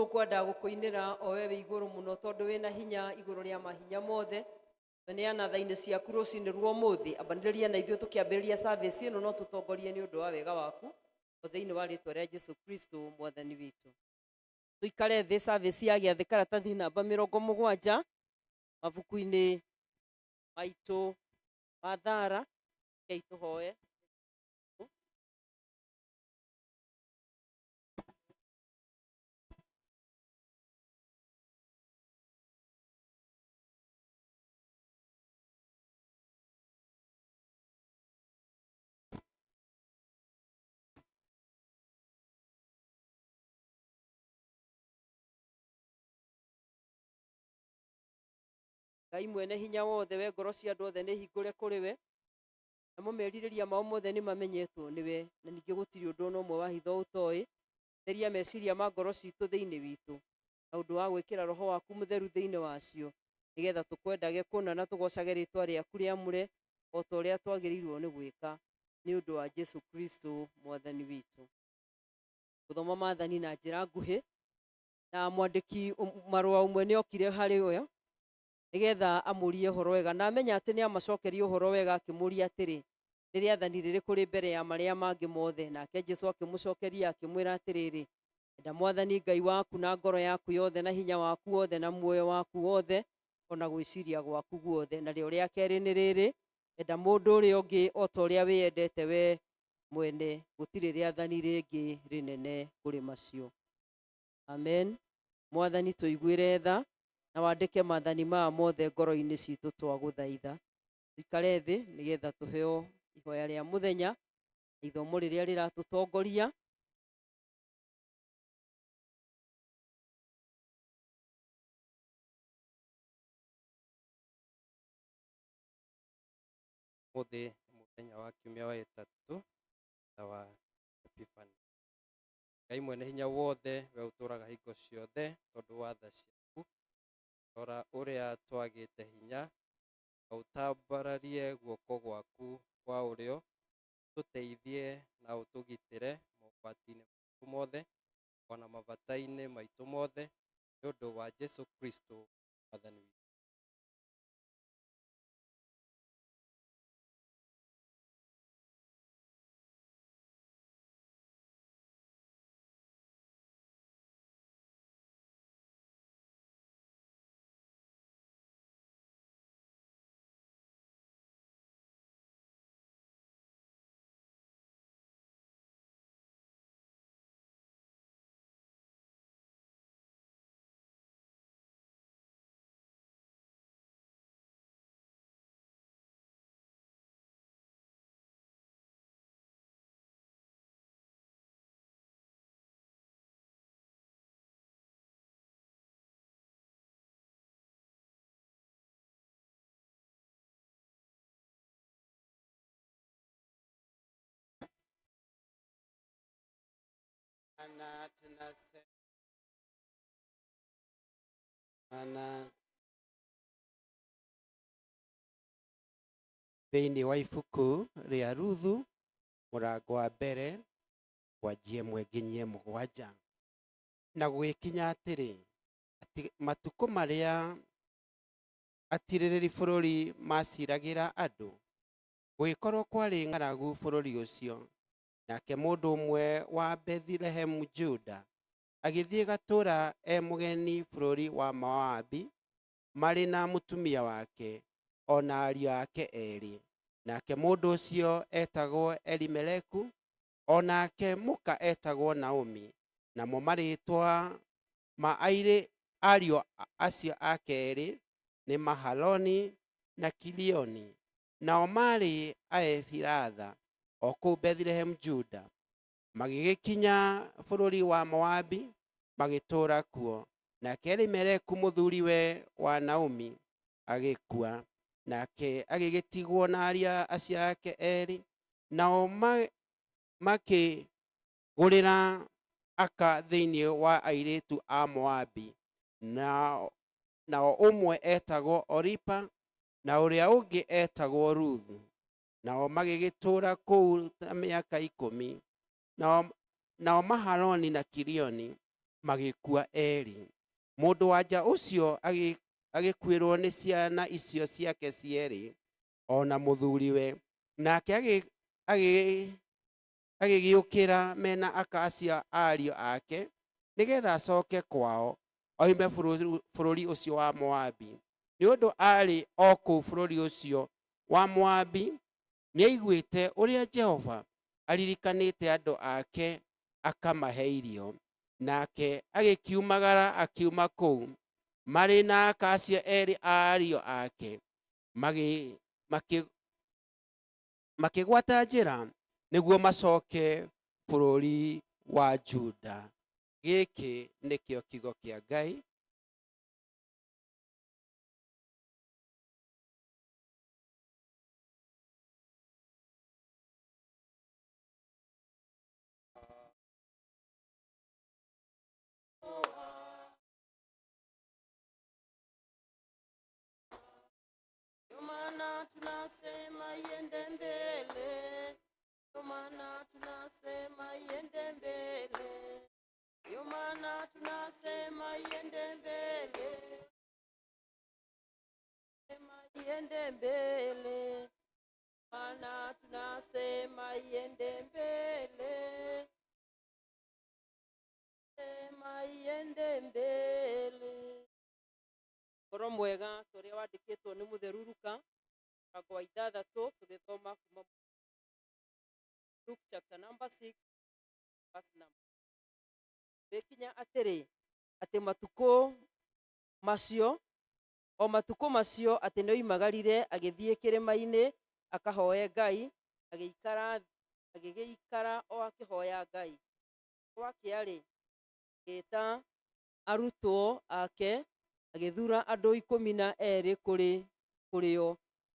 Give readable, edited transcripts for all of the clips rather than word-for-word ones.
Tũkwenda gũkũinĩra o we wĩ igũrũ mũno tondũ wĩna hinya igũrũ rĩa mahinya mothe. Tweneana tha-inĩ ciaku rũcinĩ rwa ũmũthĩ. Ambanĩrĩria na ithuĩ tũkĩambĩrĩria service ĩno no tũtongorie nĩ ũndũ wa wega waku o thĩinĩ wa rĩtwa rĩa Jesu Kristo mwathani witũ. Tũikare thĩ service ya gĩathĩ karatathi namba 70 mabuku-inĩ maitũ ma thara. Rekei tũhoe. Ngai mwene hinya wothe, we ngoro cia andũ othe nĩ hingũre kũrĩ we, namo merirĩria mao mothe nĩ mamenyetwo nĩwe, na ningĩ gũtirĩ ũndũ ona ũmwe wa hitho ũtoĩ. Theria meciria ma ngoro citũ thĩinĩ witũ, na ũndũ wa gwĩkĩra Roho waku Mũtheru thĩinĩ wacio, nĩgetha tũkwendage kũna na tũgocage rĩĩtwa rĩaku rĩamũre o ta ũrĩa twagĩrĩirwo nĩ gwĩka, nĩ ũndũ wa Jesu Kristo Mwathani witũ. Gũthoma maathani na njĩra nguhĩ, na mwandĩki marũa ũmwe nĩ okire harĩ we nĩgetha amũrie ũhoro wega, na amenya atĩ nĩ amacokeria ũhoro wega, akĩmũria atĩrĩ, Nĩ rĩathani rĩrĩkũ rĩ mbere ya marĩa mangĩ mothe? Nake Jesu akĩmũcokeria akĩmwĩra atĩrĩrĩ, Enda Mwathani Ngai waku na ngoro yaku yothe na hinya waku wothe na muoyo waku wothe o na gwĩciria gwaku guothe. Narĩo rĩa kerĩ nĩ rĩrĩ, Enda mũndũ ũrĩa ũngĩ o ta ũrĩa wĩyendete wee mwene. Gũtirĩ rĩathani rĩngĩ rĩnene kũrĩ macio. Amen. Mwathani tũiguĩre tha na wandĩke maathani maya mothe ngoro-inĩ citũ twagũthaitha. Tũikare thĩ nĩgetha tũheo ihoya rĩa mũthenya na ithomo rĩrĩa rĩratũtongoria. Ũmũthĩ nĩ mũthenya wa kiumia wa ĩtatũ thutha wa Epiphany. Ngai mwene hinya wothe, we ũtũũraga hingo ciothe tondũ wa tha ciaku, rora ũrĩa twagĩte hinya, na ũtambararie guoko gwaku kwa ũrĩo, ũtũteithie na ũtũgitĩre mogwati-inĩ maitũ mothe, o na mabata-inĩ maitũ mothe, nĩ ũndũ wa Jesu Kristo Mwathani witũ. Bwana tunasema Bwana thĩinĩ wa ibuku rĩa Ruthu mũrango wa mbere kwanjia ĩmwe nginyie mũgwanja. Na gũgĩkinya atĩrĩ, atĩ matukũ marĩa atirĩrĩri bũrũri maciragĩra andũ, gũgĩkorwo kwarĩ ng'aragu bũrũri ũcio. Nake mũndũ ũmwe wa Bethilehemu Juda agĩthiĩ gatũũra e mũgeni bũrũri wa Moabi, marĩ na mũtumia wake, o na ariũ ake erĩ. Nake mũndũ ũcio etagwo Elimeleku, o nake mũka etagwo Naomi, namo marĩĩtwa ma airĩ, ariũ acio ake erĩ nĩ Mahaloni na Kilioni, nao maarĩ Aefiratha o kũu Bethilehemu Juda. Magĩgĩkinya bũrũri wa Moabi, magĩtũũra kuo. Nake Elimeleku mũthuriwe wa Naomi agĩkua, nake agĩgĩtigwo na ariũ acio ake erĩ, nao makĩgũrĩra aka thĩinĩ wa airĩtu a Moabi. Nao ũmwe etagwo Oripa, na ũrĩa ũngĩ etagwo Ruthu. Nao magĩgĩtũũra kũu ta mĩaka ikũmi. Nao, nao Mahaloni na Kilioni Magĩkua eerĩ. Mũndũ-wa-nja ũcio agĩkuĩrwo nĩ ciana icio ciake cierĩ, o na mũthuriwe, nake agĩgĩũkĩra me na aka acio a ariũ ake, nĩ getha acoke kwao, oime bũrũri ũcio wa Moabi, nĩ ũndũ aarĩ o kũu bũrũri ũcio wa Moabi nĩaiguĩte ũrĩa Jehova aririkanĩte andũ ake akamahe irio. Nake agĩkiumagara akiuma kũu marĩ na aka acio erĩ a ariũ ake, makĩgwata njĩra nĩguo macoke bũrũri wa Juda. Gĩkĩ nĩkĩo kiugo kĩa Ngai. Ndio maana tunasema iende mbele, ndio maana tunasema iende mbele, ndio maana tunasema iende mbele, sema iende mbele, maana tunasema iende mbele, sema iende mbele. Ũhoro mwega ta ũrĩa wandĩkĩtwo nĩ mũtheru Luka mũrango wa ithathatũ tũgĩthoma kuma Luke chapter number 6 verse number gĩkinya atĩrĩ atĩ matukũ macio o matukũ macio atĩ nĩoimagarire agĩthiĩ kĩrĩma-inĩ akahoe Ngai agĩikara agĩgĩikara o akĩhoya Ngai. Gwakĩa-rĩ, agĩĩta arutwo ake agĩthura andũ 12 kũrĩ kũrĩ o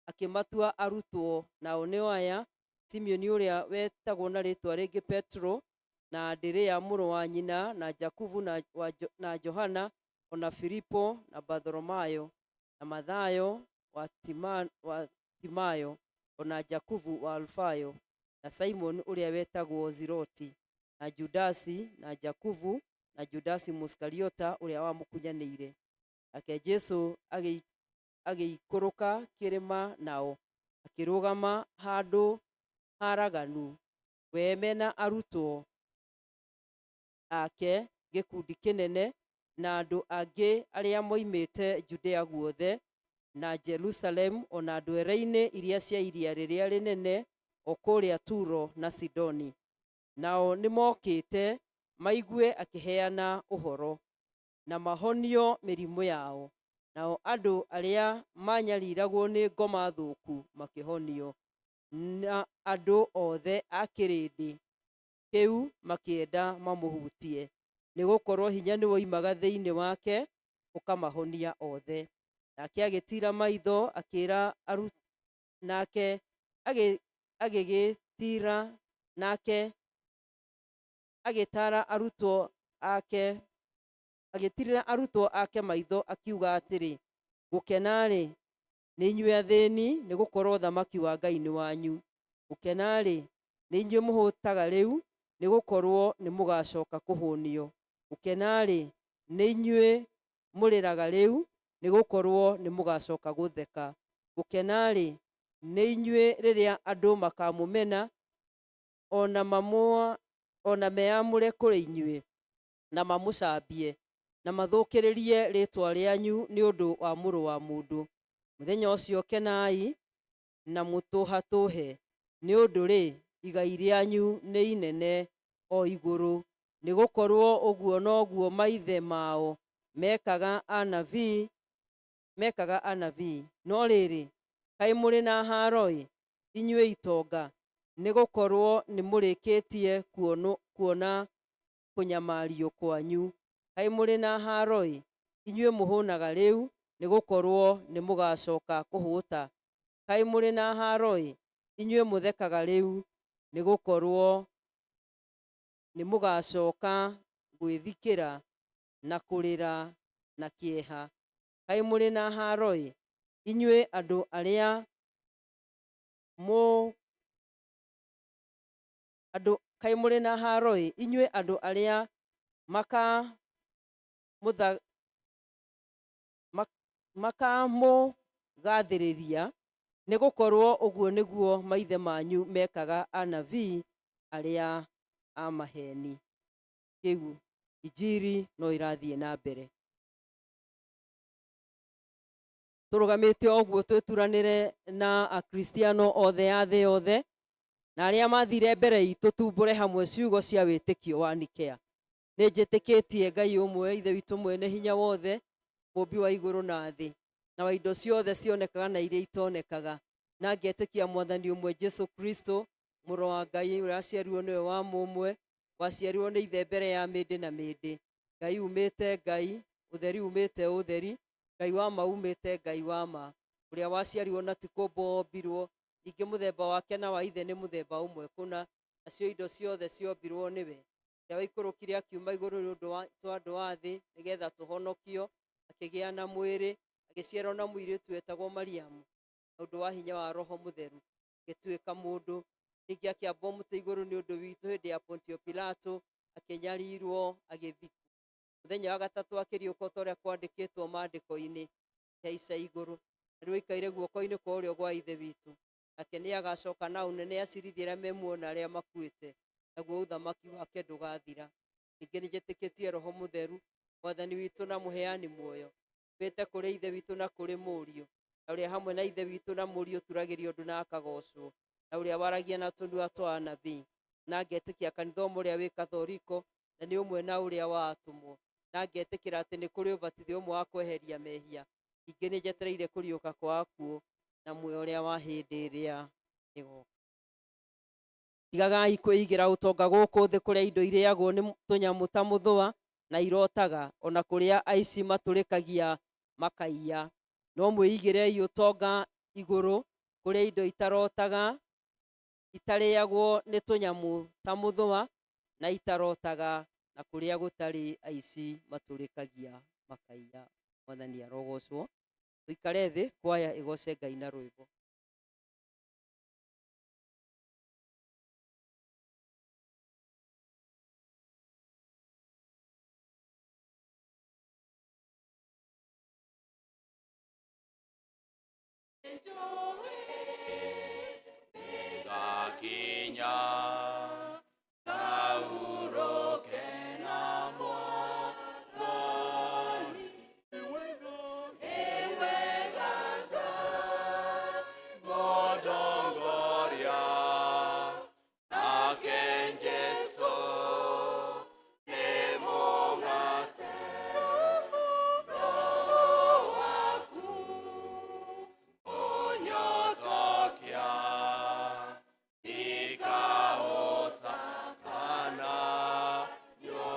akĩmatua arutwo, nao nĩo aya: Simeoni ũrĩa wetagwo na rĩĩtwa rĩngĩ Petero, na Anderea mũrũ wa nyina na Jakubu na Johana, o na Filipo na Bartholomayo, na Mathayo wa Timayo, o na Jakubu wa Alfayo, na Simoni ũrĩa wetagwo Ziroti, na Judasi na Jakubu na Judasi Mũisikariota ũrĩa wamũkunyanĩire. Nake Jesũ agĩikũrũka kĩrĩma nao, akĩrũgama handũ haraganu, we mena arutwo ake gĩkundi kĩnene na andũ angĩ arĩa moimĩte Judea guothe na Jerusalemu o na ndwere-inĩ iria cia iria rĩrĩa rĩnene o kũrĩa Turo na Sidoni. Nao nĩmokĩte maigue akĩheana ũhoro, na mahonio mĩrimũ yao. Nao andũ arĩa maanyariragwo nĩ ngoma thũku makĩhonio, na andũ othe a kĩrĩndĩ kĩu makĩenda mamũhutie, nĩgũkorwo hinya nĩwoimaga thĩinĩ wake ũkamahonia othe. Nake agĩtiira maitho akĩĩra nake agĩgĩtiira nake agĩtaara arutwo ake agĩtiirĩra arutwo ake maitho akiuga atĩrĩ, gũkena-rĩ, nĩ inyuĩ athĩni, nĩgũkorwo ũthamaki wa Ngai nĩ wanyu. Gũkena-rĩ, nĩ inyuĩ mũhũtaga rĩu, nĩgũkorwo nĩmũgacoka kũhũnio. Gũkena-rĩ, nĩ inyuĩ mũrĩraga rĩu, nĩgũkorwo nĩmũgacoka gũtheka. Gũkena-rĩ, nĩ inyuĩ rĩrĩa andũ makamũmena, o na meamũre kũrĩ inyuĩ, na mamũcambie, na mathũkĩrĩrie rĩĩtwa rĩanyu nĩ ũndũ wa Mũrũ wa Mũndũ. Mũthenya ũcio kenai na mũtũhatũhe, nĩ ũndũ-rĩ, igai rĩanyu nĩ inene o igũrũ, nĩgũkorwo ũguo noguo maithe mao mekaga anabii mekaga anabii. No rĩrĩ, kaĩ mũrĩ na haaro-ĩ, inyuĩ itonga, nĩgũkorwo nĩmũrĩkĩtie kuona kũnyamario kwanyu. Kaĩ mũrĩ na haaro-ĩ, inyuĩ mũhũnaga rĩu, nĩgũkorwo nĩmũgacoka kũhũta. Kaĩ mũrĩ na haaro-ĩ, inyuĩ mũthekaga rĩu, nĩgũkorwo nĩmũgacoka gwĩthikĩra na kũrĩra na kĩeha. Kaĩ mũrĩ na haaro-ĩ, inyuĩ andũ arĩa andũ kaĩ mũrĩ na haaro-ĩ, inyuĩ andũ arĩa Makamũgathĩrĩria, nĩ gũkorwo ũguo nĩguo maithe manyu mekaga anabii arĩa a maheni. Kĩu injiri no ĩrathiĩ na mbere. Tũrũgamĩte o ũguo twĩturanĩre na Akristiano othe a thĩ yothe na arĩa mathire mbere itũ, tumbũre hamwe ciugo cia wĩtĩkio wa Nikea. Nĩ njĩtĩkĩtie Ngai ũmwe, Ithe witũ mwene hinya wothe, mũmbi wa igũrũ na thĩ, na wa indo ciothe cionekaga na iria itonekaga, na ngetĩkia Mwathani ũmwe Jesu Kristo, mũrũ wa Ngai, ũrĩa waciarirwo nĩwe wa mũmwe, waciarirwo nĩ Ithe mbere ya mĩndĩ na mĩndĩ, Ngai umĩte Ngai, ũtheri umĩte ũtheri, Ngai wa ma umĩte Ngai wa ma, ũrĩa waciarirwo na ti kũmbwo ombirwo, ningĩ mũthemba wake na wa Ithe nĩ mũthemba ũmwe kũna, nacio indo ciothe ciombirwo nĩwe, ũrĩa waikũrũkire akiuma igũrũ nĩ ũndũ wa andũ a thĩ, nĩgetha tũhonokio, akĩgĩa na mwĩrĩ, agĩciarwo na mũirĩtu wetagwo Mariamu, na ũndũ wa hinya wa Roho Mũtheru, agĩtuĩka mũndũ, ningĩ akĩambwo mũtĩ igũrũ nĩ ũndũ witũ hĩndĩ ya Pontio Pilato, akĩnyarirwo, agĩthikwo. Mũthenya wa gatatũ akĩriũka ta ũrĩa kwandĩkĩtwo maandĩko-inĩ, akĩhaica igũrũ, na rĩu aikaire guoko-inĩ kwa ũrĩo gwa Ithe witũ. Nake nĩ agacoka na ũnene acirithie arĩa me muoyo na arĩa makuĩte, naguo ũthamaki wake ndũgathira. Ningĩ nĩ njĩtĩkĩtie Roho Mũtheru, Mwathani witũ na mũheani muoyo, umĩte kũrĩ Ithe witũ na kũrĩ Mũriũ, na ũrĩa hamwe na Ithe witũ na Mũriũ ũturagĩrio ũndũ na akagocwo, na ũrĩa waragia na tũnua twa anabii. Na ngetĩkia kanitha ũmwe ũrĩa wĩ Kathoriko, na nĩ ũmwe na ũrĩa wa atũmwo, na ngetĩkĩra atĩ nĩ kũrĩ ũbatithio ũmwe wa kweheria mehia. Ningĩ nĩ njetereire kũriũka kwa akuũ na muoyo ũrĩa wa hĩndĩ ĩrĩa ĩgoka. Tigagai kwĩigĩra ũtonga gũkũ thĩ, kũrĩa indo irĩagwo nĩ tũnyamũ ta mũthũa na irotaga, ona kũrĩa aici matũrĩkagia makaiya. No mwĩigĩrei ũtonga igũrũ, kũrĩa indo itarotaga, itarĩagwo nĩ tũnyamũ ta mũthũa na itarotaga, na kũrĩa gũtarĩ aici matũrĩkagia makaiya. Mwathani arogocwo. Tũikare thĩ, kwaya ĩgoce Ngai na rwĩmbo. Gakinya Pauroke na Mwathani, Ewega Ngai Mũtongoria, nake Jesũ nĩ mũgate, Roho waku ũnyotokia, ikahota kana nyo.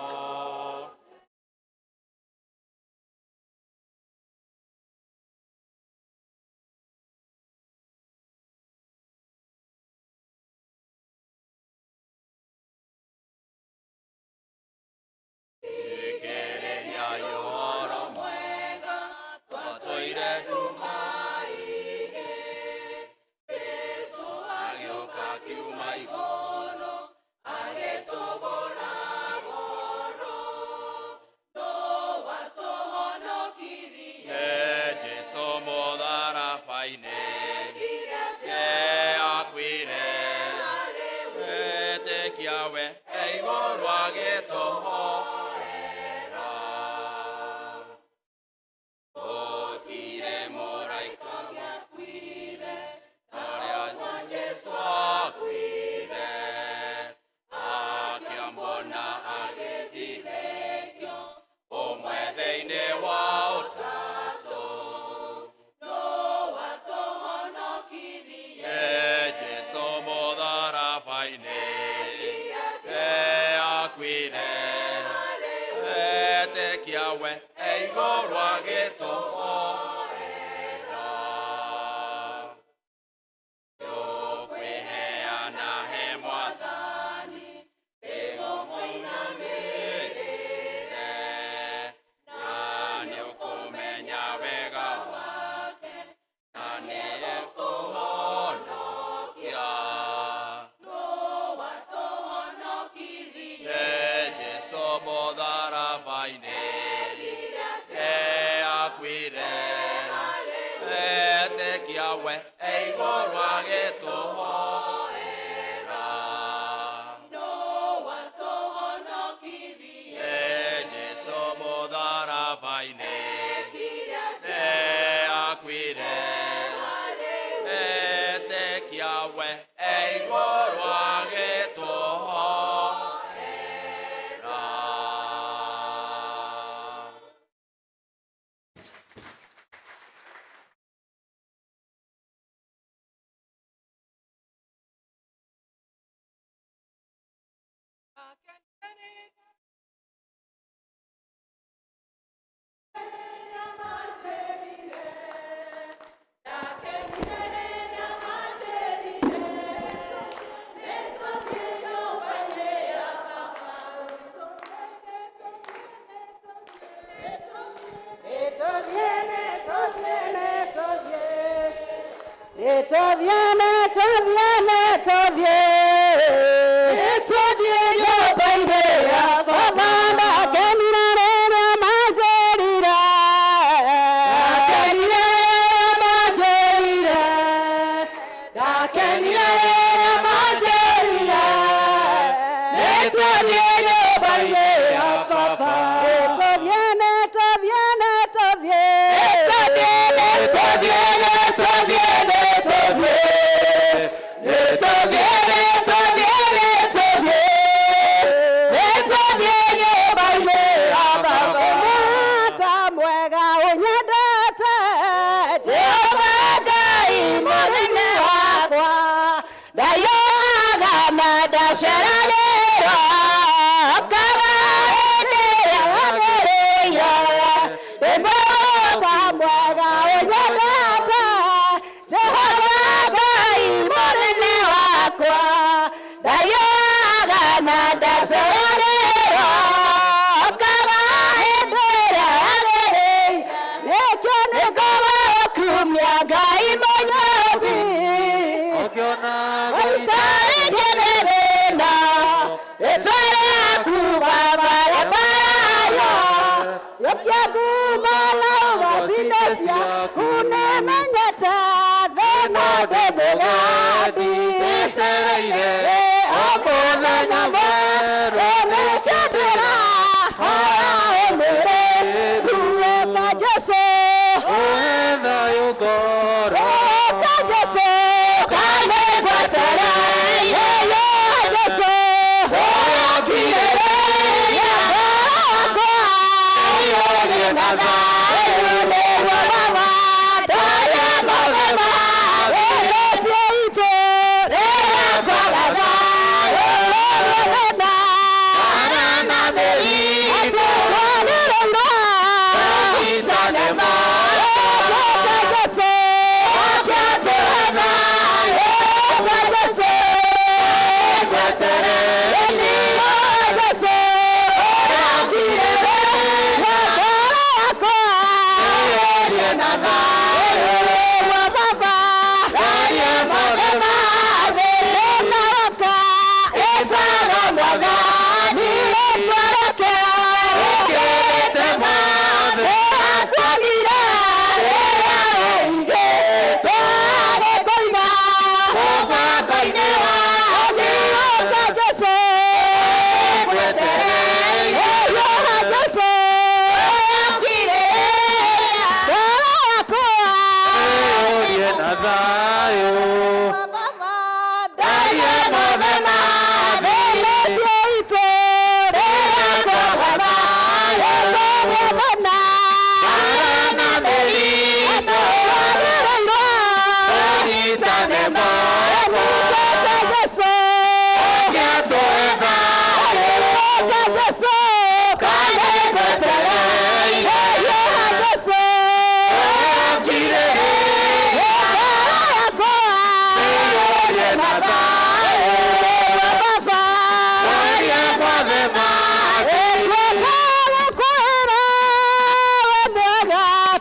Thikĩrĩria ũhoro mwega twatũire nduma-inĩ, Jesũ agĩũka akiuma igũrũ, agĩtũgũra goro, no watũhonokirie. Jesũ mũtharaba-inĩ akuire, etĩkia we e igũrũ agĩtũhoera. Gũtirĩ mũraika ũngĩakuire ta ũrĩa Jesũ akuire, akĩambwo na agĩthirĩkio, ũmwe thĩinĩ wa ũtatũ, no watũhonokirie. Jesũ mũtharaba-inĩ akuire, etĩkia we e igũrũ agĩtũhoera. Nĩũkwĩheana he Mwathani, nĩũmũinamĩrĩre, na nĩũkũmenya wega wake, na nĩekũhonokia. Jesũ mũtharaba-inĩ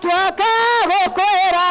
Twakagokwera.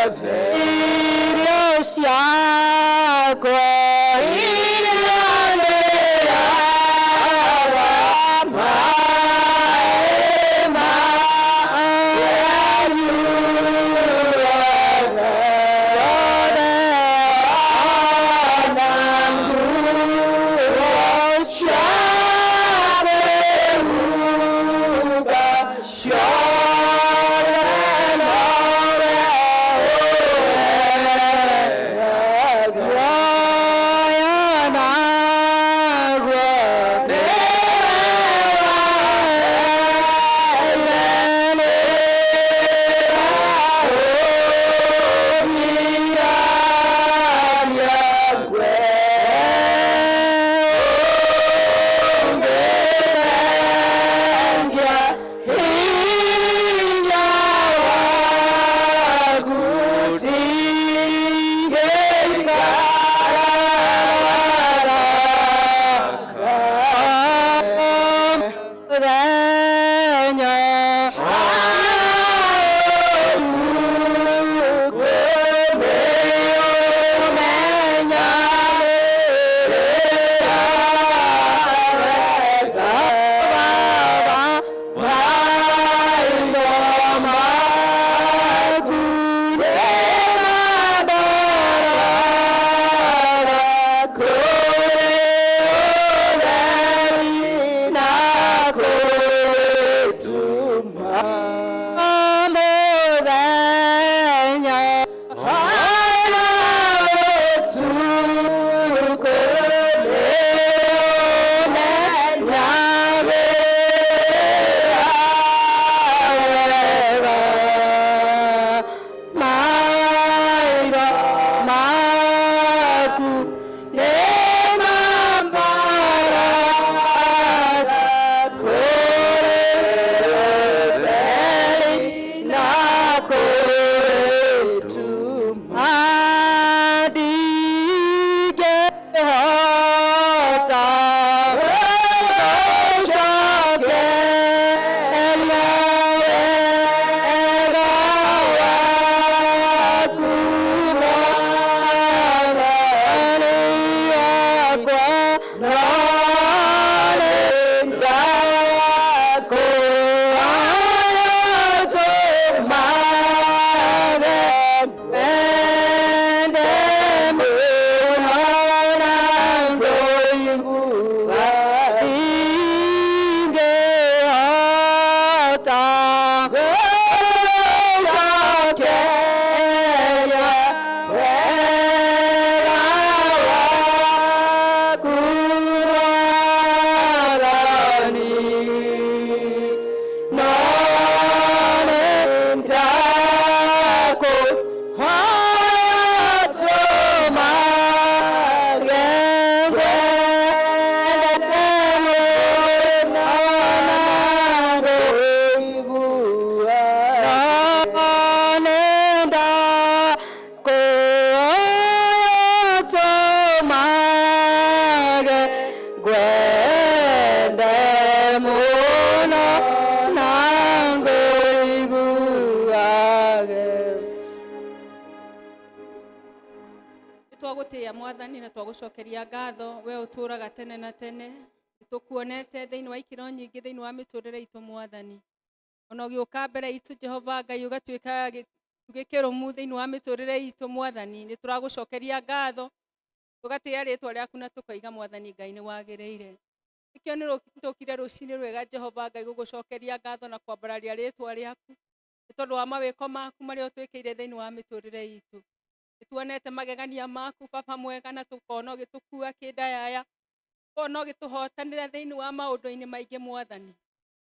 Irio ciakwa iria ndĩaga, maĩ marĩa nyuaga, ciothe ona nguo cia kwĩhumba, ciothe nowe ũheaga. Muoyo naguo nĩwe waheire, nĩwe ũgiragia ngwe. Ũngĩthengia hinya waku, ndingĩikara mũthenya ũtukũ nĩũmenyagĩrĩra wega. Baba, maitho maku nĩmandoraga kũrĩ ũtheri na kũrĩ nduma. Mũthenya ona ũtukũ nĩũmenyagĩrĩra wega. Maitho maku nĩmamboraga kũrĩ ũtheri na kũrĩ nduma. Ndingĩhota gũgũcokeria wega waku, Mwathani wakwa, no nĩ njakũũa ngwende mũno na ngũigua. Ndingĩhota gũgũcokeria wega waku, Mwathani, no nĩ njakũhoya tũmage ngwende mũno na ngũigua. No nĩ ndakũhoya tũmage ngwende mũno na ngũiguage. Nĩ twagũtĩĩa Mwathani na twagũcokeria ngatho, we ũtũũraga tene na tene. Nĩ tũkuonete thĩinĩ wa ikĩro nyingĩ thĩinĩ wa mĩtũrĩre itũ, Mwathani. Ona ũgĩũka mbere itũ, Jehova Ngai, ũgatuĩka gĩtugĩ kĩrũmu thĩinĩ wa mĩtũrĩre itũ, Mwathani. Nĩ tũragũcokeria ngatho, tũgatĩĩa rĩtwa rĩaku na tũkoiga, Mwathani Ngai, nĩ wagĩrĩire. Nĩkĩo nĩ tũkire rũcinĩ rwega, Jehova Ngai, gũgũcokeria ngatho na kwambararia rĩtwa rĩaku nĩ tondũ wa mawĩko maku marĩa ũtwĩkĩire thĩinĩ wa mĩtũrĩre itũ. Nĩtuonete magegania maku, Baba mwega, na tũkona ũgĩtũkua kĩndayaya, ũkona ũgĩtũhotanĩra thĩinĩ wa maũndũ-inĩ maingĩ, Mwathani,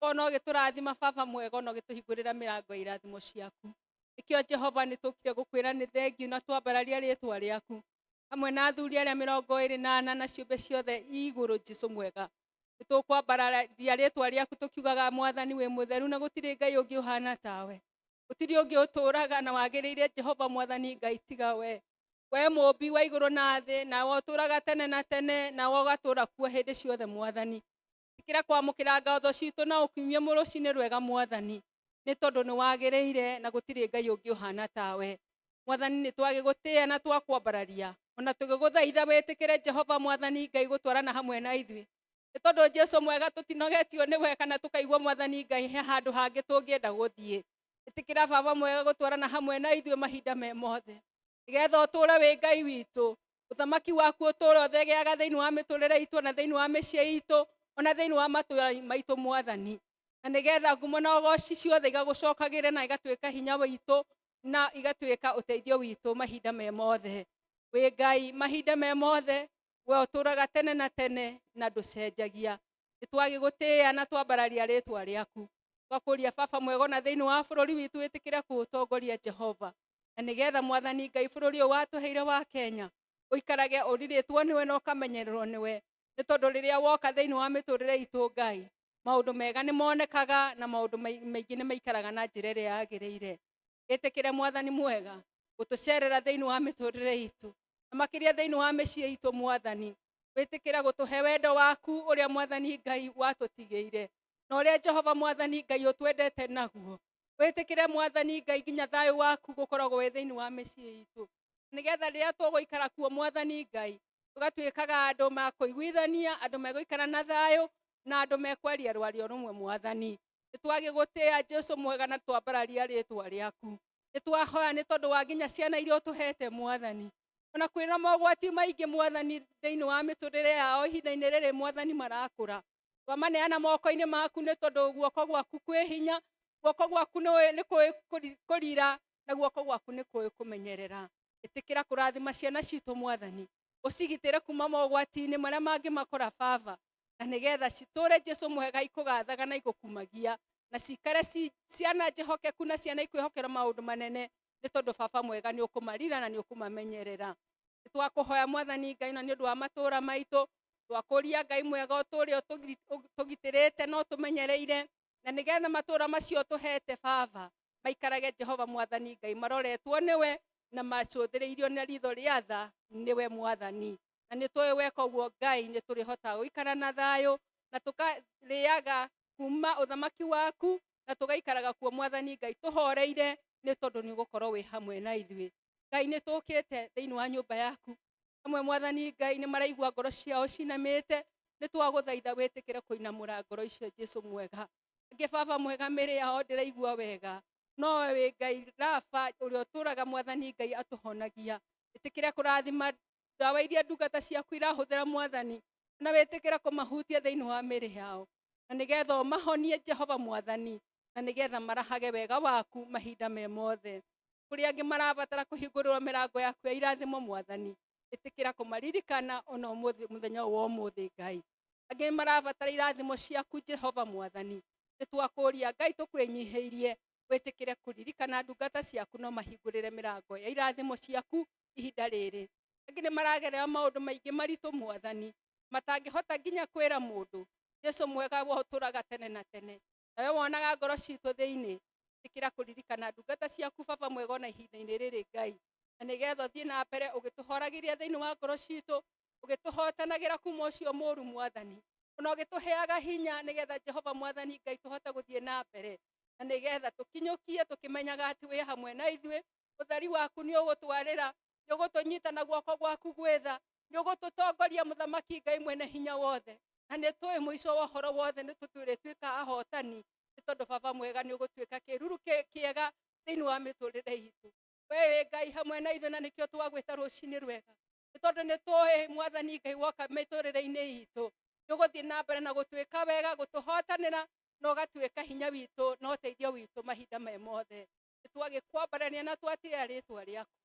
ũkona ũgĩtũrathima, Baba mwega, ona ũgĩtũhingũrĩra mĩrango ya irathimo ciaku. Nĩkĩo, Jehova, nĩ tũkire gũkwĩra nĩ thengiũ na twambararia rĩtwa rĩaku hamwe na athuri arĩa 24 na ciũmbe ciothe i igũrũ. Jesũ mwega, nĩ tũkwambararia rĩtwa rĩaku tũkiugaga, Mwathani, wĩ mũtheru na gũtirĩ Ngai ũngĩ ũhana tawe, gũtirĩ ũngĩ ũtũũraga na wagĩrĩire, Jehova Mwathani Ngai, tiga we, we mũũmbi wa igũrũ na thĩ, nawe ũtũũraga tene na tene, nawe ũgatũũra kuo hĩndĩ ciothe. Mwathani, ĩkĩra kwamũkĩra ngatho citũ na ũkiumie mũrũcinĩ rwega, Mwathani, nĩ tondũ nĩ wagĩrĩire na gũtirĩ Ngai ũngĩ ũhana tawe. Mwathani nĩ twagĩgũtĩĩa na twakwambararia ona tũgĩgũthaitha wĩtĩkĩre Jehova Mwathani Ngai gũtwarana hamwe na ithuĩ, nĩ tondũ Jesu mwega tũtinogetio nĩwe kana tũkaigua Mwathani Ngai he handũ hangĩ tũngĩenda gũthiĩ. Ĩtĩkĩra Baba mwega gũtwarana hamwe na ithuĩ mahinda me mothe, nĩgetha ũtũũre wĩ Ngai witũ, ũthamaki waku ũtũũre ũthegeaga thĩinĩ wa mĩtũrĩre itũ na thĩinĩ wa mĩciĩ itũ ona thĩinĩ wa matũũra maitũ Mwathani, na nĩgetha ngumo na ũgoci ciothe igagũcokagĩre na igatuĩka hinya witũ na igatuĩka ũteithio witũ mahinda me mothe. Wĩ Ngai mahinda me mothe, we ũtũũraga tene na tene na ndũcenjagia. Nĩ twagĩgũtĩĩa na twambararia rĩtwa rĩaku, twakũria Baba mwega ona thĩinĩ wa bũrũri witũ wĩtĩkĩre kũũtongoria Jehova, na nĩgetha Mwathani Ngai bũrũri ũyũ watũheire wa Kenya ũikarage ũrirĩtwo nĩwe na ũkamenyererwo nĩwe, nĩ tondũ rĩrĩa woka thĩinĩ wa mĩtũrĩre itũ Ngai, maũndũ mega nĩ monekaga na maũndũ maingĩ nĩ maikaraga na njĩra ĩrĩa yagĩrĩire. Ĩtĩkĩre Mwathani mwega gũtũcerera thĩinĩ wa mĩtũrĩre itũ na makĩria thĩinĩ wa mĩciĩ itũ Mwathani. Wĩtĩkĩre gũtũhe wendo waku ũrĩa Mwathani Ngai watũtigĩire na ũrĩa Jehova Mwathani Ngai ũtwendete naguo. Wĩtĩkĩre Mwathani Ngai nginya thayũ waku gũkoragwo wĩ thĩinĩ wa mĩciĩ itũ, nĩgetha rĩrĩa tũgũikara kuo Mwathani Ngai tũgatuĩkaga andũ makũiguithania, andũ megũikara na thayũ na andũ mekwaria rwario rũmwe Mwathani. Nĩ twagĩgũtĩĩa Jesu mwega na twambararia rĩtwa rĩaku. Nĩ twahoya nĩ tondũ wa nginya ciana iria ũtũhete Mwathani, ona kwĩna mogwati maingĩ Mwathani thĩinĩ wa mĩtũrĩre yao ihinda-inĩ rĩrĩ Mwathani marakũra, twamaneana moko-inĩ maku nĩ tondũ guoko gwaku kwĩ hinya, guoko gwaku nĩ kũĩ kũrira na guoko gwaku nĩ kũĩ kũmenyerera. Ĩtĩkĩra kũrathima ciana citũ Mwathani, ũcigitĩre kuma mogwati-inĩ marĩa mangĩmakora Baba, na nĩgetha citũre Jesu mwega ikũgathaga na igũkumagia, na cikare ciana njĩhokeku na ciana ikwĩhokera maũndũ manene, nĩ tondũ Baba mwega nĩ ũkũmarira na nĩ ũkũmamenyerera. Nĩ twakũhoya Mwathani Ngai na nĩ ũndũ wa matũũra maitũ, twakũria Ngai mwega ũtũũre ũtũgitĩrĩte na ũtũmenyereire, na nĩgetha matũũra macio ũtũhete Baba maikarage Jehova Mwathani Ngai maroretwo nĩwe na macũthĩrĩirio na ritho rĩa tha nĩwe Mwathani. Na nĩ tũĩ weka ũguo Ngai nĩ tũrĩhotaga gũikara na thayũ na tũkarĩaga kuma ũthamaki waku na tũgaikaraga kuo Mwathani Ngai tũhoreire, nĩ tondũ nĩ ũgũkorwo wĩ hamwe na ithuĩ. Ngai nĩ tũkĩte thĩinĩ wa nyũmba yaku amwe Mwathani Ngai nĩ maraigua ngoro ciao cinamĩte, nĩ twagũthaitha wĩtĩkĩre kũinamũra ngoro icio Jesu mwega. Angĩ Baba mwega mĩrĩ yao ndĩraigua wega, no we wĩ Ngai Rafa ũrĩa ũtũũraga Mwathani Ngai atũhonagia. Ĩtĩkĩre kũrathima ndawa iria ndungata ciaku irahũthĩra Mwathani, na wĩtĩkĩre kũmahutia thĩinĩ wa mĩrĩ yao, na nĩgetha ũmahonie Jehova Mwathani, na nĩgetha marahage wega waku mahinda me mothe. Kũrĩ angĩ marabatara kũhingũrĩrwo mĩrango yaku ya irathimo Mwathani, ĩtĩkĩra kũmaririkana ona ũmũthĩ mũthenya ũyũ wa ũmũthĩ Ngai. Angĩ marabatara irathimo ciaku Jehova Mwathani, nĩ twakũria Ngai tũkwĩnyihĩirie wĩtĩkĩre kũririkana ndungata ciaku no mahingũrĩre mĩrango ya irathimo ciaku ihinda rĩrĩ. Angĩ nĩ maragerera maũndũ maingĩ maritũ Mwathani, matangĩhota nginya kwĩra mũndũ. Jesu mwega we ũtũũraga tene na tene, nawe wonaga ngoro citũ thĩinĩ. Ĩtĩkĩra kũririkana ndungata ciaku Baba mwega ona ihinda-inĩ rĩrĩ Ngai, na nĩgetha ũthiĩ na mbere ũgĩtũhoragĩria thĩinĩ wa ngoro citũ, ũgĩtũhotanagĩra kuma ũcio mũũru Mwathani, ona ũgĩtũheaga hinya nĩgetha Jehova Mwathani Ngai tũhote gũthiĩ na mbere, na nĩgetha tũkinyũkie tũkĩmenyaga atĩ wĩ hamwe na ithuĩ. Ũtheri waku nĩ ũgũtwarĩra, nĩ ũgũtũnyita na guoko gwaku gwĩtha, nĩ ũgũtũtongoria Mũthamaki Ngai mwene hinya wothe, na nĩ tũĩ mũico wa ũhoro wothe nĩ tũtũrĩtuĩka ahotani, nĩ tondũ Baba mwega nĩ ũgũtuĩka kĩruru kĩega thĩinĩ wa mĩtũrĩre itũ. We wĩ Ngai hamwe na ithuĩ, na nĩkĩo twagwĩta rũcinĩ rwega, nĩ tondũ nĩ tũĩ Mwathani Ngai woka mĩtũrĩre-inĩ itũ nĩ ũgũthiĩ na mbere na gũtuĩka wega, gũtũhotanĩra na ũgatuĩka hinya witũ na ũteithio witũ mahinda me mothe. Nĩ twagĩkwambarania na twatĩĩa rĩtwa rĩaku,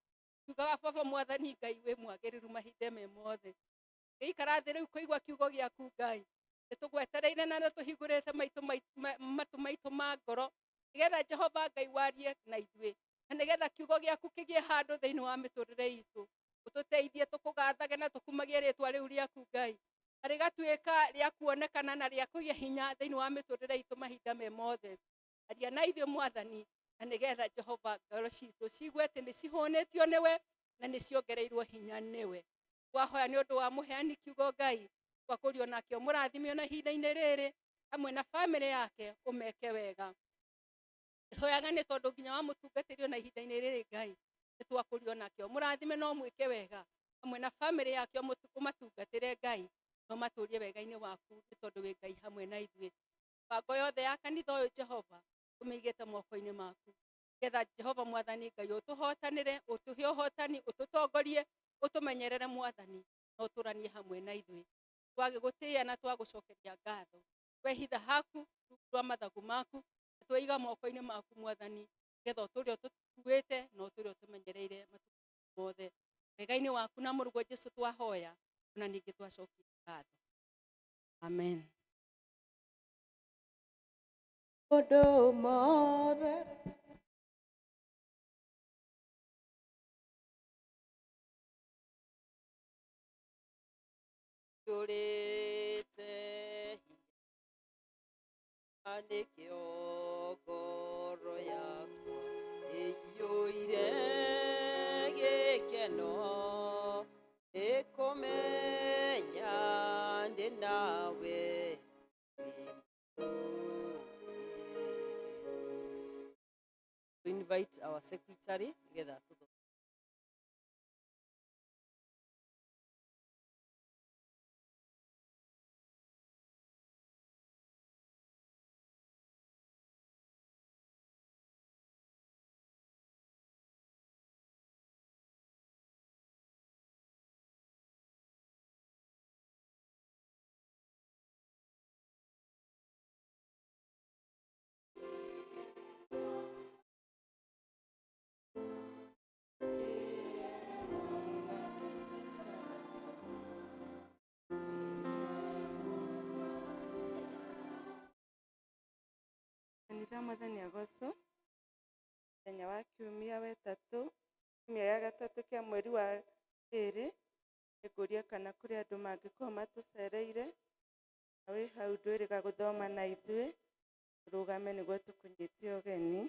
tugaga Baba Mwathani Ngai wĩ mwagĩrĩru mahinda me mothe. Gĩikara thĩ rĩu kũigua kiugo gĩaku Ngai, nĩ tũgwetereire na nĩ tũhingũrĩte matũ maitũ ma ngoro, nĩgetha Jehova Ngai warie na ithuĩ, na nĩgetha kiugo gĩaku kĩgĩe handũ thĩinĩ wa mĩtũrĩre itũ, ũtũteithie tũkũgathage na tũkumagie rĩtwa rĩu rĩaku Ngai, na rĩgatuĩka rĩa kuonekana na rĩa kũgĩa hinya thĩinĩ wa mĩtũrĩre itũ mahinda me mothe. Aria na ithuĩ Mwathani, na nĩgetha Jehova ngoro citũ ciigue atĩ nĩ cihũnĩtio nĩwe na nĩ ciongereirwo hinya nĩwe. Twahoya nĩ ũndũ wa mũheani kiugo Ngai, twakũria onake ũmũrathime ona ihinda-inĩ rĩrĩ hamwe na bamĩrĩ yake, ũmeke wega. Hoyaga nĩ tondũ nginya wa mũtungatĩri ona ihinda-inĩ rĩrĩ Ngai, Nĩ twakũrio nakĩo. Mũrathime no mwĩke wega hamwe na bamĩrĩ yake, ũmatungatĩre Ngai na ũmatũrie wega-inĩ waku, nĩ tondũ wĩ Ngai hamwe na ithuĩ. Mĩbango yothe ya kanitha ũyũ, Jehova, tũmĩigĩte moko-inĩ maku, getha Jehova Mwathani Ngai ũtũhotanĩre, ũtũhe ũhotani, ũtũtongorie, ũtũmenyerere Mwathani, na ũtũranie hamwe na ithuĩ. Twagĩgũtĩĩa na twagũcokeria ngatho. Twehitha haku rungu rwa mathagu maku na tweiga moko-inĩ maku Mwathani, getha ũtũre ũtũkuĩte na ũtũre ũtũmenyereire matukũ mothe. Wega-inĩ waku na mũrũguo Jesu twahoya ona ningĩ twacokia ngatho. Amen. Maũndũ mothe. Njũrĩte hinya nĩkĩo ngoro yakwa ĩiyũire gĩkeno, ĩkũmenya ndĩ nawe. To invite our secretary nĩgetha tũthome. Kanitha, Mwathani agocwo. Mũthenya wa kiumia wetatũ, kiumia gĩa gatatũ kĩa mweri wa ĩrĩ, nĩngũria kana kũrĩ andũ mangĩkorwo matũcereire, na wĩ hau ndwĩrĩga gũthoma na ithuĩ, ũrũgame nĩguo tũkũnyite ũgeni.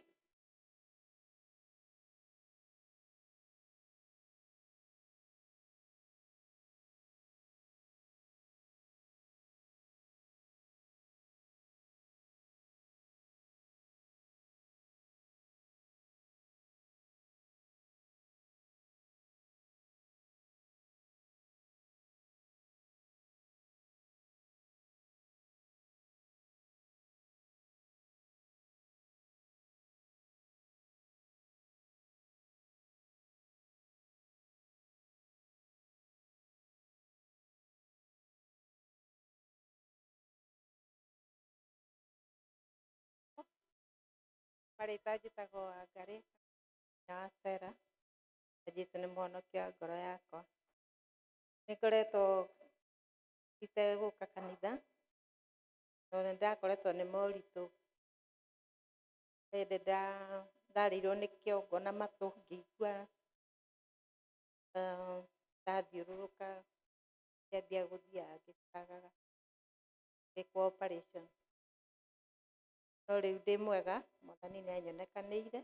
Marĩtwa njĩtagwo Wangarĩ na wa Stella, na Jesũ nĩ mũhonokia wa ngoro yakwa. Nĩ ngoretwo itegũka kanitha tondũ nĩ ndakoretwo nĩ moritũ. Hĩndĩ ndarĩirwo nĩ kĩongo na matũ, ngĩigua ndathiũrũrũka, ngĩambia gũthiaga ngĩcagaga, ngĩkwo operation. No rĩu ndĩ mwega, Mwathani nĩ anyonekanĩire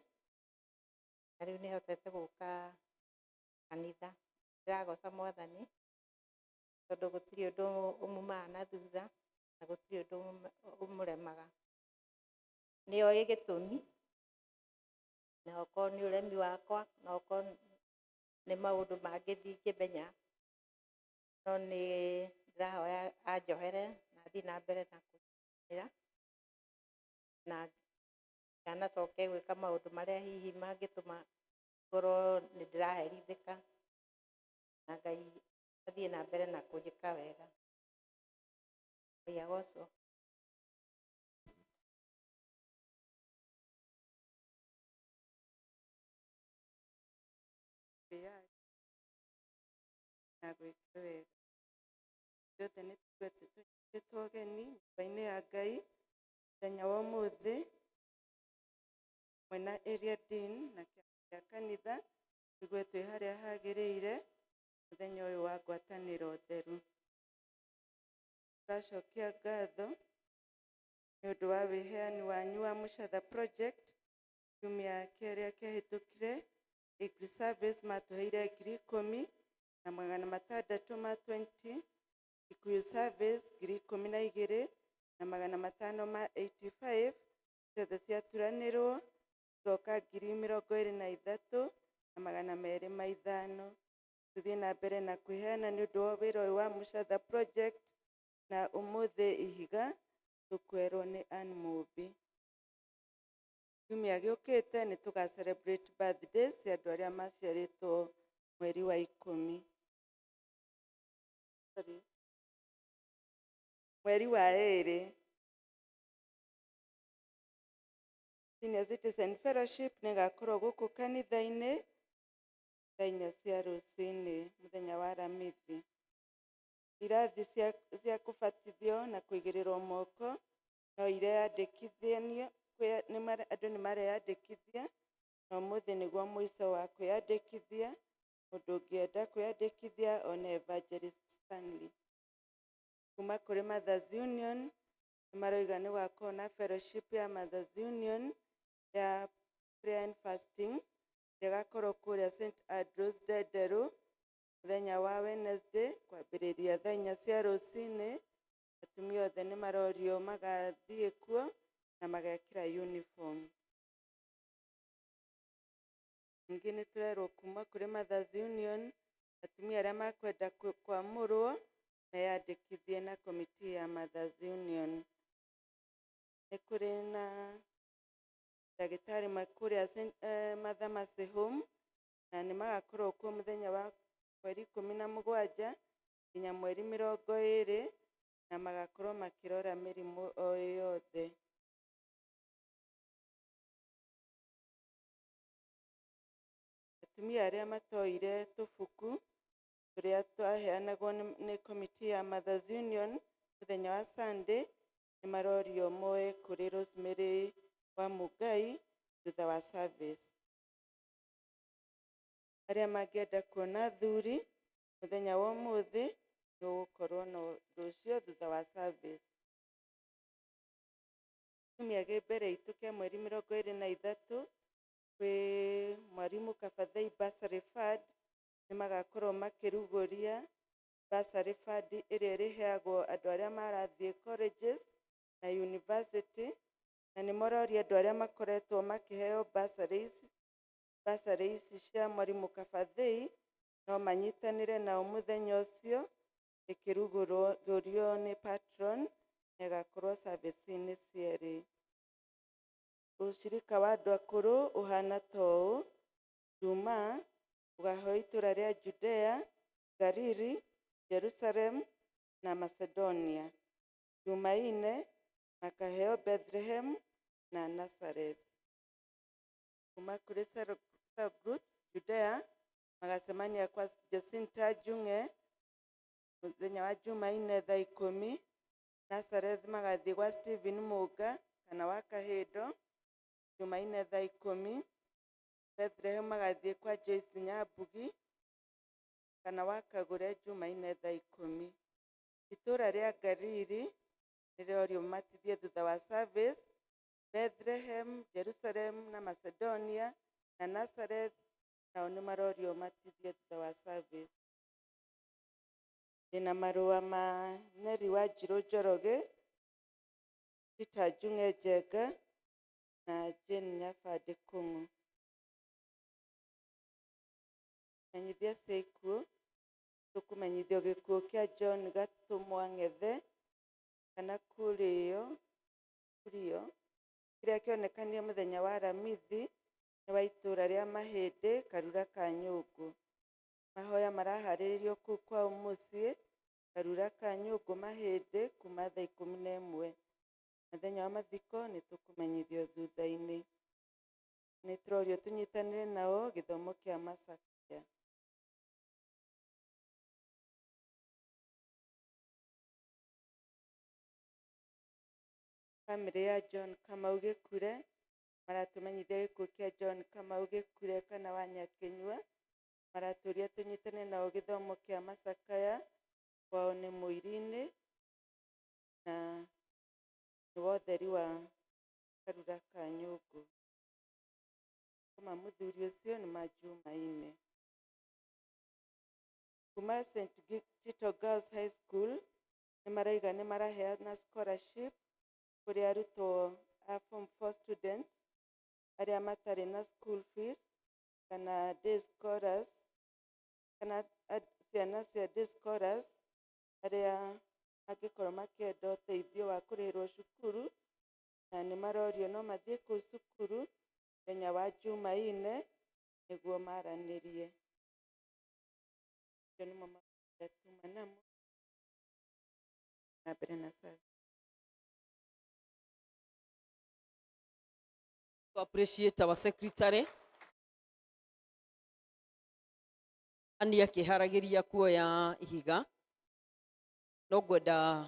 na rĩu nĩ hotete gũka kanitha. Ndĩragoca Mwathani tondũ gũtirĩ ũndũ ũmumaga na thutha na gũtirĩ ũndũ ũmũremaga. Nĩ oĩ gĩtũmi, na okorwo nĩ ũremi wakwa, na okorwo nĩ maũndũ mangĩ ndingĩmenya, no nĩ ndĩrahoya anjohere na thiĩ na mbere na kũnyitanĩra, na ndikanacoke gwĩka maũndũ marĩa hihi mangĩtũma ngorwo nĩ ndĩraherithĩka, na Ngai athiĩ na mbere na kũnjĩka wega. Ngai agocwo. Na gwĩke wega. Ithuothe nĩ tũiguĩte tũnyitĩtwo ũgeni nyũmba-inĩ ya Ngai mũthenya wa ũmũthĩ, hamwe na area dean na kĩama gĩa kanitha, tũigue twĩ harĩa hagĩrĩire mũthenya ũyũ wa ngwatanĩro theru. Tũracokia ngatho nĩ ũndũ wa wĩheani wanyu wa Mũcatha Project. Kiumia kĩrĩa kĩahĩtũkire, Agri Service matũheire 10,620, Kikuyu Service 12,585, ciothe ciaturanĩrwo igoka 23,600. 205. Tũthiĩ na mbere na kwĩheana nĩ ũndũ wa wĩra ũyũ wa Mũcatha Project, na ũmũthĩ ihiga tũkwerwo nĩ Ann Mũmbi. Kiumia gĩũkĩte nĩ tũga celebrate birthdays cia andũ arĩa maciarĩtwo mweri wa 10. Sorry. Mweri wa 2. Senior Citizen Fellowship nĩ ĩgakorwo gũkũ kanitha-inĩ thaa 4 cia rũcinĩ mũthenya wa Aramithi. Irathi cia kũbatithio na kũigĩrĩrwo moko no ireyandĩkithia, andũ nĩ mareyandĩkithia, na ũmũthĩ nĩguo mũico wa kwĩyandĩkithia. Mũndũ ũngĩenda kwĩyandĩkithia one Evangelist Stanley. Kuma kũrĩ Mothers Union nĩ maroiga nĩ gũgakorwo na fellowship ya Mothers Union ya prayer and fasting ĩrĩa ĩgakorwo kũrĩa St Andrews Ndenderũ mũthenya wa Wednesday kwambĩrĩria thaa 4 cia rũcinĩ. Atumia othe nĩ marorio magathiĩ kuo na magekĩra uniform. Ningĩ nĩ tũrerwo kuma kũrĩ Mothers Union atumia arĩa makwenda kwamũrwo meyandĩkithie na committee ya Mothers Union. Nĩ kũrĩ na ndagĩtarĩ kũrĩa Mother Mercy Home, na nĩ magakorwo kuo mũthenya wa mweri 17 nginya mweri 20, na magakorwo makĩrora mĩrimũ o yothe. Atumia arĩa matoire tũbuku tũrĩa twaheanagwo nĩ committee ya Mothers Union mũthenya wa Sunday nĩ marorio moe kũrĩ Rosemary wa Mũngai thutha wa service. Arĩa mangĩenda kuona athuri mũthenya wa ũmũthĩ nĩ ũgũkorwo na rũciũ thutha wa service. Kiumia gĩ mbere itũ kĩa mweri 23 kwĩ Mwarimũ Kabathei Bursary Fund nĩ magakorwo makĩrugũria bursary fund ĩrĩa ĩrĩheagwo andũ arĩa marathiĩ colleges na university, na nĩ maroria andũ arĩa makoretwo makĩheo bursary ici cia Mwarimũ Kabathei no manyitanĩre nao mũthenya ũcio ĩkĩrugũrio nĩ patron, na ĩgakorwo service-inĩ cierĩ. Ũcirika wa andũ akũrũ ũhana ta ũũ: Jumaa ũgaheo itũra rĩa Judea, Galili, Jerusalem na Macedonia. Jumaine makaheo Bethlehem na Nazareth. Kuma kũrĩ cell groups Judea magacemania kwa Jacinta Njung'e mũthenya wa Jumaine thaa 10. Nazareth magathiĩ gwa Stephen Mũnga kana wa Kahĩndo Jumaine thaa 10. Bethlehem magathiĩ kwa Joyce Nyambugi kana wa Kagũre Jumaine thaa 10. Itũra rĩa Galili nĩrĩorio matithie thutha wa service. Bethlehem, Jerusalem na Macedonia na Nazareth nao nĩ marorio matithie thutha wa service. Ndĩna marũa ma Neri Wanjirũ Njoroge, Peter Njung'e Njenga na Jane Nyabandĩ Kũng'ũ. Menyithia cia ikuũ, tũkũmenyithio gĩkuũ kĩa John Gatũmwa Ng'ethe kana Kurio kĩrĩa kĩonekanire mũthenya wa Aramithi nĩ wa itũra rĩa Mahĩndĩ, Karura ka Nyũngũ. Mahoya maraharĩrĩrio kũu kwao mũciĩ, Karura ka Nyũngũ, Mahĩndĩ, kuma thaa 11. Mũthenya wa mathiko nĩ tũkũmenyithio thutha-inĩ. Nĩ tũrorio tũnyitanĩre nao gĩthomo kĩa macakaya. Bamĩrĩ ya John Kamau Gĩkure maratũmenyithia gĩkuũ kĩa John Kamau Gĩkure kana wa Nyakĩnyua. Maratũria tũnyitane nao gĩthomo kĩa macakaya kwao nĩ Mũiri-inĩ na nĩ wotheri wa Karura ka Nyũngũ. Ma mũthuri ũcio nĩ ma Jumaine. Kuma St Tito Girls High School nĩ marauga nĩ maraheana scholarship kũrĩ arutwo a form 4 students arĩa matarĩ na school fees. Kana day scholars kana ciana cia day scholars arĩa mangĩkorwo makĩenda ũteithio wa kũrĩhĩrwo cukuru, na nĩ marorio no mathiĩ kũu cukuru mũthenya wa Jumaine nĩguo maranĩrie. Macio nĩmo maũndũ marĩa tuma namo. Na mbere na service. To appreciate our secretary ani akĩharagĩria kuoya ihiga, no ngwenda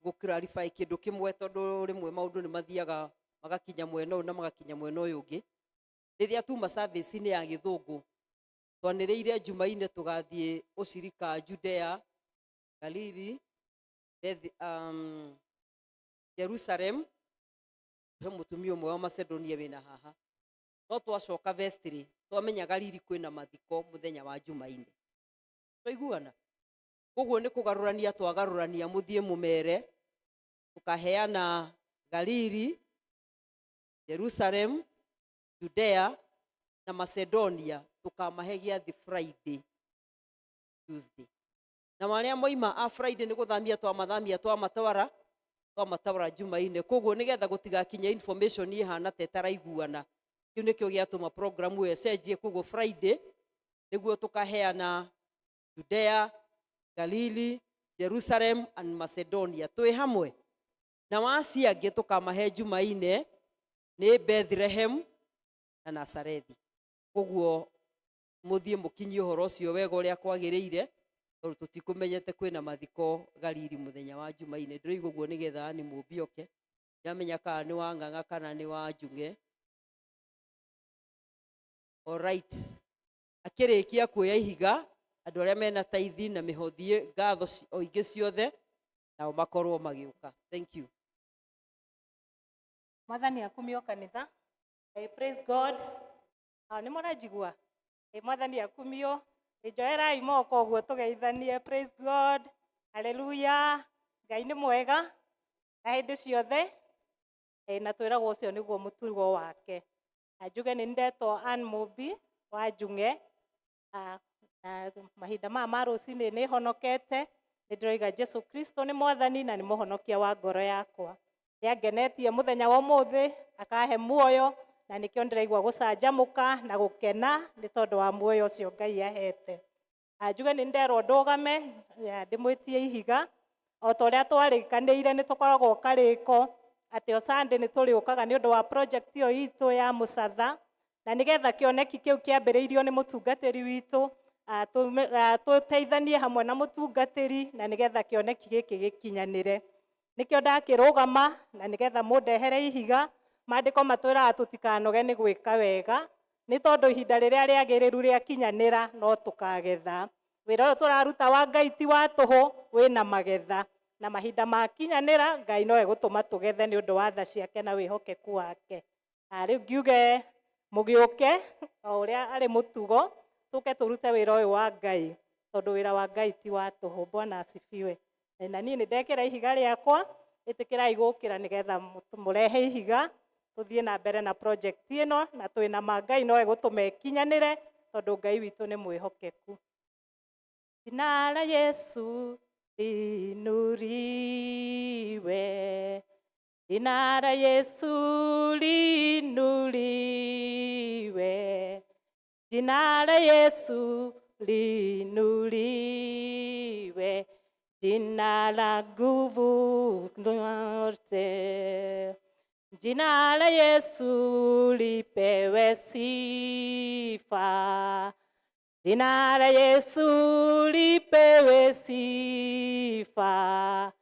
gũ clarify kĩndũ kĩmwe, tondũ rĩmwe maũndũ nĩ mathiaga magakinya mwena ũyũ na magakinya mwena ũyũ ũngĩ. Rĩrĩa tuma service-inĩ ya gĩthũngũ, twanĩrĩire Jumaine tũgathiĩ ũcirika Judea, Galili, Jerusalem, he mũtumia ũmwe wa Macedonia wĩna haha. No twacoka vestry, twamenya Galili kwĩna mathiko mũthenya wa Jumaine. Twaiguana? Koguo nĩ kũgarũrania twagarũrania, mũthiĩ mũmere, tũkaheana Galili, Jerusalem, Judea na Macedonia, tũkamahe gĩathĩ Friday, Tuesday. Na marĩa moima a Friday nĩ gũthamia twamathamia, twamatwara Jumaine. Koguo nĩgetha gũtigakinye information ĩhana ta ĩtaraiguana, kĩu nĩkĩo gĩatũma program ĩyo ĩcenjie. Koguo Friday nĩguo tũkaheana Judea, Galili, Jerusalem and Macedonia twĩ hamwe, na waci angĩ tũkamahe Jumaine nĩ Bethlehem na Nazarethi. Koguo mũthiĩ mũkinyie ũhoro ũcio wega ũrĩa kwagĩrĩire, tondũ tũtikũmenyete kwĩna mathiko Galili mũthenya wa Jumaine. Ndĩroiga ũguo nĩgetha ni mũmbi oke ndamenya kana nĩ wa Ng'ang'a kana nĩ wa Njung'e. Alright, akĩrĩkia kuoya ihiga, andũ arĩa mena taithi na mĩhothi, ngatho o ingĩ ciothe nao makorwo magĩũka. Thank you. Mwathani akumio kanitha. Hey, praise God. Ah, nĩ mũranjigua? Hey, Mwathani akumio. Hey, njoerai moko ũguo tũgeithanie. Praise God. Hallelujah. Ngai nĩ mwega na hĩndĩ ciothe. Hey, na twĩragwo ũcio nĩguo mũtugo wake. Na njuge nĩ ndetwo Ann Mũmbi wa Njung'e. Ah, na mahinda maya ma rũcinĩ nĩ honokete, nĩ ndĩroiga Jesu Kristo nĩ Mwathani na nĩ mũhonokia wa ngoro yakwa. Nĩ angenetie mũthenya wa ũmũthĩ, akahe muoyo, na nĩkĩo ndĩraigua gũcanjamũka na gũkena nĩ tondũ wa muoyo ũcio Ngai ahete. Njuge nĩ nderwo ndũgame ndĩmwĩtie ihiga o ta ũrĩa twarĩkanĩire, nĩ tũkoragwo karĩko atĩ o Sunday nĩ tũrĩũkaga nĩ ũndũ wa project ĩyo itũ ya mũcatha, na nĩgetha kĩoneki kĩu kĩambĩrĩirio nĩ mũtungatĩri witũ, tũteithanie hamwe na mũtungatĩri, na nĩgetha kĩoneki gĩkĩ gĩkinyanĩre. Nĩkĩo ndakĩrũgama na nĩgetha mũndehere ihiga. Maandĩko matwĩraga tũtikanoge nĩ gwĩka wega, nĩ tondũ ihinda rĩrĩa rĩagĩrĩru rĩakinyanĩra no tũkagetha. Wĩra ũyũ tũraruta wa Ngai ti wa tũhũ, wĩna magetha, na mahinda makinyanĩra Ngai no egũtũma tũgethe nĩ ũndũ wa tha ciake na wĩhokeku wake. Rĩu ngiuge mũgĩũke o ũrĩa arĩ mũtugo, tũke tũrute wĩra ũyũ wa Ngai, tondũ wĩra wa Ngai ti wa tũhũ. Bwana asifiwe. Na niĩ nĩ ndekĩra ihiga rĩakwa, ĩtĩkĩrai gũkĩra nĩgetha mũrehe ihiga tũthiĩ na mbere na project ĩno, na twĩna ma Ngai no egũtũma ĩkinyanĩre, tondũ Ngai witũ nĩ mwĩhokeku. Jina la Yesu liinuliwe, jina la Yesu liinuliwe, jina la Yesu liinuliwe, jina la nguvu zote. Jina la Yesu lipewe sifa, jina la Yesu lipewe sifa,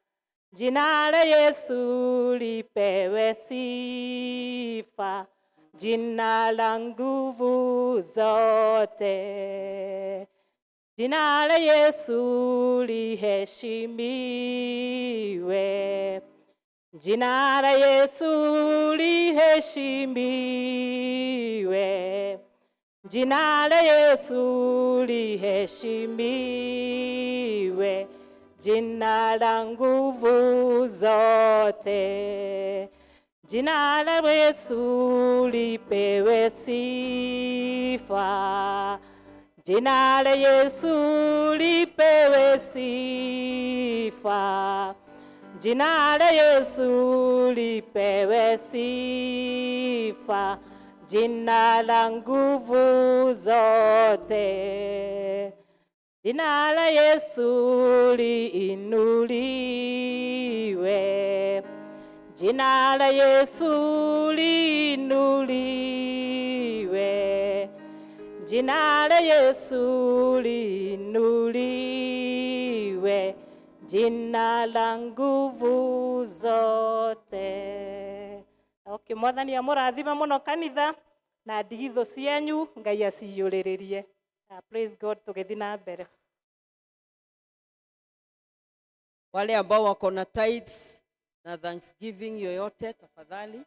jina la Yesu lipewe sifa, jina la nguvu zote. Jina la Yesu liheshimiwe, jina la Yesu liheshimiwe, jina la Yesu liheshimiwe, jina la nguvu zote. Jina la Yesu lipewe sifa. Jina la Yesu lipewe sifa. Jina la Yesu lipewe sifa. Jina la nguvu zote. Jina la Yesu liinuliwe. Jina la Yesu liinuliwe. Jina la Yesu liinuliwe. Jina la nguvu zote. Okay, Mwathani amũrathime mũno kanitha na ndigithũ cianyu Ngai aciyũrĩrĩrie. Praise God, tũgĩthiĩ na mbere. Wale ambao wako na tithes na thanksgiving yoyote, tafadhali.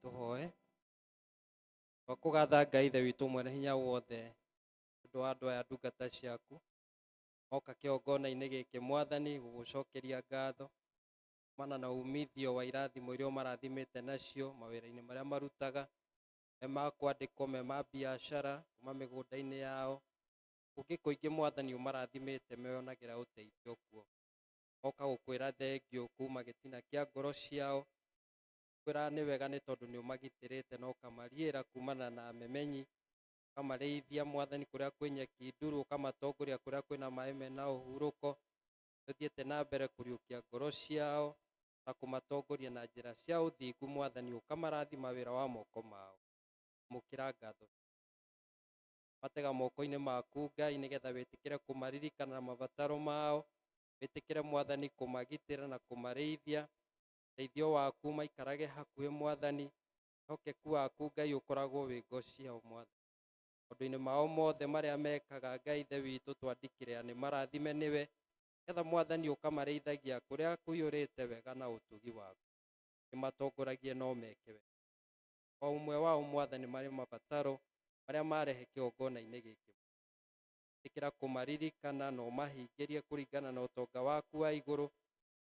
Tũhoe. Twakũgatha Ngai Ithe witũ mwene hinya wothe ũndũ wa andũ aya ndungata ciaku moka kĩgongona-inĩ gĩkĩ Mwathani gũgũcokeria ngatho kumana na umithio wa irathimo iria ũmarathimĩte nacio mawĩra-inĩ marĩa marutaga, me ma kwandĩkwo, me ma biacara, kuma mĩgũnda-inĩ yao, kũngĩ kũingĩ Mwathani ũmarathimĩte meyonagĩra ũteithio kuo. Moka gũkwĩra thengio kuma gĩtina kĩa ngoro ciao, kwĩra nĩ wega nĩ tondũ nĩ ũmagitĩrĩte na ũkamariĩra kumana na memenyi, ũkamarĩithia Mwathani kũrĩa kwĩ nyeki nduru, ũkamatongoria kũrĩa kwĩna maĩ mena ũhurũko. Nĩ ũthiĩte na mbere kũriũkia ngoro ciao na kũmatongoria na njĩra cia ũthingu Mwathani, ũkamarathima wĩra wa moko mao. Amũkĩra ngatho. Matega moko-inĩ maku Ngai, nĩgetha wĩtĩkĩre kũmaririkana na mabataro mao, wĩtĩkĩre Mwathani kũmagitĩra na kũmarĩithia. Ũteithio waku maikarage hakuhĩ Mwathani, wĩhokeku waku Ngai ũkoragwo wĩ ngo ciao Mwathani. Maũndũ-inĩ mao mothe marĩa mekaga Ngai Ithe witũ twandĩkĩre nĩ marathime nĩwe, nĩgetha Mwathani ũkamarĩithagia kũrĩa kũiyũrĩte wega na ũtugi waku. Kĩmatongoragie no meke wega. O ũmwe wao Mwathani marĩ mabataro marĩa marehe kĩgongona-inĩ gĩkĩ. Ĩtĩkĩra kũmaririkana na ũmahingĩrie kũringana na ũtonga waku wa igũrũ.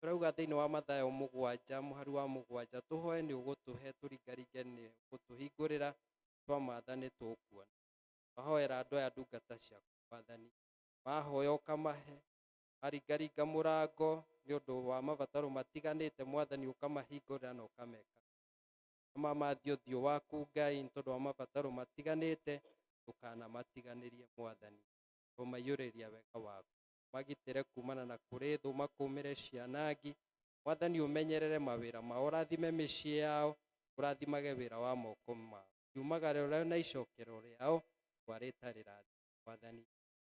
Tũrauga thĩinĩ wa Mathayo 7 mũhari wa 7 tũhoe nĩ ũgũtũhe tũringaringe nĩ ũgũtũhingũrĩra, twamatha nĩ tũkuona. Twahoera andũ aya ndungata ciaku Mwathani, mahoya ũkamahe, maringaringa mũrango nĩ ũndũ wa mabataro matiganĩte Mwathani ũkamahingũrĩra na ũkameka. Mamathi ũthiũ waku Ngai nĩ tondũ wa mabataro matiganĩte, ndũkanamatiganĩrie Mwathani, ũmaiyũrĩria wega waku. Magitĩre kumana na kũrĩ thũ, makũmĩre cianangi Mwathani, ũmenyerere mawĩra mao, ũrathime mĩciĩ yao, ũrathimage wĩra wa moko mao, riumagara rĩao na icokero rĩao rwarĩta rĩrathime Mwathani.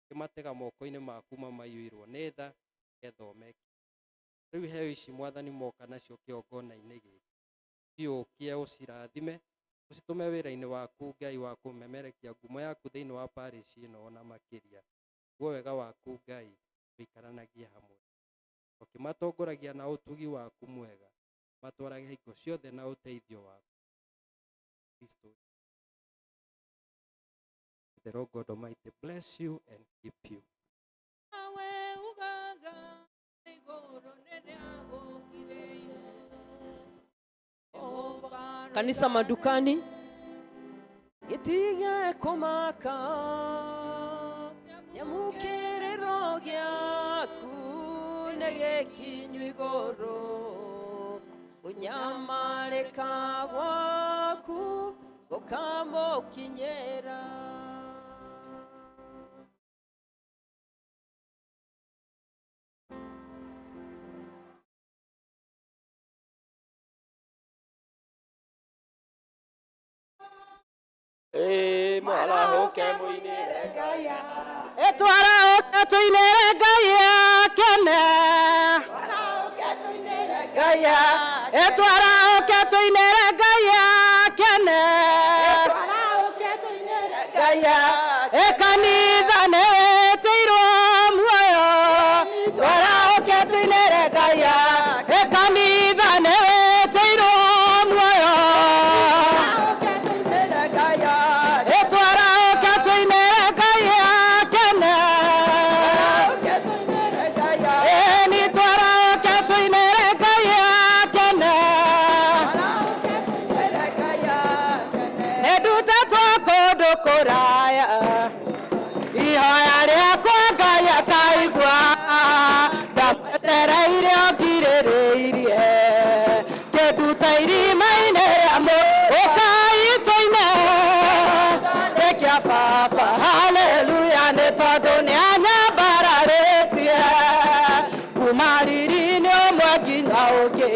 Kĩmatega moko-inĩ maku mamaiyũirwo nĩ tha, nĩgetha ũmeke. Rĩu iheo ici Mwathani moka nacio kĩgongona-inĩ gĩkĩ, ciũkie ũcirathime, ũcitũme wĩra-inĩ waku Ngai wa kũmemerekia ngumo yaku thĩinĩ wa parish ĩno ona makĩria. Guo wega waku Ngai ũikaranagie hamwe, ũkĩmatongoragia na ũtugi waku mwega, matwarage hingo ciothe na ũteithio waku Kristo. The Lord God Almighty bless you and keep you. Kanisa madukani, gĩtige kũmaka nyamũkĩrĩro gĩaku nĩ gĩkinyu igũrũ. Kũnyamarĩka gwaku gũkamũkinyĩra. Mwarahũke mũinĩre Ngai. Twaraũke tũinĩre Ngai akene. Twaraũke tũinĩre Ngai akene. Kanitha nĩ wĩtĩirwo muoyo. Twaraũke tũinĩre Ngai. Kanitha nĩ wĩtĩirwo muoyo. Twaraũke tũinĩre Ngai akene. Ĩni twaraũke tũinĩre Ngai akene. Nĩndutetwo kũndũ kũraya, ihoya rĩakwa Ngai akaigua, ndamwetereire o ngirĩrĩirie, kĩnduta irima-inĩ rĩa ũkai tũine nĩ kĩa baba, haleluya, nĩ tondũ nĩanyambararĩtie kuma riri-inĩ ũmwe nginya ũngĩ,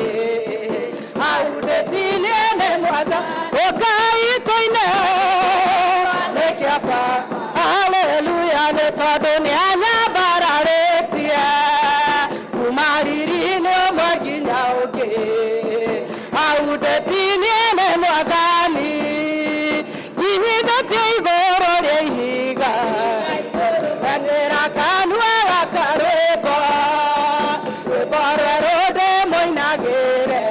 hau ndĩtinie nĩ mwatha, ũkai tũine nĩ kĩa baba, haleluya, nĩ tondũ nĩanyambararĩtie kuma riri-inĩ ũmwe nginya ũngĩ, hau ndĩtinie nĩ mwathani, nginyithĩtie igũrũ rĩa ihiga, ekĩra kanua gaka rwĩmbo, rwĩmbo rwerũ ndĩmũinagĩre,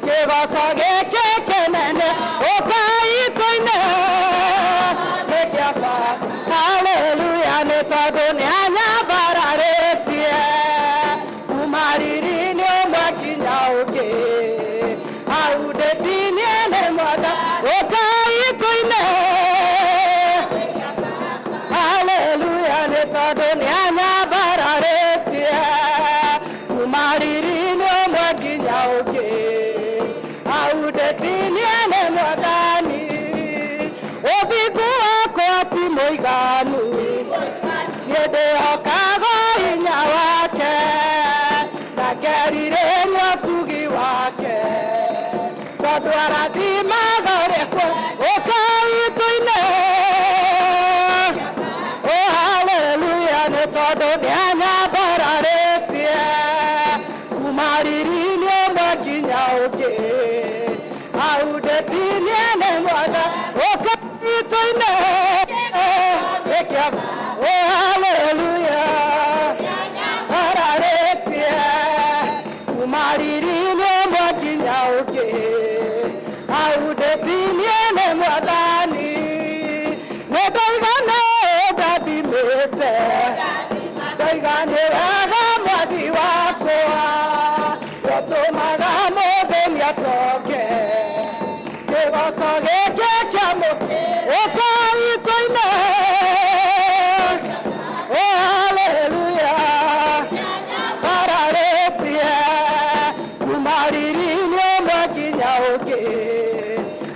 kĩgoco gĩkĩ kĩnene, ũkai tũine nĩ kĩa baba, haleluya, nĩ tondũ nĩanyambararĩtie kuma riri-inĩ ũmwe nginya ũngĩ, hau ndĩtinie nĩ mwatha, ũkai tũine, haleluya, nĩ tondũ nĩanyambararĩtie kuma riri-inĩ ũmwe nginya ũngĩ, hau ndĩtinie nĩ mwathani, ũthingu wakwa ti mũiganu, niĩ ndĩhokaga hinya wake, na ngerirĩria ũtugi wake, tondũ arathimaga ũrĩa ũkai tũine, oh haleluya, nĩ tondũ nĩanyambararĩtie kuma riri-inĩ ũmwe nginya ũngĩ, hau ndĩtinie nĩ mwatha, ũkai tũine nĩ kĩa, oh haleluya, ararĩtie kuma riri-inĩ ũmwe nginya ũngĩ, hau ndĩtinie nĩ mwathani, nĩ ndoiga nĩ ndathimĩte, ndoiga nĩ wega mwathi wakwa, ũtũmaga mũthĩni atonge, kĩgoco gĩkĩ kĩa ũkai tũine, oh haleluya, ararĩtie kuma riri-inĩ ũmwe nginya ũngĩ,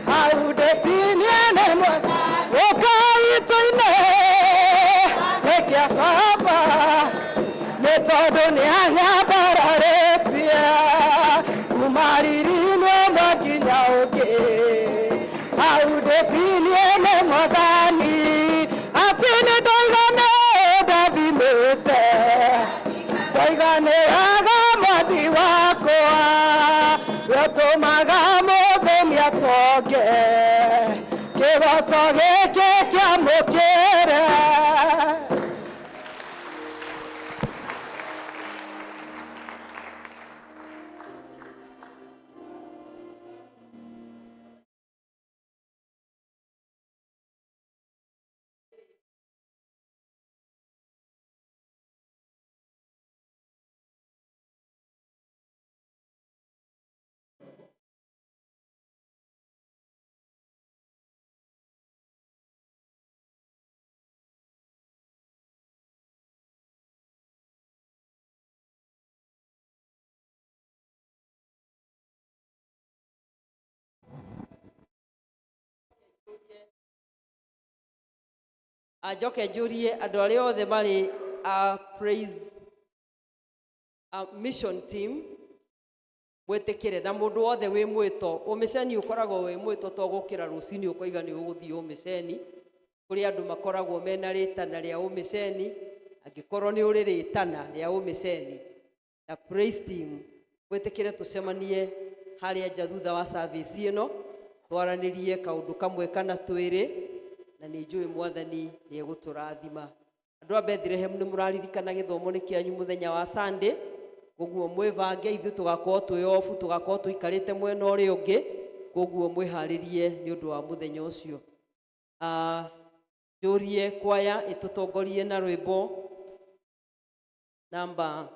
hau ndĩtinie nĩ mwathani, ũkai tũine nĩ kĩa baba, nĩ tondũ nĩanyambararĩtie kuma riri-inĩ ũmwe nginya ũngĩ, hau ndĩtinie nĩ mwathani, atĩ nĩ ndoiga nĩ ndathimĩte, ndoiga nĩ wega mwathi wakwa, we ũtũmaga mũthĩni atonge, kĩgoco gĩkĩ kĩamũkĩre. Njoke njũrie andũ arĩa othe marĩ a praise a mission team mwĩtĩkĩre na mũndũ wothe wĩ mwĩto ũmĩceni ũkoragwo wĩ mwĩto to gũkĩra rũcinĩ ũkoiga nĩ ũgũthiĩ ũmĩceni. Kũrĩ andũ makoragwo mena rĩtana rĩa ũmĩceni, angĩkorwo nĩ ũrĩ rĩtana rĩa ũmĩceni na praise team mwĩtĩkĩre tũcemanie harĩa nja thutha wa service ĩno, twaranĩrie kaũndũ kamwe kana twĩrĩ, na nĩ njũĩ mwathani nĩ egũtũrathima. Andũ a Bethlehem nĩ mũraririkana gĩthomo nĩ kĩanyu mũthenya wa Sunday, koguo mwĩbange, ithuĩ tũgakorwo twĩ off, tũgakorwo tũikarĩte mwena ũrĩa ũngĩ, koguo mwĩharĩrie nĩ ũndũ wa mũthenya ũcio. Njũrie kwaya ĩtũtongorie na rwĩmbo namba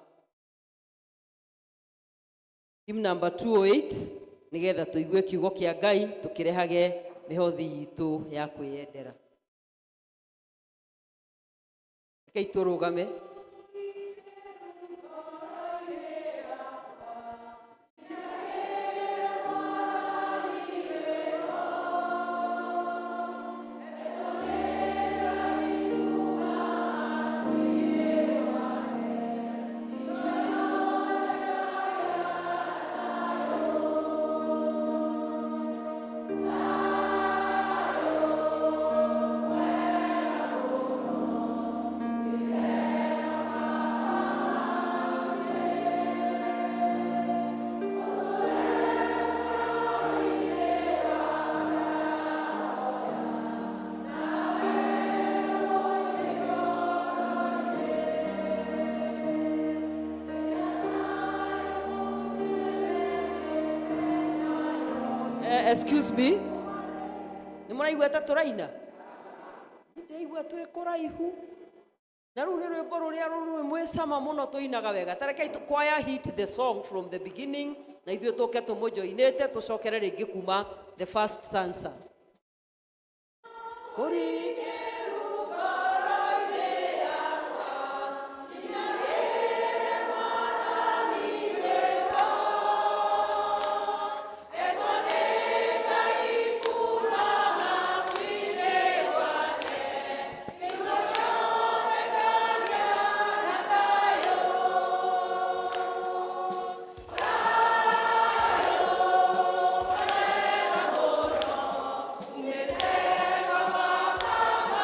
hymn number 208 nigetha tũigue kiugo kĩa Ngai tũkĩrehage mĩhothi itũ ya kwĩyendera. Rekei tũrũgame. Excuse me, nĩ mũraigua ta tũraina? Ndĩraigua twĩ kũraihu na rĩu nĩ rwĩmbo rũrĩa rũrĩ mwĩ cama mũno tũinaga wega. Ta rekei choir hit the song from the beginning na ithuĩ tũke tũmũjoinĩte tũcokere rĩngĩ kuma the first stanza. Kũringĩrũ ngoro-inĩ yakwa, inagĩre Mwathani nyĩmbo. Etwo nĩ Ngai kuma matu-inĩ gwake, hingo ciothe ngagĩa na thayũ. Thayũ mwega mũno, umĩte kwa Baba.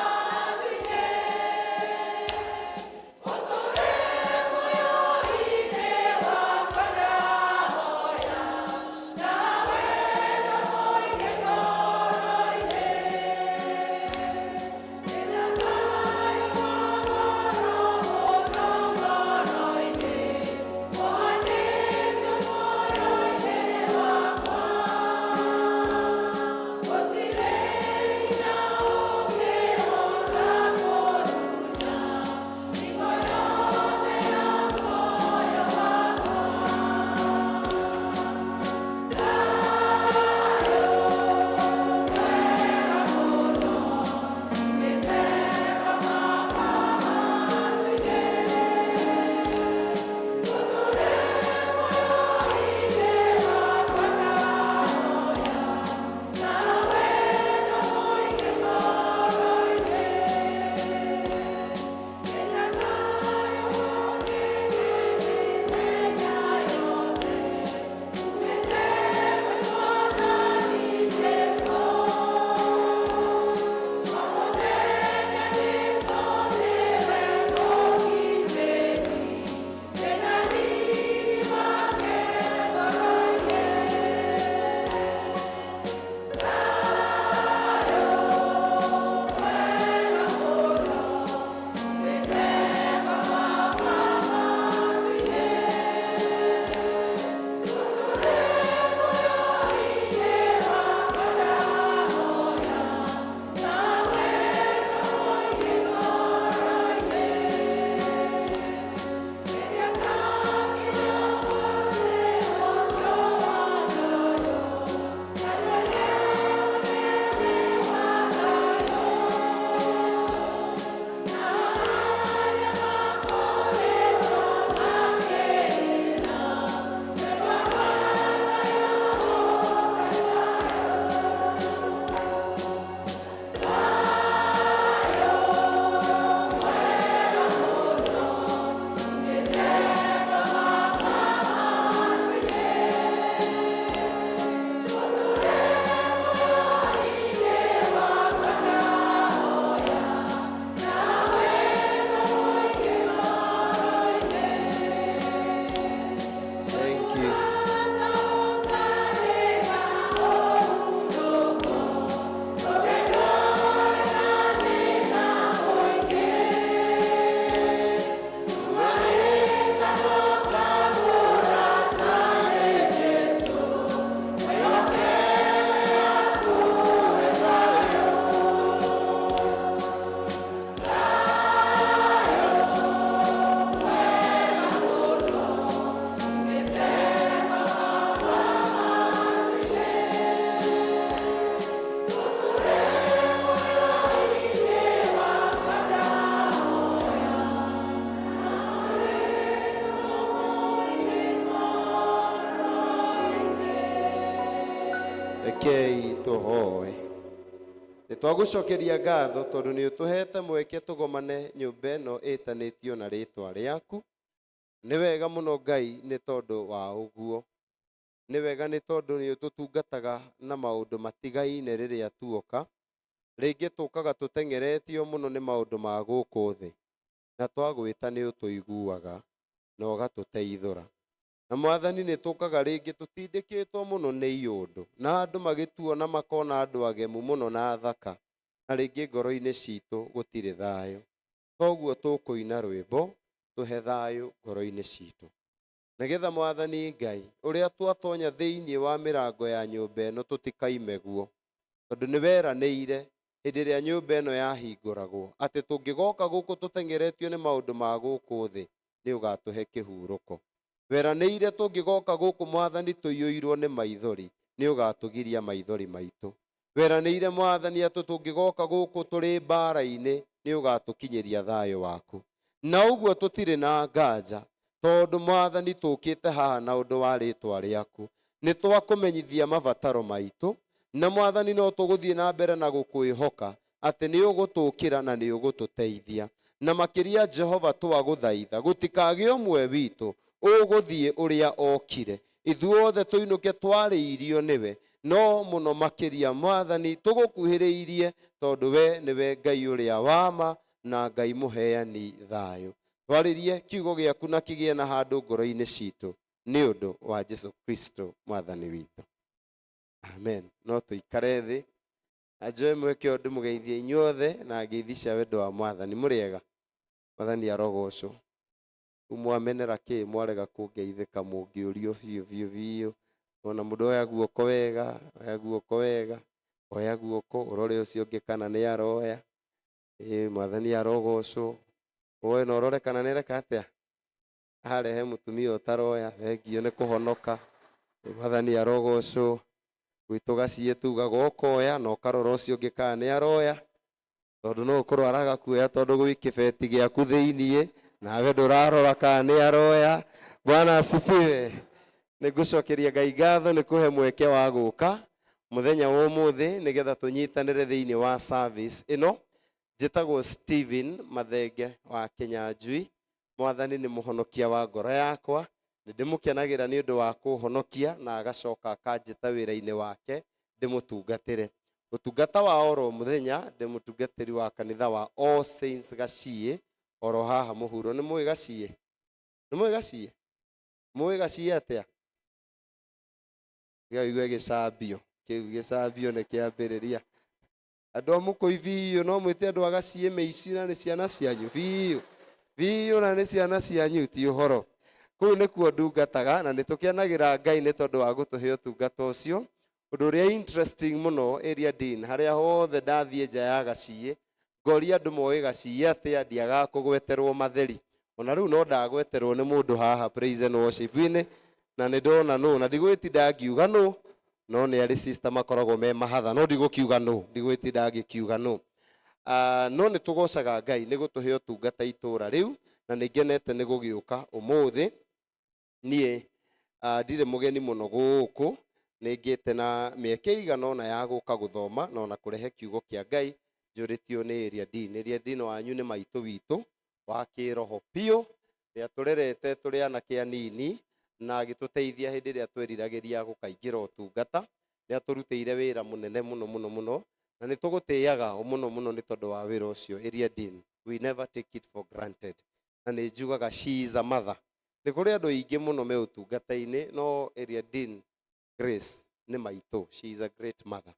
Rekei tũhoe. Nĩ twagũcokeria ngatho tondũ nĩ ũtũhete mweke tũgomane nyũmba ĩno ĩtanĩtio na rĩtwa rĩaku. Nĩ wega mũno Ngai nĩ tondũ wa ũguo. Nĩ wega nĩ tondũ nĩ ũtũtungataga na maũndũ matigaine rĩrĩa tuoka. Rĩngĩ tũkaga tũteng'eretio mũno nĩ maũndũ ma gũkũ thĩ, na twagwĩta nĩ ũtũiguaga na ũgatũteithũra. Na Mwathani nĩ tũkaga rĩngĩ tũtindĩkĩtwo mũno nĩ iũndũ, na andũ magĩtuona makona andũ agemu mũno na athaka, na rĩngĩ ngoro-inĩ citũ gũtirĩ thayũ. Toguo tũkũina rwĩmbo tũhe thayũ ngoro-inĩ citũ. Nĩgetha Mwathani Ngai, ũrĩa twatonya thĩinĩ wa mĩrango ya nyũmba ĩno tũtikaime guo, tondũ nĩ weranĩire hĩndĩ ĩrĩa nyũmba ĩno yahingũragwo atĩ tũngĩgoka gũkũ tũteng'eretio nĩ maũndũ ma gũkũ thĩ, nĩ ũgatũhe kĩhurũko. Weranĩire tũngĩgoka gũkũ Mwathani tũiyũirwo nĩ maithori, nĩ ũgatũgiria maithori maitũ. Weranĩire Mwathani atĩ tũngĩgoka gũkũ tũrĩ mbara-inĩ, nĩ ũgatũkinyĩria thayũ waku. Na ũguo tũtirĩ na nganja, tondũ Mwathani tũkĩte haha na ũndũ wa rĩtwa rĩaku. Nĩ twakũmenyithia mabataro maitũ, na Mwathani no tũgũthiĩ na mbere na gũkwĩhoka atĩ nĩ ũgũtũkĩra na nĩ ũgũtũteithia. Na makĩria Jehova twagũthaitha gũtikagĩe ũmwe witũ ũgũthiĩ ũrĩa okire. Ithuothe tũinũke twarĩirio nĩwe, no mũno makĩria Mwathani tũgũkuhĩrĩirie tondũ we nĩwe Ngai ũrĩa wa ma na Ngai mũheani thayũ. Twarĩrie kiugo gĩaku na kĩgĩe na handũ ngoro-inĩ citũ nĩ ũndũ wa Jesu Kristo Mwathani witũ. Amen. No tũikare thĩ na njoe mweke ũyũ ndĩmũgeithie inyuothe na ngeithi cia wendo wa Mwathani. Mũrĩega? Mwathani arogocwo. Rĩu mwamenera kĩ mwarega kũngeithĩka mũngĩũrio biũ biũ biũ. Ona mũndũ oya guoko wega, oya guoko wega, oya guoko, ũrore ũcio ũngĩ kana nĩ aroya. Ĩĩ Mwathani arogocwo. Woe na ũrore kana nĩ areka atĩa. Arehe mũtumia ũtaroya, thengio nĩ kũhonoka. Mwathani arogocwo. Gwitũ gaciĩ tugaga ũkoya na ũkarora ũcio ũngĩ kana nĩ aroya, tondũ no ũkorwo araga kuoya tondũ gwĩ kĩbeti gĩaku thĩiniĩ nawe ndũrarora kana nĩ aroya. Bwana asifiwe. Nĩ ngũcokeria Ngai ngatho nĩ kũhe mweke wa gũka mũthenya wa ũmũthĩ nĩgetha tũnyitanĩre thĩiniĩ wa service ĩno. Njĩtagwo Stephen Mathenge wa Kĩnyanjui. Mwathani nĩ mũhonokia wa ngoro yakwa. Nĩ ndĩmũkenagĩra nĩ ũndũ wa kũhonokia na agacoka akanjĩta wĩra-inĩ wake ndĩmũtungatĩre. Ũtungata wa oro mũthenya ndĩ mũtungatĩri wa kanitha wa All Saints Gaciĩ oro haha mũhuro. Nĩ mũĩ Gaciĩ? Nĩ mũĩ Gaciĩ? Mũĩ Gaciĩ atĩa? Tiga ũigue gĩcambio. Kĩu gĩcambio nĩ kĩambĩrĩria. Andũ a mũkũi biũ no mwĩte andũ a Gaciĩ mĩici na nĩ ciana cianyu biũ. Biũ na nĩ ciana cianyu ti ũhoro. Kũu nĩkuo ndungataga na nĩ tũkenagĩra Ngai nĩ tondũ wa gũtũhe ũtungata ũcio. Ũndũ ũrĩa interesting mũno area dean, harĩa hothe ndathiĩ nja ya Gaciĩ, ngoria andũ moĩ Gaciĩ atĩa, ndiagaga kũgweterwo matheri. Ona rĩu no ndagweterwo nĩ mũndũ haha praise and worship-inĩ, na nĩ ndona nũ, na ndigwĩtinda ngiuga nũ, no nĩ arĩ sister makoragwo me mahatha, no ndigũkiuga nũ, ndigwĩtinda ngĩkiuga nũ. No nĩ tũgocaga Ngai nĩ gũtũhe ũtungata itũra rĩu, na nĩ ngenete nĩ gũgĩũka ũmũthĩ. Niĩ ndirĩ mũgeni mũno gũkũ, nĩ ngĩte na mĩeke ĩigana ũna ya gũka gũthoma na ona kũrehe kiugo kĩa Ngai, njũrĩtio nĩ area dean. Area dean wanyu nĩ maitũ witũ wa kĩroho biũ, nĩ atũrerete tũrĩ anake anini na agĩtũteithia hĩndĩ ĩrĩa tweriragĩria gũkaingĩra ũtungata. Nĩ atũrutĩire wĩra mũnene mũno mũno mũno, na nĩ tũgũtĩaga mũno mũno nĩ tondũ wa wĩra ũcio. Area dean, we never take it for granted. Na nĩ njugaga she is a mother. Nĩ kũrĩ andũ aingĩ mũno me ũtungata-inĩ, no area dean Grace nĩ maitũ, she is a great mother.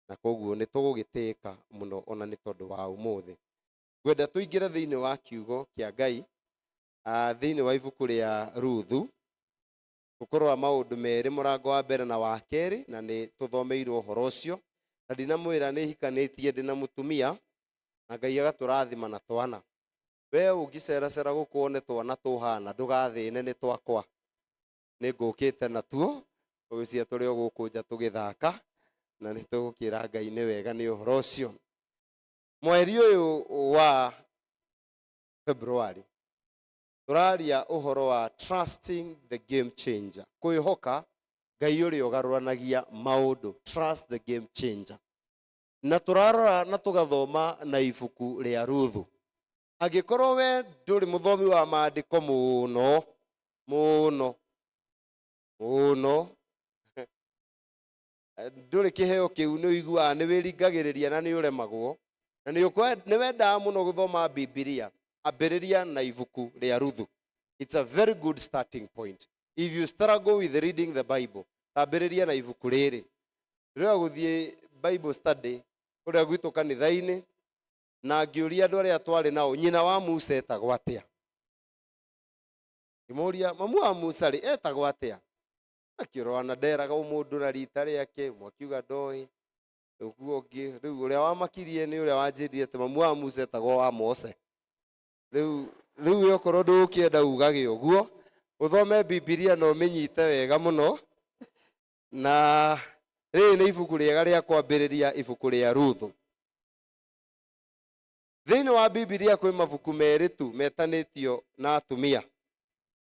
Na koguo nĩ tũgũgĩtĩĩka mũno ona nĩ tondũ wa ũmũthĩ. Ngwenda tũingĩre thĩinĩ wa kiugo kĩa Ngai, thĩinĩ wa ibuku rĩa Ruthu, tũkũrora maũndũ merĩ, mũrango wa mbere na wa kerĩ, na nĩ tũthomeirwo ũhoro ũcio. Na ndinamwĩra nĩ hikanĩtie ndĩna mũtumia, na Ngai agatũrathima na twana. We ũngĩceracera gũkũ wone twana tũhana, ndũgathĩne nĩ twakwa. Nĩ ngũkĩte natuo, ũgĩcia tũrĩ o gũkũ nja tũgĩthaka, na nĩ tũgũkĩra Ngai nĩ wega nĩ ũhoro ũcio. Mweri ũyũ wa February, tũraria ũhoro wa trusting the game changer, kwĩhoka Ngai ũrĩa ũgarũranagia maũndũ. Trust the game changer. Na tũrarora na tũgathoma na ibuku rĩa Ruthu. Angĩkorwo we ndũrĩ mũthomi wa maandĩko mũno mũno mũno, ndũrĩ kĩheo kĩu, nĩ ũiguaga nĩ wĩringagĩrĩria na nĩ ũremagwo na nĩ wendaga mũno gũthoma Bibilia, ambĩrĩria na ibuku rĩa Ruthu. It's a very good starting point. If you struggle with reading the Bible, ambĩrĩria na ibuku rĩrĩ. Rĩrĩa gũthiĩ Bible study kũrĩa gwitũ kanitha-inĩ, na ngĩũria andũ arĩa twarĩ nao, nyina wa Musa etagwo atĩa? Ngĩmũria, mamu wa Musa rĩ, etagwo atĩa? Akĩrora na nderaga o mũndũ na rita rĩake, ũmwe akiuga ndoĩ, ũguo ũngĩ. Rĩu ũrĩa wamakirie nĩ ũrĩa wanjĩrire atĩ mamu wa Musa etagwo wa Mose. Rĩu we okorwo ndũgũkĩenda ugage ũguo, ũthome Bibilia na ũmĩnyite wega mũno. Na rĩrĩ nĩ ibuku rĩega rĩa kwambĩrĩria, ibuku rĩa Ruthu. Thĩinĩ wa Bibilia kwĩ mabuku merĩ tu metanĩtio na atumia,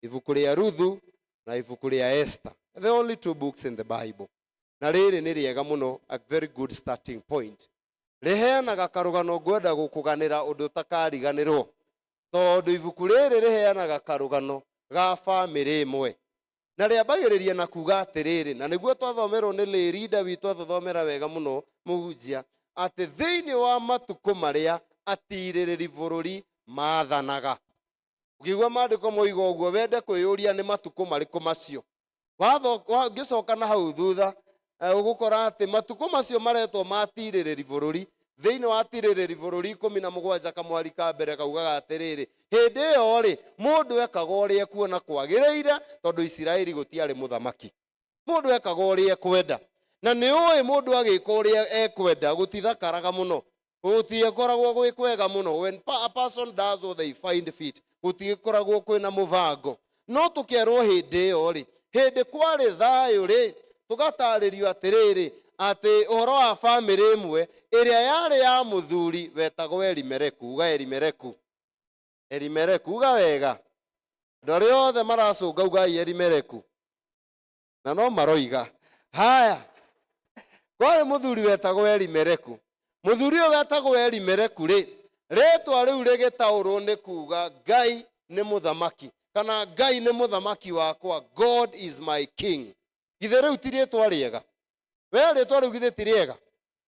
ibuku rĩa Ruthu na ibuku rĩa Esther. The only two books in the Bible. Na rĩrĩ nĩ rĩega mũno, a very good starting point. Rĩheanaga karũgano ngwenda gũkũganĩra ũndũ ũtakariganĩrwo, tondũ ibuku rĩrĩ rĩheanaga karũgano ga bamĩrĩ ĩmwe, na rĩambagĩrĩria na kuga atĩrĩrĩ, na nĩguo twathomerwo nĩ lĩrinda witũ, atũthomera wega mũno mũhunjia, atĩ thĩinĩ wa matukũ marĩa atirĩrĩri bũrũri maathanaga. Ũkĩigua maandĩko moiga ũguo, wende kwĩyũria nĩ matukũ marĩkũ macio. Ngĩcoka na hau thutha, ũgũkora atĩ matukũ macio maretwo matirĩrĩri bũrũri. Thĩinĩ wa tirĩrĩri bũrũri 17 kamwari ka mbere kaugaga atĩrĩrĩ, hĩndĩ ĩyo rĩ, mũndũ ekaga ũrĩa ekuona kwagĩrĩire, tondũ Isiraeli gũtiarĩ mũthamaki. Mũndũ ekaga ũrĩa ekwenda, na nĩ ũĩ mũndũ agĩka ũrĩa ekwenda gũtithakaraga mũno, gũtikoragwo gwĩ kwega mũno. When a person does what they find fit, gũtikoragwo kwĩna mũbango. No tũkerwo hĩndĩ ĩyo rĩ, hĩndĩ kwarĩ thayũ rĩ, tũgatarĩrio atĩrĩrĩ, atĩ ũhoro wa bamĩrĩ ĩmwe ĩrĩa yarĩ ya mũthuri wetagwo Elimereku. Uga Elimereku. Elimereku, uga wega. Andũ arĩa othe maracũnga, ugai Elimereku, na no maroiga haya. Kwarĩ mũthuri wetagwo Elimereku. Mũthuri ũyũ wetagwo Elimereku rĩ, rĩtwa rĩu rĩgĩtaũrwo nĩ kuga Ngai nĩ mũthamaki, kana Ngai nĩ mũthamaki wakwa, God is my king. Githĩ rĩu ti rĩtwa rĩega? We, rĩtwa rĩu githĩ ti rĩega?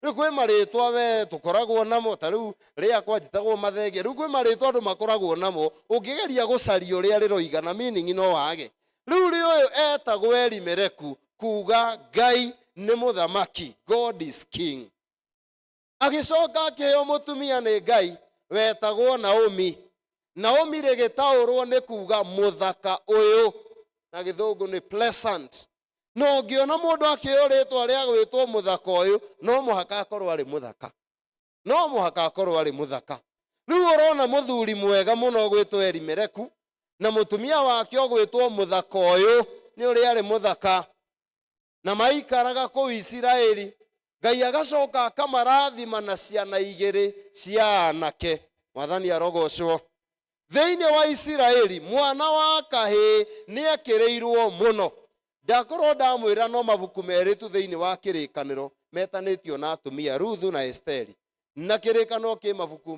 Rĩu kwĩ marĩtwa we tũkoragwo namo, ta rĩu rĩakwa njĩtagwo Mathenge. Rĩu kwĩ marĩtwa andũ makoragwo namo, ũngĩgeria gũcaria ũrĩa rĩroiga na meaning no wage. Rĩu rĩ, ũyũ etagwo Elimereku, kuga Ngai nĩ mũthamaki, God is king. Agĩcoka akĩheo mũtumia nĩ Ngai wetagwo Naomi. Naomi rĩgĩtaũrwo nĩ kuga mũthaka ũyũ, na gĩthũngũ nĩ pleasant. Na ũngĩona mũndũ akĩheo rĩtwa rĩa gwĩtwo mũthaka ũyũ, no mũhaka akorwo arĩ mũthaka, no mũhaka akorwo arĩ mũthaka. Rĩu ũrona mũthuri mwega mũno gwĩtwo Elimereku na mũtumia wake ũgwĩtwo mũthaka ũyũ, nĩ ũrĩa arĩ mũthaka, na maikaraga kũu Isiraeli. Ngai agacoka akamarathima na ciana igĩrĩ cia anake. Mwathani arogocwo. Thĩinĩ wa Isiraeli mwana wa kahĩĩ nĩ ekĩrĩirwo mũno. Ndakorwo ndamwĩra no mabuku merĩ tu thĩinĩ wa kĩrĩkanĩro metanĩtio na atumia, Ruthu na Esteri, na kĩrĩkanĩro kĩ mabuku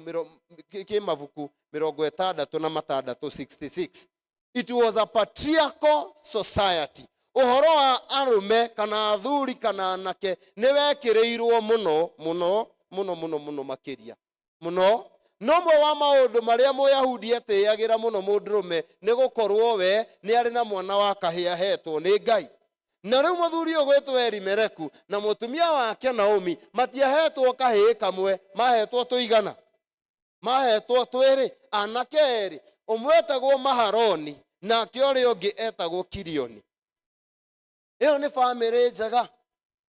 66, 66. It was a patriarchal society. Ũhoro wa arũme kana athuri kana anake nĩ wekĩrĩirwo mũno mũno mũno mũno mũno makĩria mũno. No mwe wa maũndũ marĩa mũyahudi etĩagĩra mũno mũndũrũme nĩ gũkorwo we nĩ arĩ na mwana wa kahĩĩ ahetwo nĩ Ngai. Na rĩu mũthuri ũyũ gwĩtwo Elimereku na mũtumia wake Naomi matiahetwo kahĩĩ kamwe, mahetwo tũigana, mahetwo twĩrĩ, anake erĩ. Ũmwe etagwo Maharoni, nake ũrĩa ũngĩ etagwo Kilioni. Ĩyo nĩ bamĩrĩ njega,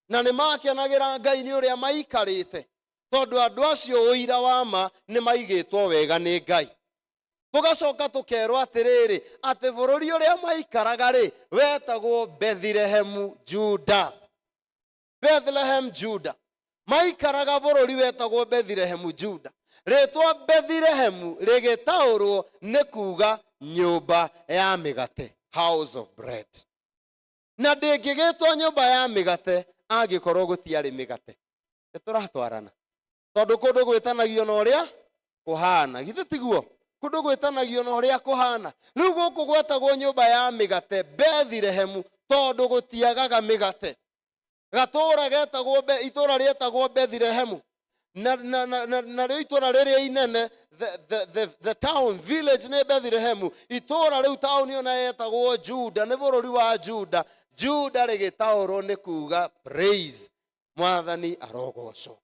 na nĩ makenagĩra Ngai nĩ ũrĩa maikarĩte, tondũ andũ acio ũira wa ma nĩ maigĩtwo wega nĩ Ngai. Tũgacoka tũkerwo atĩrĩrĩ, atĩ bũrũri ũrĩa maikaraga rĩ, wetagwo Bethilehemu Juda. Bethlehem Juda. Maikaraga bũrũri wetagwo Bethilehemu Juda. Rĩtwa Bethilehemu rĩgĩtaũrwo nĩ kuga nyũmba ya mĩgate, house of bread. Na ndĩngĩgĩtwo nyũmba ya mĩgate angĩkorwo gũtiarĩ mĩgate. Nĩ tũratwarana, tondũ kũndũ gwĩtanagio na ũrĩa kũhana, githĩ tiguo? Kũndũ gwĩtanagio na ũrĩa kũhana. Rĩu gũkũ gwetagwo nyũmba ya mĩgate Bethilehemu tondũ gũtiagaga mĩgate. Gatũũra getagwo itũũra rĩetagwo Bethilehemu, na rĩo itũũra rĩrĩa inene, the town village nĩ Bethilehemu. Itũũra rĩu, taũni ĩyo nayo yetagwo Juda, nĩ bũrũri wa Juda. Juda rĩgĩtaũrwo nĩ kuga praise, Mwathani arogocwo.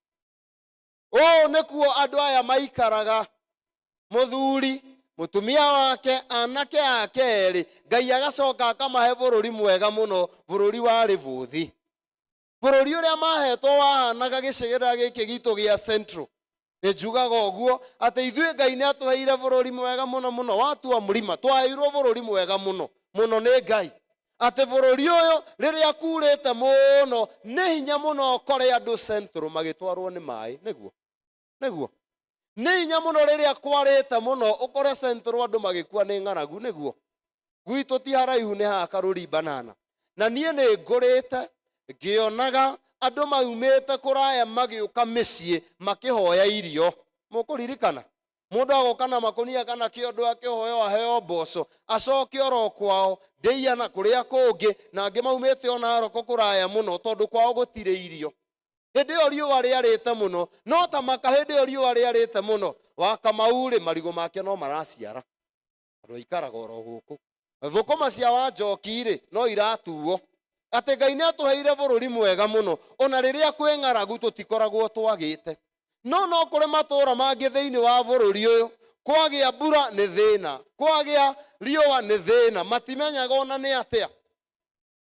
Ũũ nĩkuo andũ aya maikaraga, mũthuri, mũtumia wake, anake ake erĩ. Ngai agacoka akamahe bũrũri mwega mũno, bũrũri warĩ bũthi. Bũrũri ũrĩa mahetwo wahanaga gĩcigĩrĩra gĩkĩ gitũ gĩa Central. Nĩ njugaga ũguo atĩ ithuĩ Ngai nĩ atũheire bũrũri mwega mũno mũno. Watua mũrima, twaheirwo bũrũri mwega mũno mũno nĩ Ngai, atĩ bũrũri ũyũ rĩrĩa kurĩte mũno, nĩ hinya mũno ũkore andũ Central magĩtwarwo nĩ maĩ. Nĩguo nĩ hinya mũno rĩrĩa kwarĩte mũno ũkore Central andũ magĩkua nĩ ng'aragu. Nĩguo gwitũ ti haraihu, nĩ haha Karũri Banana, na niĩ nĩ ngũrĩte ngĩonaga andũ maumĩte kũraya magĩũka mĩciĩ makĩhoya irio. Mũkũririkana mũndũ agoka na makũnia kana kĩondo akĩhoya aheo mboco, acoke oro kwao ndĩia na kũrĩa kũngĩ, na angĩ maumĩte ona Naroko kũraya mũno tondũ kwao gũtirĩ irio. Hĩndĩ ĩyo riũa rĩarĩte mũno, no ta maka hĩndĩ ĩyo riũa rĩarĩte mũno, wa Kamau-rĩ, marigũ make no maraciara, andũ aikaraga oro gũkũ. Thũkũma cia Wanjoki-rĩ, no iratuo. Atĩ Ngai nĩ atũheire bũrũri mwega mũno, ona rĩrĩa kwĩ ng'aragu tũtikoragwo twagĩte. No kũrĩ matũũra mangĩ thĩinĩ wa bũrũri ũyũ, kwagĩa mbura nĩ thĩna, kwagĩa riũa nĩ thĩna, matimenyaga ona nĩ atĩa.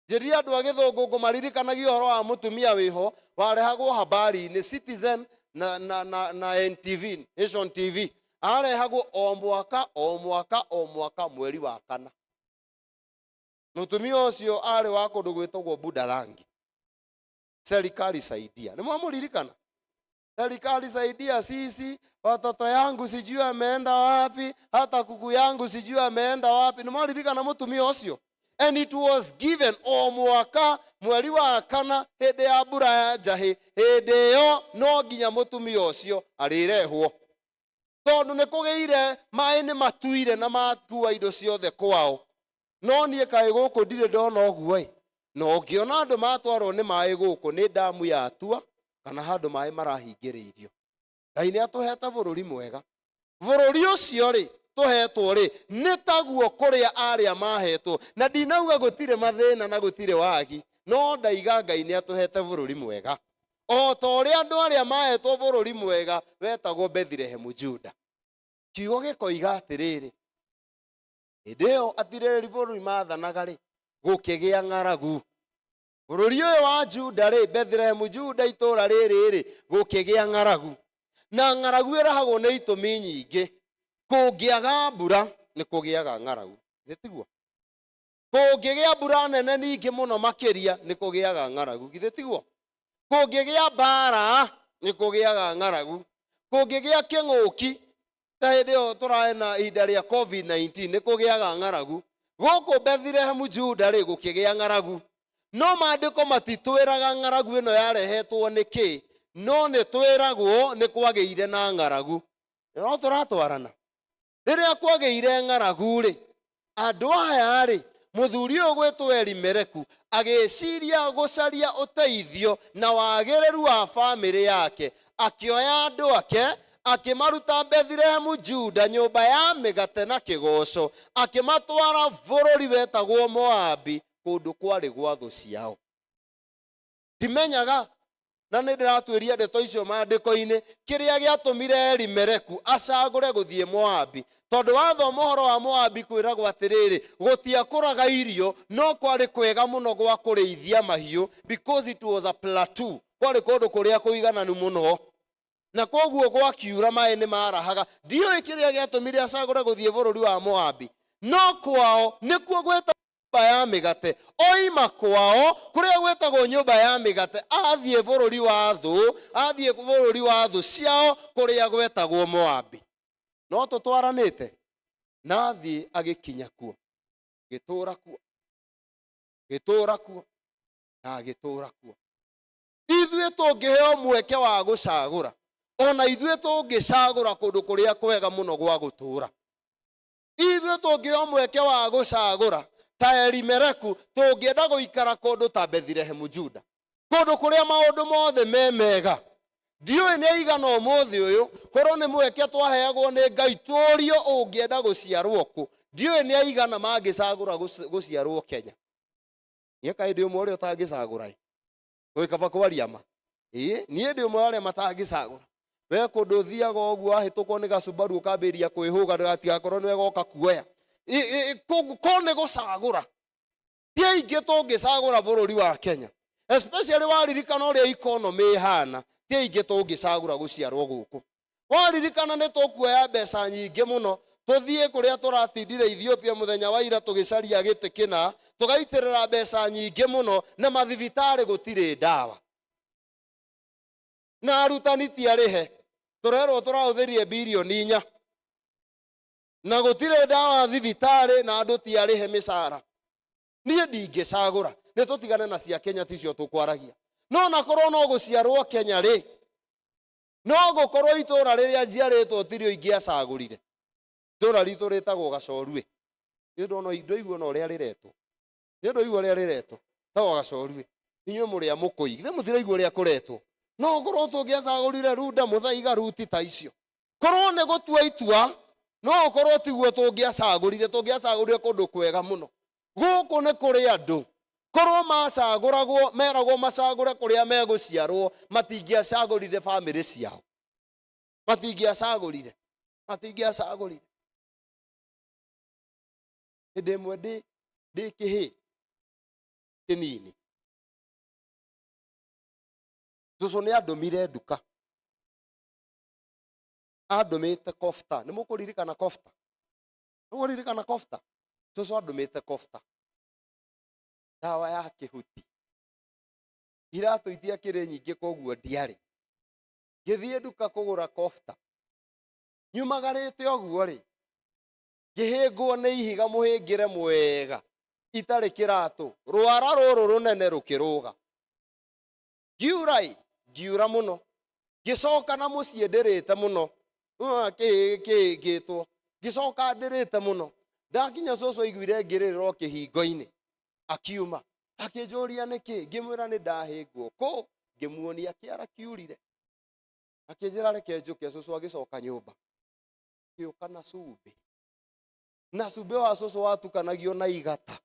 Njĩrire andũ a Gĩthũngũ ngũmaririkanagia ũhoro wa mũtumia wĩho warehagwo habari-inĩ Citizen na NTV, Nation TV. Arehagwo o mwaka o mwaka o mwaka mweri wa kana. Mũtumia ũcio arĩ wa kũndũ gwĩtagwo Budalangi. "Serikali saidia." Nĩ mwamũririkana? "Serikali saidia sisi, watoto yangu sijui ameenda wapi, hata kuku yangu sijui ameenda wapi." Nĩ mwaririkana mũtumia ũcio? And it was given o mwaka mweri wa kana, hĩndĩ ya mbura ya njahĩ. Hĩndĩ ĩyo no nginya mũtumia ũcio arĩrehwo, tondũ nĩ kũgĩire maĩ, nĩ matuire na makua indo ciothe kwao. No niĩ kaĩ gũkũ ndirĩ ndona ũguo ĩ. Na ũngĩona andũ matwarwo nĩ maĩ gũkũ, nĩ ndamu yatua kana handũ maĩ marahingĩrĩirio. Ngai nĩ atũhete bũrũri mwega. Bũrũri ũcio rĩ tũhetwo rĩ, nĩ taguo kũrĩa arĩa mahetwo. Na ndinauga gũtirĩ mathĩna na gũtirĩ wagi, no ndaiga Ngai nĩ atũhete bũrũri mwega o ta ũrĩa andũ arĩa mahetwo bũrũri mwega wetagwo Bethilehemu Juda. Kiugo gĩkoiga atĩrĩrĩ, hĩndĩ ĩyo atirĩrĩri bũrũri mathanaga rĩ, gũkĩgĩa ng'aragu bũrũri ũyũ wa Juda rĩ, Bethilehemu Juda, itũũra rĩrĩ rĩ, gũkĩgĩa ng'aragu. Na ng'aragu ĩrehagwo nĩ itũmi nyingĩ. Kũngĩaga mbura nĩ kũgĩaga ng'aragu, githĩ tiguo? Kũngĩgĩa mbura nene ningĩ mũno makĩria nĩ kũgĩaga ng'aragu, githĩ tiguo? Kũngĩgĩa mbara nĩ kũgĩaga ng'aragu. Kũngĩgĩa kĩng'ũki ta hĩndĩ ĩyo tũrarĩ na ihinda rĩa COVID-19, nĩ kũgĩaga ng'aragu. Gũkũ Bethilehemu Juda rĩ, gũkĩgĩa ng'aragu, no maandĩko matitwĩraga ng'aragu ĩno yarehetwo nĩ kĩ, no nĩ twĩragwo nĩ kwagĩire na ng'aragu. No tũratwarana, rĩrĩa kwagĩire ng'aragu rĩ, andũ aya rĩ, mũthuri ũyũ gwĩtwo Elimeleki agĩciria gũcaria ũteithio na wagĩrĩru wa bamĩrĩ yake, akĩoya andũ ake akĩmaruta Bethilehemu Juda, nyũmba ya mĩgate na kĩgoco, akĩmatwara bũrũri wetagwo Moabi, kũndũ kwarĩ gwa thũ ciao. Ndimenyaga na nĩ ndĩratuĩria ndeto icio maandĩko-inĩ, kĩrĩa gĩatũmire Elimeleki acagũre gũthiĩ Moabi, tondũ wathoma ũhoro wa Moabi kwĩragwo atĩrĩrĩ, gũtiakũraga irio, no kwarĩ kwega mũno gwa kũrĩithia mahiũ, because it was a plateau, kwarĩ kũndũ kũrĩa kũigananu mũno, na koguo gwakiura maĩ nĩ marahaga. Ndiũĩ kĩrĩa gĩatũmire acagũre gũthiĩ bũrũri wa Moabi, no kwao nĩkuo gwĩta nyũmba ya mĩgate. Oima kwao kũrĩa gwĩtagwo nyũmba ya mĩgate, athiĩ bũrũri wa thũ, athiĩ bũrũri wa thũ ciao kũrĩa gwetagwo Moabi. No tũtwaranĩte na athiĩ agĩkinya kuo, gĩtũũra kuo. Gĩtũũra kuo na agĩtũũra kuo. Ithuĩ tũngĩheo mweke wa gũcagũra, ona ithuĩ tũngĩcagũra kũndũ kũrĩa kwega mũno gwa gũtũũra. Ithuĩ tũngĩheo mweke wa gũcagũra ta Elimeleku, tũngĩenda gũikara kũndũ ta Bethilehemu Juda, kũndũ kũrĩa maũndũ mothe me mega. Ndiũĩ nĩ aigana ũmũthĩ ũyũ, korwo nĩ mweke twaheagwo nĩ Ngai tũrio ũngĩenda gũciarwo kũ, ndiũĩ nĩ aigana mangĩcagũra gũciarwo Kenya. Niĩ kaĩ ndĩ ũmwe ũrĩa ũtangĩcagũra ĩ? Gwĩ kaba kwaria ma. Ĩĩ, niĩ ndĩ ũmwe wa arĩa matangĩcagũra. We kũndũ ũthiaga ũguo wahĩtũkwo nĩ gacubaru ũkambĩrĩria kwĩhũga ndũgatigakorwo nĩwe goka kuoya. Ko nĩ gũcagũra. Ti aingĩ tũngĩcagũra bũrũri wa Kenya. Especially waririkana ũrĩa economy ĩhana, ti aingĩ tũngĩcagũra gũciarwo gũkũ. Waririkana nĩ tũkuoya mbeca nyingĩ mũno tũthiĩ kũrĩa tũratindire Ethiopia mũthenya wa ira tũgĩcaria gĩtĩ kĩna, tũgaitĩrĩra mbeca nyingĩ mũno na mathibitarĩ gũtirĩ ndawa. Na arutani ti arĩhe, tũrerwo tũrahũthĩrire birioni 4. Na gũtirĩ ndawa thibitarĩ na andũ ti arĩhe mĩcara. Niĩ ndingĩcagũra, nĩ tũtigane na cia Kenya ticio tũkwaragia. No nakorwo no gũciarwo Kenya rĩ, no gũkorwo itũra rĩrĩa njiarĩtwo tirio ingĩacagũrire. Itũra ritũ rĩtagwo Gacorue. Nĩ ndona ndoigua ona ũrĩa rĩretwo. Nĩ ndoigua ũrĩa rĩretwo. Rĩtagwo Gacorue. Inyuĩ mũrĩ a Mũkũi. Githĩ mũtiraigua ũrĩa kũretwo? No gũkorwo tũngĩacagũrire Runda, Mũthaiga, Ruti ta icio. Korwo nĩ gũtua itua, no ũkorwo tiguo tũngĩacagũrire, tũngĩacagũrire kũndũ kwega mũno. Gũkũ nĩ kũrĩ andũ, korwo macagũragwo, meragwo macagũre kũrĩa megũciarwo, matingĩacagũrire bamĩrĩ ciao. Matingĩacagũrire. Matingĩacagũrire. Hĩndĩ ĩmwe ndĩ kĩhĩĩ kĩnini, cũcũ nĩ andũmire nduka. Andũmĩte kofta. Nĩ mũkũririkana kofta? Nĩ mũkũririkana kofta? Cũcũ andũmĩte kofta. Ndawa ya kĩhuti. Iratũ itiakĩrĩ nyingĩ koguo ndiarĩ. Ngĩthiĩ nduka kũgũra kofta. Nyumagarĩte ũguo rĩ, ngĩhĩngwo nĩ ihiga mũhĩngĩre mwega, itarĩ kĩratũ, rwara rũrũ rũnene rũkĩrũga. Ngiura ĩ, ngiura mũno. Ngĩcoka na mũciĩ ndĩrĩte mũno. Nĩwona kĩhĩngĩtwo. Ngĩcoka ndĩrĩte mũno. Ndakinya cũcũ aiguire ngĩrĩrĩra o kĩhingo-inĩ. Akiuma. Akĩnjũria nĩkĩ, ngĩmwĩra nĩ ndahĩngwo. Kũ? Ngĩmuonia kĩara kiurire. Akĩnjĩra reke njũke, cũcũ agĩcoka nyũmba. Akĩũka na cumbĩ. Na cumbĩ wa cũcũ watukanagio na igata.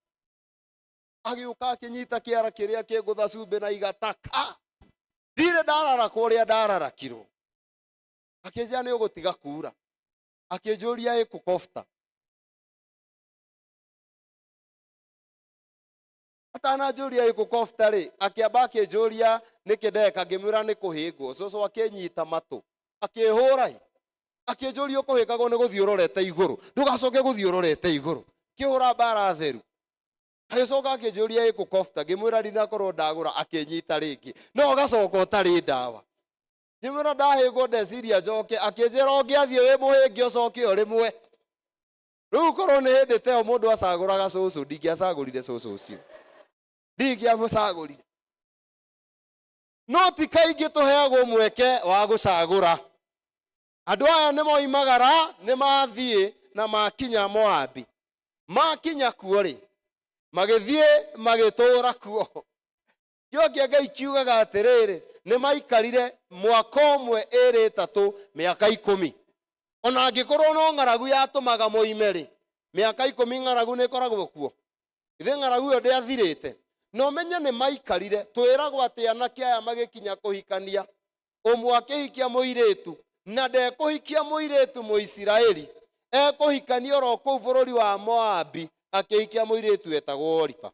Agĩũka akĩnyita kĩara kĩrĩa kĩngũtha cumbĩ na igata ka. Ndirĩ ndararakwo ũrĩa ndararakirwo. Akĩnjĩra nĩ ũgũtiga kuura. Akĩnjũria ĩkũ kofta. Atananjũria ĩkũ kofta rĩ, akĩamba akĩnjũria nĩkĩ ndeka, ngĩmwĩra nĩ kũhĩngwo. Cũcũ akĩnyita matũ, akĩhũra ĩ. Akĩnjũria ũkũhĩngagwo nĩ gũthiĩ ũrorete igũrũ, ndũgacoke gũthiĩ ũrorete igũrũ. Kĩhũra mbara theru. Agĩcoka akĩnjũria ĩkũ kofta, ngĩmwĩra ndinakorwo ndagũra, akĩnyita rĩngĩ. No ũgacoka ũtarĩ ndawa. Ngĩmwĩra ndahĩngwo ndeciria njoke, akĩnjĩra ũngĩathiĩ wĩ mũhĩnge ũcoke o rĩmwe. Rĩu korwo nĩ hĩndĩ ta ĩyo mũndũ acagũraga cũcũ, ndingĩacagũrire cũcũ ũcio. Ndingĩamũcagũrire. No ti kaingĩ tũheagwo mweke wa gũcagũra. Andũ aya nĩ moimagara, nĩ mathiĩ na makinya Moabi. Makinya kuo rĩ, magĩthiĩ magĩtũũra kuo. Kiugo kĩa Ngai kiugaga atĩrĩrĩ, nĩ maikarire mwaka ũmwe, ĩrĩ, ĩtatũ, mĩaka 10. Ona angĩkorwo no ng'aragu yatũmaga moime rĩ, mĩaka 10 ng'aragu nĩ ĩkoragwo kuo. Ithe ng'aragu ĩyo ndĩathirĩte. Na ũmenye nĩ maikarire, twĩragwo atĩ anake aya magĩkinya kũhikania, ũmwe akĩhikia mũirĩtu, na ndekũhikia mũirĩtu Mũisiraeli, ekũhikania oro kũu bũrũri wa Moabi, akĩhikia mũirĩtu wetagwo Oripa.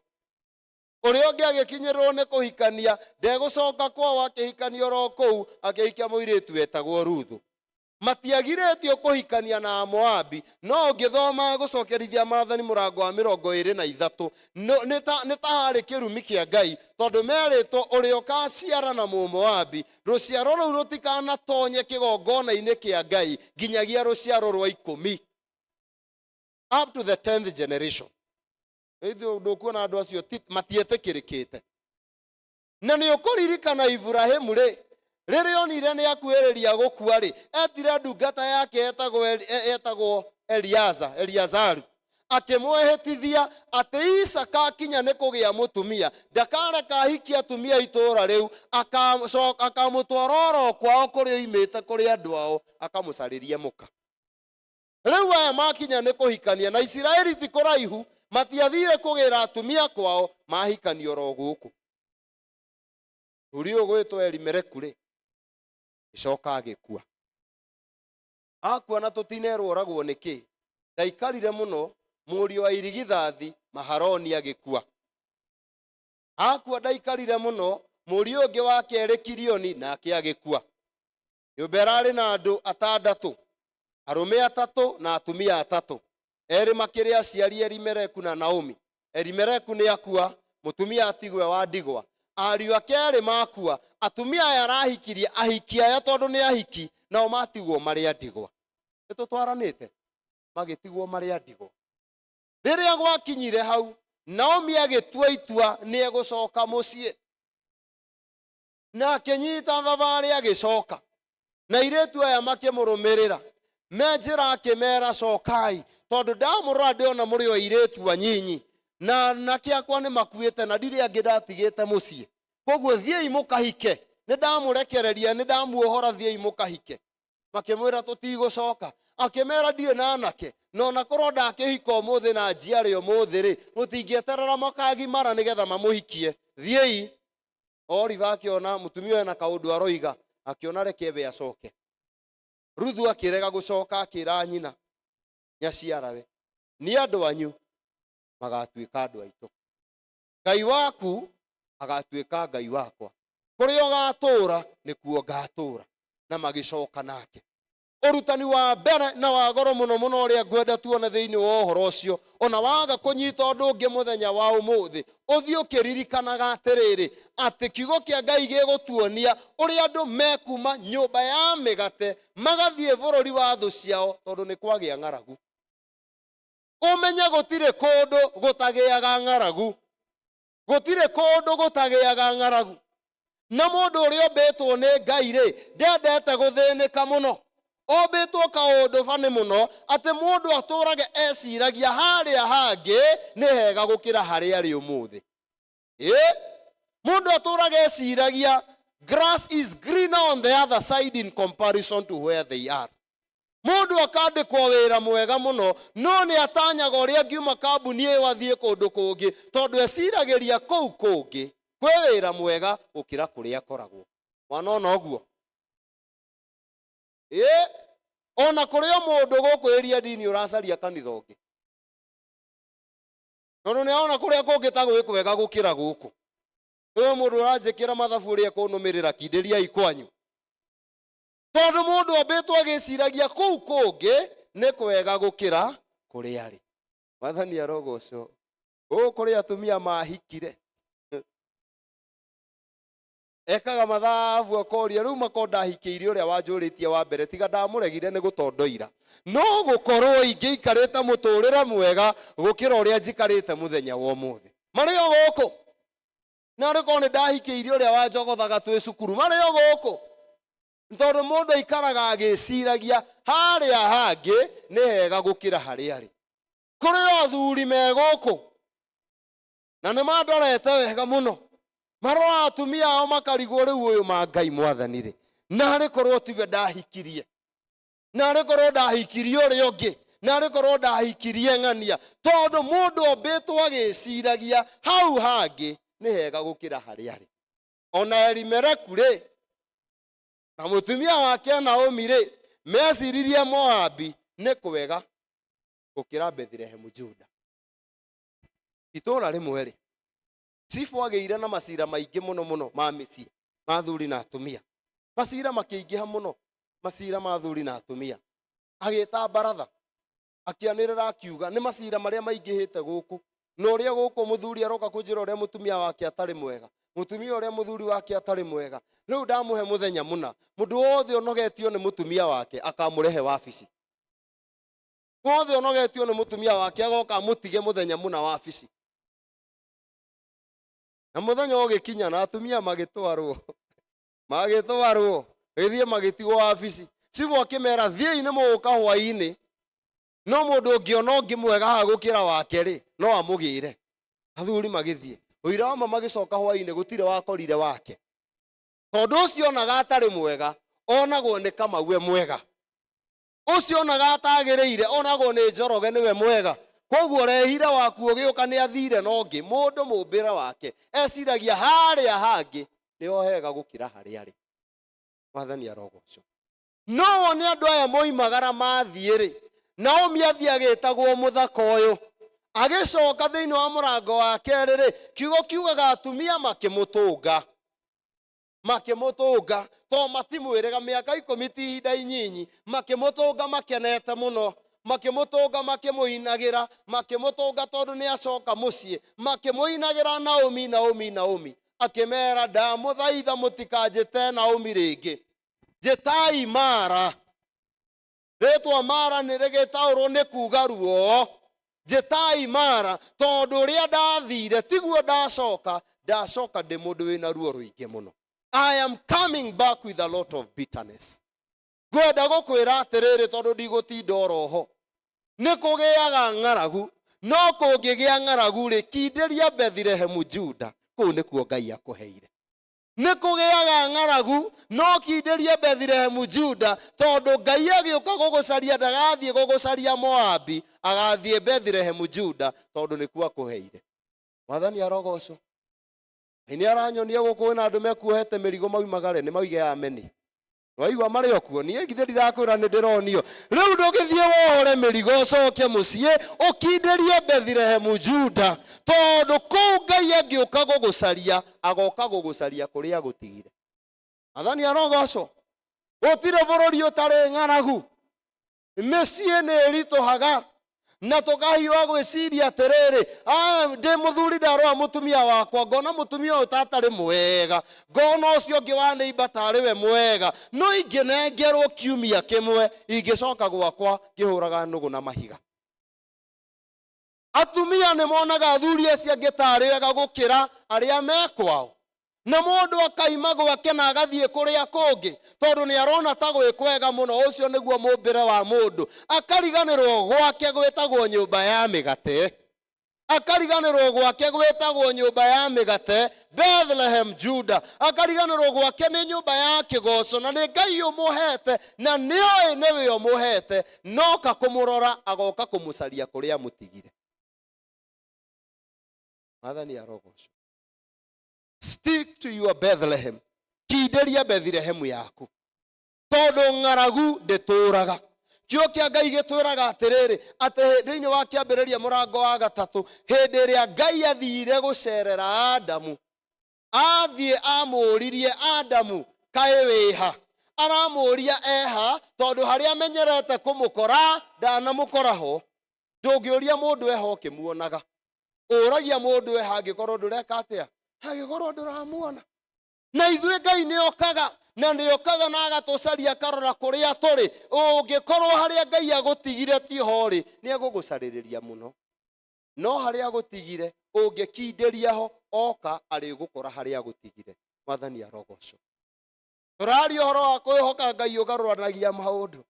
Ũrĩa ũngĩ agĩkinyĩrĩrwo nĩ kũhikania, ndegũcoka kwao, akĩhikania oro kũu, akĩhikia mũirĩtu wetagwo Ruthu. Matiagirĩtio kũhikania na Amoabi, no ũngĩthoma gũcokerithia maathani mũrango wa mĩrongo ĩrĩ na ithatũ, nĩ ta harĩ kĩrumi kĩa Ngai, tondũ merĩtwo ũrĩa ũkaciara na Mũmoabi, rũciaro rũu rũtikanatonye kĩgongona-inĩ kĩa Ngai nginyagia rũciaro rwa 10, up to the 10th generation. Ithuĩ ndũkuona andũ acio matietĩkĩrĩkĩte. Na nĩ ũkũririkana Iburahimu rĩ, rĩrĩa onire nĩ akuhĩrĩria gũkua rĩ, etire ndungata yake etagwo Eliazaru, akĩmwĩhĩtithia atĩ Isaka akinya nĩ kũgĩa mũtumia, ndakareka ahikie atumia a itũũra rĩu, akamũtwara oro kwao kũrĩa oimĩte kũrĩ andũ ao, akamũcarĩrie mũka. Rĩu aya makinya nĩ kũhikania, na Isiraeli ti kũraihu, matiathire kũgĩra atumia kwao, mahikania oro gũkũ. Mũthuri ũyũ ũgwĩtwo Elimeleku rĩ, gĩcoka agĩkua. Akua na tũtinerwo oragwo nĩ kĩ, ndaikarire mũno, mũriũ wa irigithathi Maharoni agĩkua. Akua ndaikarire mũno, mũriũ ũngĩ wa kerĩ Kilioni nake agĩkua. Nyũmba ĩrarĩ na andũ atandatũ, arũme atatũ na atumia atatũ. Erĩ makĩrĩ aciari Elimeleku na Naomi. Elimeleku nĩ akua, mũtumia atigwo e wa ndigwa. Ariũ ake erĩ makua, atumia aya arahikirie, ahiki aya tondũ nĩ ahiki, nao matigwo marĩ a ndigwa. Nĩ tũtwaranĩte? Magĩtigwo marĩ a ndigwa. Rĩrĩa gwakinyire hau, Naomi agĩtua itua nĩ egũcoka mũciĩ. Na akĩnyita thabarĩ agĩcoka, na airĩtu aya makĩmũrũmĩrĩra. Me njĩra akĩmera, cokai, tondũ ndamũrora ndĩona mũrĩ o airĩtu anyinyi, na anake akwa nĩ makuĩte na ndirĩ angĩ ndatigĩte mũciĩ. Koguo thiĩi mũkahike, nĩ ndamũrekereria, nĩ ndamuohora, thiĩi mũkahike. Makĩmwĩra, tũtigũcoka. Akĩmera, ndirĩ na anake, na ona korwo ndakĩhika ũmũthĩ na njiare ũmũthĩ-rĩ, mũtingĩeterera makagimara nĩgetha mamũhikie. Thiĩi. Oliver akĩona mũtumia ũyũ ena kaũndũ aroiga, akĩona reke we acoke. Ruthu akĩrega gũcoka, akĩra nyina nyaciarawe, nĩ andũ anyu magatuĩka andũ aitũ, Ngai waku agatuĩka Ngai wakwa, kũrĩa ũgatũũra nĩkuo ngatũũra. Na magĩcoka nake. Ũrutani wa mbere na wa goro mũno mũno ũrĩa ngwenda tuone thĩinĩ wa ũhoro ũcio, ona waga kũnyita ũndũ ũngĩ mũthenya wa ũmũthĩ, ũthiĩ ũkĩririkanaga atĩrĩrĩ, atĩ kiugo kĩa Ngai gĩgũtuonia ũrĩa andũ mekuma nyũmba ya mĩgate magathiĩ bũrũri wa thũ ciao tondũ nĩ kwagĩa ng'aragu. Ũmenye gũtirĩ kũndũ gũtagĩaga ng'aragu. Gũtirĩ kũndũ gũtagĩaga ng'aragu. Na mũndũ ũrĩa ũmbĩtwo nĩ Ngai rĩ, ndendete gũthĩnĩka mũno. Ombĩtwo kaũndũ bani mũno atĩ mũndũ atũrage eciragia harĩa hangĩ nĩ hega gũkĩra harĩa arĩ ũmũthĩ. Ĩ, mũndũ atũraga eciragia grass is greener on the other side in comparison to where they are. Mũndũ akandĩkwo wĩra mwega mũno, no nĩ atanyaga ũrĩa angiuma kambuni ĩyo athiĩ kũndũ kũngĩ, tondũ eciragĩria kũu kũngĩ kwĩ wĩra mwega gũkĩra kũrĩa akoragwo. Mwana ona ũguo? Ĩ, ona kũrĩ o mũndũ gũkũ ĩria ndini ũracaria kanitha ũngĩ, tondũ nĩ arona kũrĩa kũngĩ ta gwĩ kwega gũkĩra gũkũ. Nĩwe mũndũ ũranjĩkĩra mathabu ũrĩa ekũnũmĩrĩra, kindĩriai kwanyu. Tondũ mũndũ ambĩtwo agĩciragia kũu kũngĩ nĩ kwega gũkĩra kũrĩa arĩ. Mwathani arogocwo. Gũkũ kũrĩ atumia mahikire. Ekaga mathabu akoria, rĩu mako ndahikĩire ũrĩa wanjũrĩtie wa mbere, tiga ndamũregire nĩ gũtondoira. No gũkorwo ingĩikarĩte mũtũrĩre mwega gũkĩra ũrĩa njikarĩte mũthenya wa ũmũthĩ. Marĩ o gũkũ. Na arĩ korwo nĩ ndahikĩire ũrĩa wanjogothaga twĩ cukuru, marĩ o gũkũ. Tondũ mũndũ aikaraga agĩciragia harĩa hangĩ nĩ hega gũkĩra harĩa arĩ. Kũrĩ o athuri me gũkũ, na nĩ mandorete wega mũno, maroraga atumia ao makarigwo, rĩu ũyũ ma Ngai mwathani rĩ, na arĩ korwo tiwe ndahikirie, na arĩ korwo ndahikirie ũrĩa ũngĩ, na arĩ korwo ndahikirie ng'ania. Tondũ mũndũ ombĩtwo agĩciragia hau hangĩ nĩ hega gũkĩra harĩa arĩ. Ona Elimeleku rĩ, na mũtumia wake Naomi rĩ, meciririe Moabi nĩ kwega gũkĩra Bethilehemu Juda. Itũũra rĩmwe rĩ, Cibũ agĩire na macira maingĩ mũno mũno ma mĩciĩ, ma athuri na atumia. Macira makĩingĩha mũno, macira ma athuri na atumia. Agĩta baratha, akĩanĩrĩra akiuga, nĩ macira marĩa maingĩhĩte gũkũ. Na ũrĩa gũkũ mũthuri aroka kũnjĩra ũrĩa mũtumia wake atarĩ mwega, mũtumia ũrĩa mũthuri wake atarĩ mwega. Rĩu ndamũhe mũthenya mũna, mũndũ wothe ũnogetio nĩ mũtumia wake akamũrehe wabici. Wothe ũnogetio nĩ mũtumia wake agoka amũtige mũthenya mũna wabici. Na mũthenya ũgĩkinya na atumia magĩtwarwo magĩtwarwo gĩthiĩ magĩtigwo wabici. Cibũ akĩmera thiĩi nĩ mũgũka hwaĩ-inĩ, no mũndũ ũngĩona ũngĩ mwega haha gũkĩra wake rĩ, no amũgĩre. Athuri magĩthiĩ ũira wa ma, magĩcoka hwaĩ-inĩ gũtirĩ wakorire wake, tondũ ũcio onaga atarĩ mwega onagwo nĩ Kamau e mwega, ũcio onaga atagĩrĩire onagwo nĩ Njoroge nĩwe mwega. Koguo rehire waku ũgĩũka nĩ athire na ũngĩ. Mũndũ mũmbĩre wake eciragia harĩa hangĩ nĩho hega gũkĩra harĩa arĩ. Mwathani arogocwo. No wone andũ aya moimagara mathiĩ rĩ, Naomi athiĩ agĩtagwo mũthaka ũyũ, agĩcoka thĩinĩ wa mũrango wa kerĩ rĩ, kiugo kiugaga atumia makĩmũtũnga, makĩmũtũnga to matimwĩrĩga mĩaka 10 ti ihinda inyinyi, makĩmũtũnga makenete mũno, makĩmũtũnga makĩmũinagĩra, makĩmũtũnga tondũ nĩ acoka mũciĩ, makĩmũinagĩra Naomi, Naomi, Naomi. Akĩmera, ndamũthaitha mũtikanjĩte Naomi rĩngĩ, njĩtai Mara. Rĩtwa Mara nĩ rĩgĩtaũrwo nĩ kuga ruo. Njĩtai Mara tondũ ũrĩa ndathire tiguo ndacoka, ndacoka ndĩ mũndũ wĩna ruo rũingĩ mũno. I am coming back with a lot of bitterness. Ngwenda gũkwĩra atĩrĩrĩ, tondũ ndigũtinda oroho, nĩ kũgĩaga ng'aragu, no kũngĩgĩa ng'aragu rĩ, kindĩria Bethilehemu Juda, kũu nĩkuo Ngai akũheire. Nĩ kũgĩaga ng'aragu, no kindĩrie Bethilehemu Juda, tondũ Ngai agĩũka gũgũcaria ndagathiĩ gũgũcaria Moabi, agathiĩ Bethilehemu Juda, tondũ nĩkuo akũheire. Mwathani arogocwo. Ngai nĩ aranyonia gũkũ kwĩna andũ mekuohete mĩrigo maumagare, nĩ moige ameni. Waigua marĩ o kuo, niĩ githĩ ndirakwĩra nĩ ndĩronio. Rĩu ndũgĩthiĩ wohore mĩrigo ũcoke mũciĩ ũkindĩrie Bethilehemu Juda, tondũ kũu Ngai angĩũka gũgũcaria agoka gũgũcaria kũrĩa agũtigire. Mwathani arogocwo. Gũtirĩ bũrũri ũtarĩ ng'aragu, mĩciĩ nĩ ĩritũhaga na tũkahiũha gwĩciria atĩrĩrĩ, ndĩ mũthuri ndarora mũtumia wakwa ngona mũtumia ũyũ ta atarĩ mwega, ngona ũcio ũngĩ wa neighbor tarĩ we mwega, no ingĩnengerwo kiumia kĩmwe ingĩcoka gwakwa ngĩhũraga nũgũ na mahiga. Atumia nĩ monaga athuri acio angĩ tarĩ wega gũkĩra arĩa me kwao, na mũndũ akaima gwake na agathiĩ kũrĩa kũngĩ tondũ nĩ arona ta gwĩ kwega mũno. Ũcio nĩguo mũmbĩre wa mũndũ, akariganĩrwo gwake gwĩtagwo nyũmba ya mĩgate, akariganĩrwo gwake gwĩtagwo nyũmba ya mĩgate Bethlehem Juda, akariganĩrwo gwake nĩ nyũmba ya kĩgoco, na nĩ Ngai ũmũhete na nĩoĩ nĩwe ũmũhete, noka kũmũrora agoka kũmũcaria kũrĩa mũtigire. Mwathani arogocwo. Stick to your Bethlehem, kindĩria Bethilehemu yaku, tondũ ng'aragu ndĩtũraga. Kiugo kĩa Ngai gĩtwĩraga atĩrĩrĩ, atĩ thĩinĩ wa kĩambĩrĩria mũrango wa 3, hĩndĩ ĩrĩa Ngai athire gũcerera Adamu, athiĩ amũririe Adamu, kaĩ wĩha? Aramũria eha, tondũ harĩa amenyerete kũmũkora ndanamũkora ho. Ndũngĩũria mũndũ eha ũkĩmuonaga, ũragia mũndũ eha angĩkorwo ndũreka atĩa, angĩkorwo ndũramuona. Na ithuĩ Ngai nĩ okaga, na nĩ okaga na agatũcaria akarora kũrĩa tũrĩ. Ũngĩkorwo harĩa Ngai agũtigire tiho rĩ, nĩ egũgũcarĩrĩria mũno, no harĩa agũtigire ũngĩkindĩria ho, oka arĩgũkora harĩa agũtigire. Mwathani arogocwo. Tũraria ũhoro wa kwĩhoka Ngai ũgarũranagia maũndũ,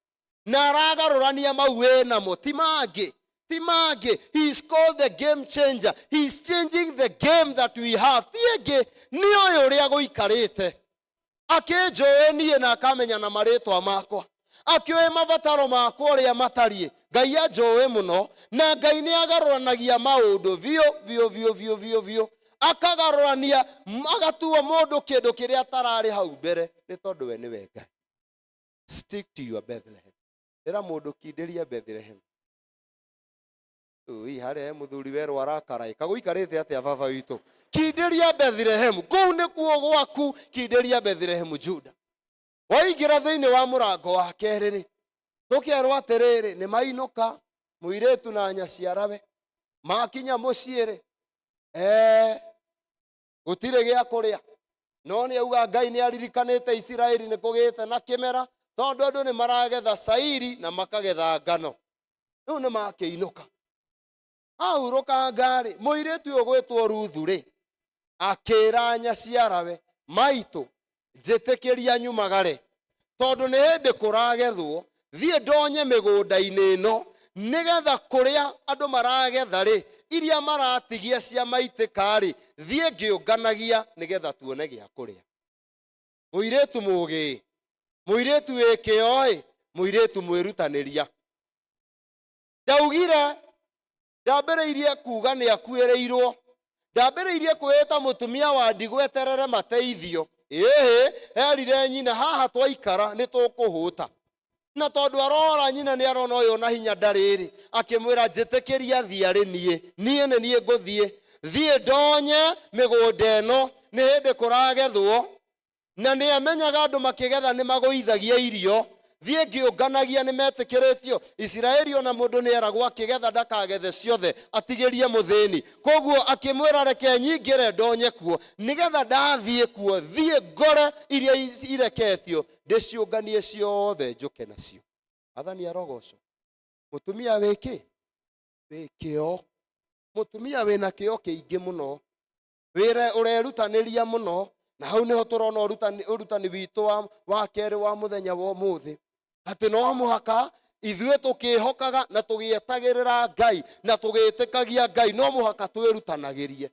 na aragarũrania mau wĩnamo, ti mangĩ, ti mangĩ. He is called the game changer. He is changing the game that we have. Ti ĩngĩ, nĩ ũyũ ũrĩa gũikarĩte, akĩnjũĩ niĩ na akamenya na marĩtwa makwa, akĩũĩ mabataro makwa ũrĩa matariĩ. Ngai anjũĩ mũno, na Ngai nĩ agarũranagia maũndũ biũ biũ biũ biũ biũ biũ, akagarũrania agatua mũndũ kĩndũ kĩrĩa atararĩ hau mbere, nĩ tondũ we nĩwe Ngai. Stick to your Bethlehem. Ĩra mũndũ kindĩria Bethlehem. Ui, harĩa he mũthuri werwo arakara kagũikarĩte atĩa baba witũ? Kindĩria Bethlehem, kũu nĩkuo gwaku. Kindĩria Bethlehem Juda. Waingĩra thĩinĩ wa mũrango wa kerĩ rĩ, tũkerwo atĩrĩrĩ, nĩ mainũka mũirĩtu na nyaciarawe, makinya mũciĩ rĩ, gũtirĩ gĩa kũrĩa, no nĩ auga Ngai nĩ aririkanĩte Isiraeli, nĩ kũgĩte na kĩmera, tondũ andũ nĩ maragetha cairi na makagetha ngano. Rĩu nĩ makĩinũka, ahurũka ngari, mũirĩtu ũyũ gwĩtwo Ruthu rĩ, Akĩra nyaciarawe, maitũ, njĩtĩkĩria nyumagare, tondũ nĩ hĩndĩ kũragethwo, thiĩ ndonye mĩgũnda-inĩ ĩno, nĩgetha kũrĩa andũ maragetha-rĩ, iria maratigia cia maitĩka-rĩ, thiĩ ngĩũnganagia nĩgetha tuone gĩa kũrĩa. Mũirĩtu mũgĩ, mũirĩtu wĩ kĩo-ĩ, mũirĩtu mwĩrutanĩria. Ndaugire ndambĩrĩirie kuga nĩ akuĩrĩirwo, ndambĩrĩirie kwĩĩta mũtumia wa ndigwa eterere mateithio. Ĩhĩ, erire nyina haha twaikara nĩ tũkũhũta. Na tondũ arora nyina nĩ arona ũyũ na hinya ndarĩ-rĩ, akĩmwĩra njĩtĩkĩria thiĩ arĩ niĩ, niĩ nĩ niĩ ngũthiĩ, thiĩ ndonye mĩgũnda ĩno, nĩ hĩndĩ kũragethwo. Na nĩ amenyaga andũ makĩgetha nĩ magũithagia irio, thiĩ ngĩũnganagia nĩ metĩkĩrĩtio. Isiraeli ona mũndũ nĩ eragwo akĩgetha ndakagethe ciothe, atigĩrie mũthĩni. Koguo akĩmwĩra reke nyingĩre ndonye kuo, nĩgetha ndathiĩ kuo thiĩ ngore iria ireketio, ndĩciũnganie ciothe njũke nacio. Athani arogocwo. Mũtumia wĩ kĩ? Wĩ kĩo. Mũtumia wĩna kĩo kĩingĩ mũno. Wĩra ũrerutanĩria mũno. Na hau nĩho tũrona ũrutani, ũrutani witũ wa, wa kerĩ wa mũthenya wa ũmũthĩ, atĩ no mũhaka ithuĩ tũkĩhokaga na tũgĩetagĩrĩra Ngai na tũgĩtĩkagia Ngai, no mũhaka twĩrutanagĩrie.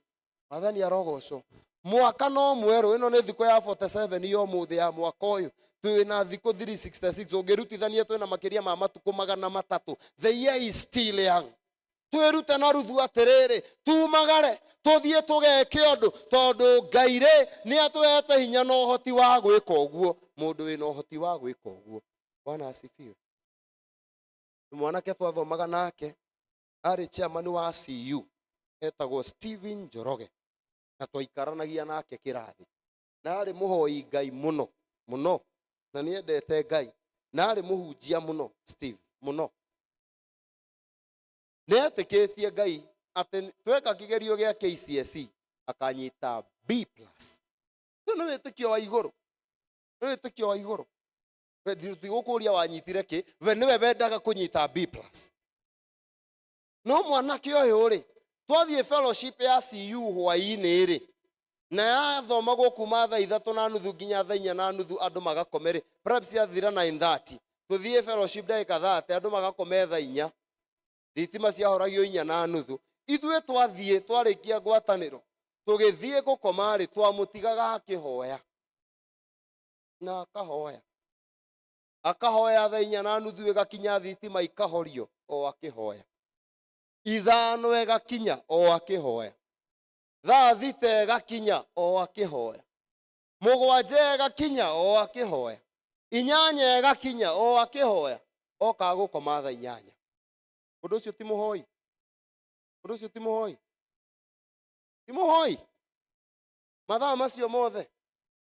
Mwathani arogocwo. Mwaka no mwerũ, ĩno nĩ thikũ ya 47 ya ũmũthĩ ya mwaka ũyũ, twĩna thikũ 366, ũngĩrutithania twĩna makĩria ma matukũ 300. The year is still young. Twĩrute na Ruthu atĩrĩrĩ, tumagare tũthiĩ tũgeke ũndũ, tondũ Ngai rĩ nĩ atũhete hinya na ũhoti wa gwĩka ũguo. Mũndũ wĩna ũhoti wa gwĩka ũguo. Bwana asifiwe. Mwanake twathomaga nake arĩ chairman wa CU, etagwo Steven Njoroge, na twaikaranagia nake kĩrathi, na arĩ mũhoi Ngai mũno mũno, na nĩ endete Ngai, na arĩ mũhunjia mũno Steve mũno. Nĩ etĩkĩtie Ngai atĩ tweka kĩgerio gĩa KCSE akanyita B plus. Ũyũ nĩ wĩtĩkio wa igũrũ, nĩ wĩtĩkio wa igũrũ. We ndigũkũria wanyitire kĩ, we nĩwe wendaga kũnyita B plus. No mwanake ũyũ rĩ, twathiĩ fellowship ya CU hwaĩ-inĩ rĩ, na yathomagwo kuma thaa 3:30 nginya thaa 4:30, andũ magakome rĩ, preps yathira 9:30, tũthiĩ fellowship ndagĩka 30, andũ magakome thaa 4, thitima ciahoragio 4:30. Ithuĩ twathiĩ twarĩkia ngwatanĩro tũgĩthiĩ gũkoma rĩ, twamũtigaga akĩhoya na akahoya, akahoya thaa 4:30 ĩgakinya, thitima ikahorio o akĩhoya, 5 ĩgakinya o akĩhoya, thaa 6 ĩgakinya o akĩhoya, 7 ĩgakinya o akĩhoya, 8 ĩgakinya o akĩhoya, okaga gũkoma thaa 8. Ũndũ ũcio ti mũhoi, ũndũ ũcio ti mũhoi, ti mũhoi. Mathaa macio mothe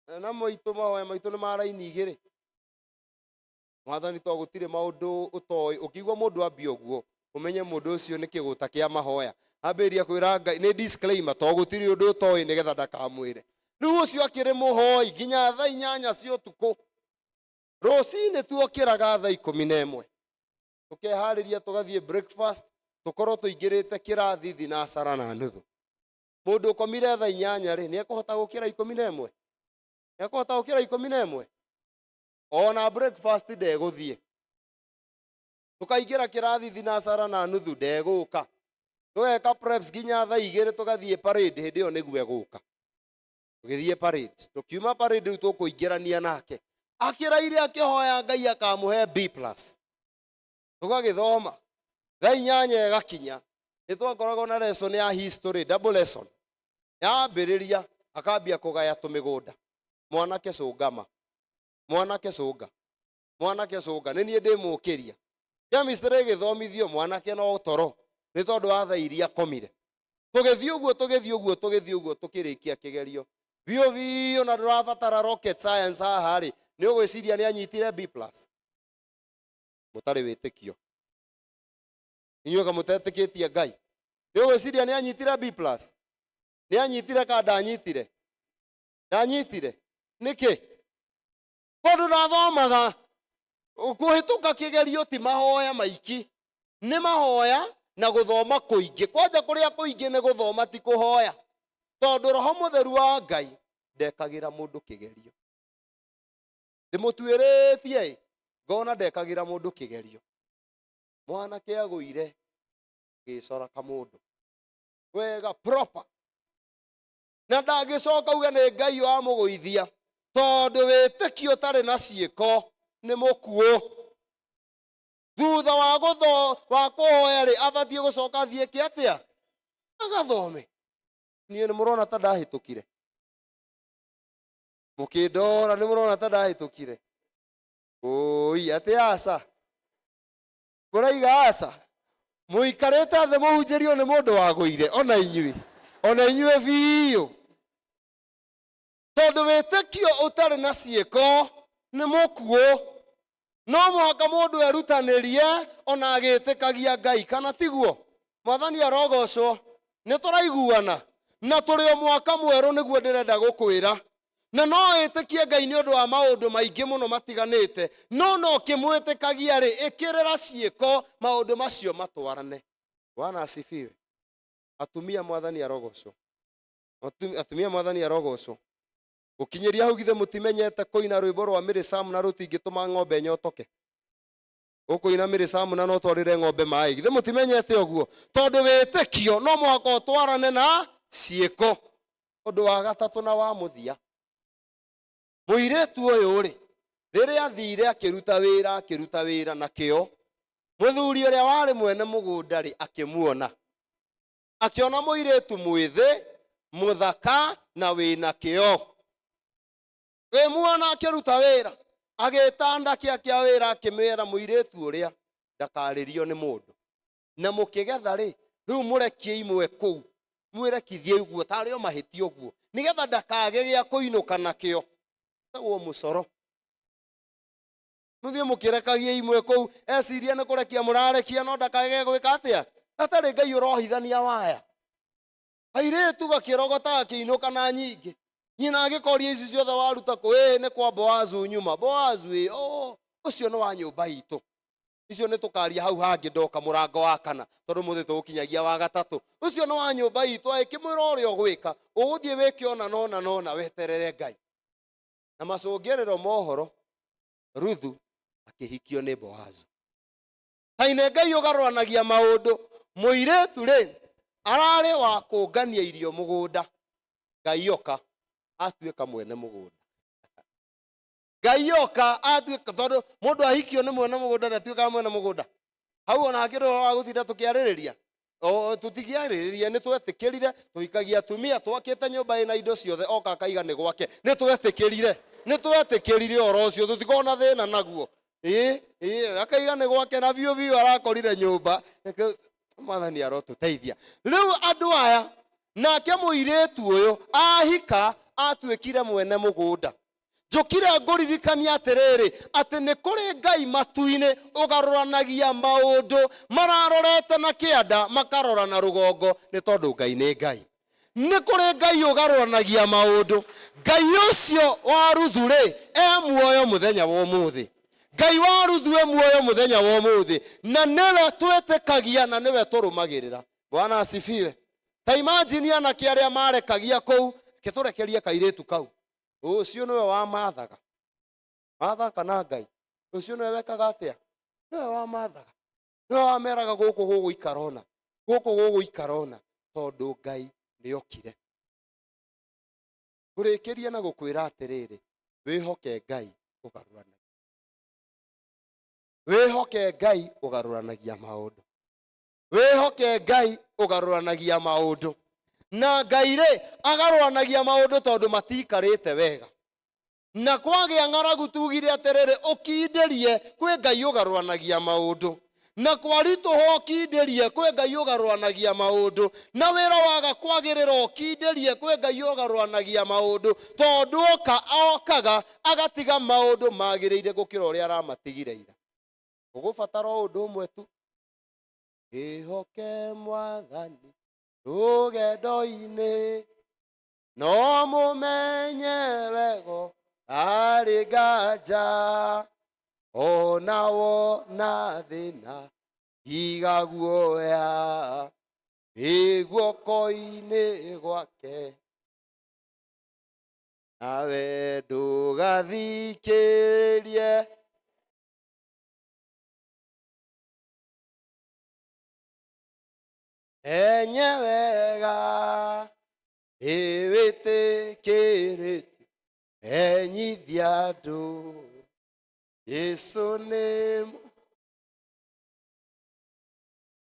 na maitũ mahoya maitũ nĩ ma raini igĩrĩ. Mwathani, to gũtirĩ maũndũ ũtoĩ. Ũkĩigua mũndũ ambia ũguo, ũmenye mũndũ ũcio nĩ kĩgũta kĩa mahoya. Ambĩrĩria kwĩra Ngai, nĩ disclaimer, to gũtirĩ ũndũ ũtoĩ, nĩgetha ndakamwĩre. Rĩu ũcio akĩrĩ mũhoi nginya thaa 8 cia ũtukũ. Rũcinĩ tuokĩraga thaa 11, tũkeharĩria tũgathiĩ breakfast, tũkorwo tũingĩrĩte kĩrathi 6:30. Mũndũ ũkomire thaa 8 rĩ, nĩ ekũhota gũkĩra 11? Nĩ ekũhota gũkĩra 11? Ona breakfast ndegũthiĩ. Tũkaingĩra kĩrathi 6:30, ndegũka. Tũgeka preps nginya thaa 2, tũgathiĩ parade, hĩndĩ ĩyo nĩguo egũka. Tũgĩthiĩ parade, tũkiuma parade rĩu tũkũingĩrania nake. Akĩraire akĩhoya Ngai akamũhe B plus. Tũgagĩthoma thaa 8 ĩgakinya, nĩ twakoragwo na lesson ya history, double lesson. Yambĩrĩria akambia kũgaya tũmĩgũnda. Mwanake cũngama, mwanake cũnga, mwanake cũnga, nĩ niĩ ndĩmũkĩria. Chemistry ĩgĩthomithio mwanake no toro, nĩ tondũ wa thaa iria akomire. Tũgĩthiĩ ũguo, tũgĩthiĩ ũguo, tũgĩthiĩ ũguo, tũkĩrĩkia kĩgerio biũ biũ, na ndũrabatara rocket science haha rĩ, nĩ ũgwĩciria nĩ anyitire B plus? Mũtarĩ wĩtĩkio inyuĩ kamũtetĩkĩtie Ngai, nĩ ũgwĩciria nĩ anyitire B plus? Nĩ anyitire ka ndanyitire? Ndanyitire nĩkĩ? Tondũ ndathomaga. Kũhĩtũka kĩgerio ti mahoya maiki, nĩ mahoya na gũthoma kũingĩ. Kwanja kũrĩa kũingĩ nĩ gũthoma, ti kũhoya. Tondũ Roho Mũtheru wa Ngai ndekagĩra mũndũ kĩgerio. Ndĩmũtuĩrĩtie ĩ, ngona ndekagĩra mũndũ kĩgerio. Mwanake agũire agĩcora kamũndũ wega proper, na ndangĩcoka uge nĩ Ngai wamũgũithia, tondũ wĩtĩkio ũtarĩ na ciĩko nĩ mũkuũ. Thutha wa gũtho wa kũhoya rĩ, abatiĩ gũcoka athiĩ kĩ atĩa agathome. Niĩ nĩ mũrona ta ndahĩtũkire, mũkĩndora nĩ mũrona ta ndahĩtũkire. Ũi atĩ aca, mũraiga aca, mũikarĩte thĩ mũhunjĩrio nĩ mũndũ wagũire, ona inyuĩ, ona inyuĩ biũ, tondũ wĩtĩkio ũtarĩ na ciĩko nĩ mũkuũ. No mũhaka mũndũ erutanĩrie ona agĩtĩkagia Ngai, kana tiguo? Mwathani arogocwo. Nĩ tũraiguana na tũrĩ o mwaka mwerũ, nĩguo ndĩrenda gũkwĩra. Na no ĩtĩkie Ngai nĩ ũndũ wa maũndũ maingĩ mũno matiganĩte, no no kĩmwĩtĩkagia rĩ, ĩkĩrĩra ciĩko maũndũ macio matwarane. Bwana asifiwe. Atumia, mwathani arogocwo. Atumia, mwathani arogocwo. Gũkinyĩria hau, githĩ mũtimenyete kũina rwĩmbo rwa mĩrĩcamu na rũtingĩtũma ng'ombe nyotoke? Ũkũina mĩrĩcamu na no twarĩre ng'ombe maĩ, githĩ mũtimenyete ũguo? Tondũ wĩtĩkio no mũhaka ũtwarane na ciĩko. Ũndũ wa gatatũ na wa mũthia, mũirĩtu ũyũ rĩ, rĩrĩa athire akĩruta wĩra, akĩruta wĩra na kĩo, mũthuri ũrĩa warĩ mwene mũgũnda rĩ, akĩmuona, akĩona mũirĩtu mwĩthĩ, mũthaka na wĩna kĩo. Wĩmuona akĩruta wĩra, agĩtanda kĩa kĩa wĩra, akĩmwĩra mũirĩtu ũrĩa ndakarĩrio nĩ mũndũ. Na mũkĩgetha rĩ, rĩu mũrekie imwe kũu, mwĩrekithie ũguo tarĩ o mahĩtia ũguo, nĩgetha ndakage gĩa kũinũka nakĩo. Tagwo mũcoro. Mũthiĩ mũkĩrekagia imwe kũu, eciria nĩ kũrekia mũrarekia, no ndakage gwĩka atĩa? Hatarĩ Ngai ũrohithania waya. Airĩtu gakĩrogota gakĩinũka na nyingĩ. Nyina agĩkoria, ici ciothe waruta kũ? Ĩĩ nĩ kwa Boazu nyuma. Boazu ĩ, oh, ũcio nĩ wa nyũmba itũ. Icio nĩ tũkaria hau hangĩ ndoka mũrango wa kana, tondũ mũthĩ tũgũkinyagia wa gatatũ. Ũcio nĩ wa nyũmba itũ. Agĩkĩmwĩra ũrĩa ũgwĩka, ũgũthiĩ wĩke ona nona nona, weterere Ngai. Na macũngĩrĩro mohoro, Ruthu akĩhikio nĩ Boazu. Kaine Ngai ũgarũranagia maũndũ. Mũirĩtu rĩ, ararĩ wa kũngania irio mũgũnda, Ngai oka atuĩka mwene mũgũnda. Ngai oka atuĩka, tondũ mũndũ ahikio nĩ mwene mũgũnda ndatuĩkaga mwene mũgũnda. Hau ona hakĩrĩ ũhoro wa gũtinda tũkĩarĩrĩria, tũtingĩarĩrĩria. Nĩ twetĩkĩrire tũhikagia atumia, twakĩte nyũmba ĩna indo ciothe, oka akaiga nĩ gwake. Nĩ twetĩkĩrire, nĩ twetĩkĩrire ũhoro ũcio, tũtikorwo na thĩna naguo. Ĩĩ ĩĩ, akaiga nĩ gwake na biũ biũ arakorire nyũmba. Mwathani arotũteithia. Rĩu andũ aya, nake mũirĩtu ũyũ ahika atuĩkire mwene mũgũnda. Njũkire ngũririkania atĩrĩrĩ, atĩ nĩ kũrĩ Ngai matu-inĩ ũgarũranagia maũndũ mararorete na kĩanda makarora na rũgongo, nĩ tondũ Ngai nĩ Ngai. Nĩ kũrĩ Ngai ũgarũranagia maũndũ. Ngai ũcio wa Ruthu rĩ, e muoyo mũthenya wa ũmũthĩ. Ngai wa Ruthu e muoyo mũthenya wa ũmũthĩ, na nĩwe twĩtĩkagia na nĩwe tũrũmagĩrĩra. Bwana asifiwe. Ta imagine anake arĩa marekagia kũu, kĩtũrekerie kairĩtu kau, ũcio nĩwe wamathaga mathaka na Ngai ũcio nĩwe wekaga atĩa? Nĩwe wamathaga, nĩwe wameraga gũkũ gũgũikara ona gũkũ gũgũikara ona, tondũ Ngai nĩokire. Ngũrĩkĩria na gũkwĩra atĩrĩrĩ, wĩhoke Ngai ũgarũranagia, wĩhoke Ngai ũgarũranagia maũndũ, wĩhoke Ngai ũgarũranagia maũndũ. Na Ngai rĩ, agarũranagia maũndũ tondũ matiikarĩte wega na kwagĩa ng'aragu. Tugire atĩrĩrĩ, ũkindĩrie kwĩ Ngai ũgarũranagia maũndũ, na kwaritũha ũkindĩrie kwĩ Ngai ũgarũranagia maũndũ, na wĩra waga kwagĩrĩra ũkindĩrie kwĩ Ngai ũgarũranagia maũndũ, tondũ oka okaga agatiga maũndũ magĩrĩire gũkĩra ũrĩa aramatigire ira. Ũgũbatara o ũndũ ũmwe tu, ĩhoke mwathani rũgendo-inĩ, no mũmenye wego arĩ nganja, ona wona thĩna iga guoya, wĩ guoko-inĩ gwake. Nawe ndũgathikĩrĩrie. Menye wega ĩwĩtĩkĩrĩtie menyithia andũ Jesũ nĩ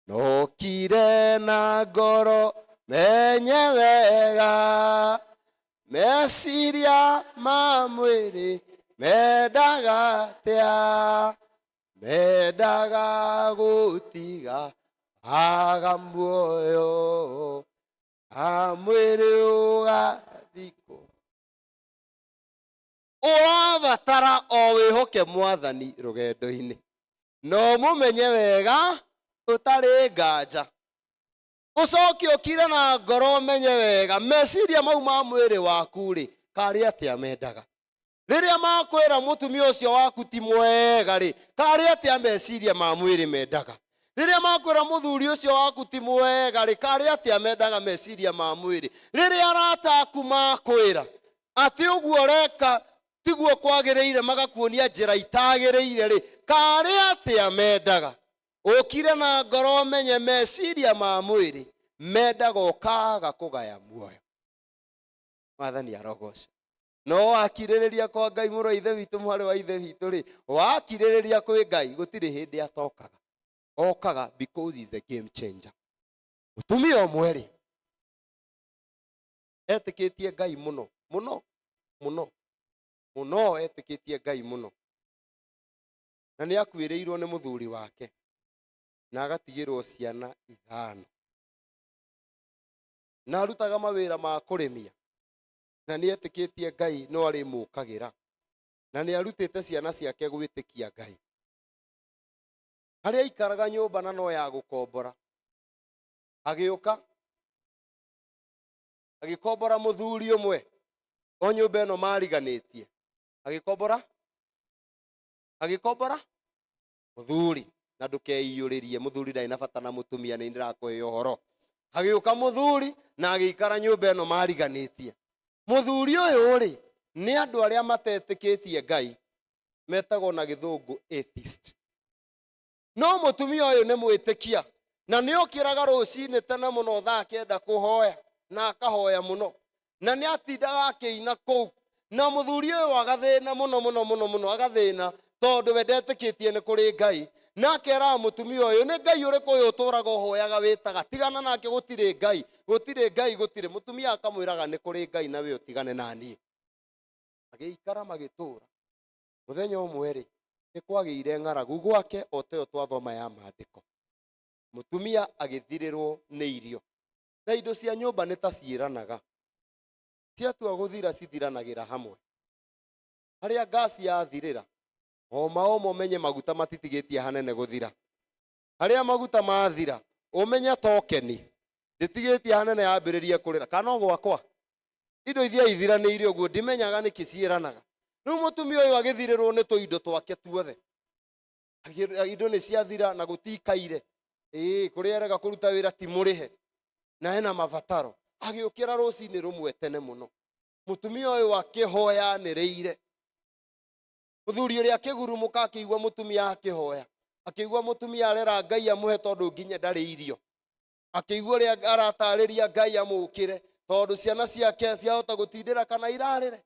nokire na ngoro menye wega meciria ma mwĩrĩ mendaga atĩa mendaga gũtiga aga muoyo a mwĩrĩ ũgathikwo. Ũrabatara o wĩhoke mwathani rũgendo-inĩ na ũmũmenye wega ũtarĩ nganja, ũcoke ũkire na ngoro ũmenye wega meciria mau ma mwĩrĩ waku rĩ karĩ atĩa mendaga. Rĩrĩa makwĩra mũtumia ũcio waku ti mwega rĩ, karĩ atĩa meciria ma mwĩrĩ mendaga. Rĩrĩa makwĩra mũthuri ũcio waku ti mwega rĩ, karĩ atĩa mendaga meciria ma mwĩrĩ. Rĩrĩa arata aku makwĩra atĩ ũguo ũreka tiguo kwagĩrĩire, magakuonia njĩra itagĩrĩire rĩ, karĩ atĩa mendaga. Ũkire na ngoro ũmenye meciria ma mwĩrĩ mendaga ũkaga kũgaya muoyo. Mwathani arogoca. No wakirĩrĩria kwa Ngai, mũrũ wa Ithe witũ, mwarĩ wa Ithe witũ rĩ, wakirĩrĩria kwĩ Ngai gũtirĩ hĩndĩ atokaga. Okaga because he's the game changer. Mũtumia ũmwe rĩ, etĩkĩtie Ngai mũno mũno mũno mũno, etĩkĩtie Ngai mũno, na nĩ akuĩrĩirwo nĩ mũthuri wake na agatigĩrwo ciana 5, na arutaga mawĩra ma kũrĩmia, na nĩ etĩkĩtie Ngai no arĩmũkagĩra, na nĩ arutĩte ciana ciake gwĩtĩkia Ngai. Harĩa aikaraga nyũmba na no ya gũkombora, agĩũka agĩkombora mũthuri ũmwe o nyũmba ĩno mariganĩtie, agĩkombora mũthuri, na ndũkeiyũrĩrie mũthuri ndarĩ na bata na mũtumia, nĩ ndĩrakũhe ũhoro. Agĩũka mũthuri na agĩikara nyũmba ĩno mariganĩtie. Mũthuri ũyũ rĩ, nĩ andũ arĩa matetĩkĩtie Ngai, metagwo na gĩthũngũ atheist. No mũtumia ũyũ nĩ mwĩtĩkia, na nĩ okĩraga rũcinĩ tene mũno thaa 9 kũhoya, na akahoya mũno, na nĩ atindaga akĩina kũu. Na mũthuri ũyũ agathĩna mũno mũno mũno mũno, agathĩna tondũ we ndetĩkĩtie nĩ kũrĩ Ngai. Na akeraga mũtumia ũyũ, nĩ Ngai ũrĩkũ ũyũ ũtũraga ũhoyaga wĩtaga, tigana nake, gũtirĩ Ngai, gũtirĩ Ngai, gũtirĩ. Mũtumia akamwĩraga nĩ kũrĩ Ngai na we ũtigane na niĩ. Magĩikara magĩtũra. Mũthenya ũmwe rĩ, nĩ kwagĩire ng'aragu gwake o ta ĩyo twathoma ya maandĩko. Mũtumia agĩthirĩrwo nĩ irio, na indo cia nyũmba nĩ ta ciĩranaga, ciatua gũthira cithiranagĩra hamwe. Harĩa ngasi yathirĩra, oma oma ũmenye maguta matitigĩtie hanene gũthira. Harĩa maguta mathira, ũmenye tokeni ndĩtigĩtie hanene yambĩrĩrie kũrĩra. Kana no gwakwa indo ithiaga ithiranĩire ũguo, ndimenyaga nĩkĩ ciĩranaga. Rĩu mũtumia ũyũ agĩthirĩrwo nĩ tũindo twake tuothe. Indo nĩ ciathira na gũtikaire. Ĩĩ, kũrĩa erega kũruta wĩra ti mũrĩhe, na ena mabataro. Agĩũkĩra rũcinĩ rũmwe tene mũno, mũtumia ũyũ akĩhoya anĩrĩire. Mũthuri ũrĩa akĩgurumũka akĩigua mũtumia akĩhoya, akĩigua mũtumia arera Ngai amũhe tondũ nginya ndarĩ irio. Akĩigua ũrĩa aratarĩria Ngai amũkĩre tondũ ciana ciake ciahota gũtindĩra kana irarĩre.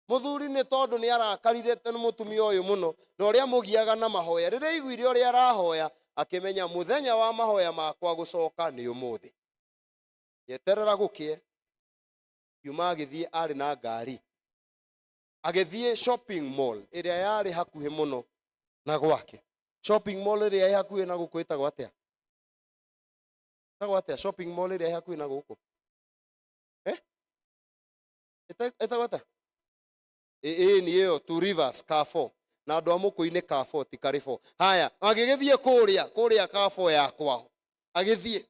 Mũthuri nĩ tondũ nĩ arakarire nĩ mũtumia ũyũ mũno na ũrĩa mũgiaga na mahoya. Rĩrĩa aiguire ũrĩa arahoya, akĩmenya mũthenya wa mahoya makwa gũcoka nĩ ũmũthĩ. Gĩeterera gũkĩe, kiuma agĩthiĩ arĩ na ngari. Agĩthiĩ shopping mall ĩrĩa yarĩ hakuhĩ mũno na gwake. Shopping mall ĩrĩa ĩ hakuhĩ na gũkũ ĩtagwo atĩa? Ĩtagwo atĩa? Shopping mall ĩrĩa ĩ hakuhĩ na gũkũ? Ĩtagwo atĩa? Ĩ nĩ ĩyo Two Rivers, Carrefour. Na andũ a Mũkũyũ-inĩ Carrefour ti Carrefour. Haya, agĩgĩthiĩ kũrĩa Carrefour ya kwao. Agĩthiĩ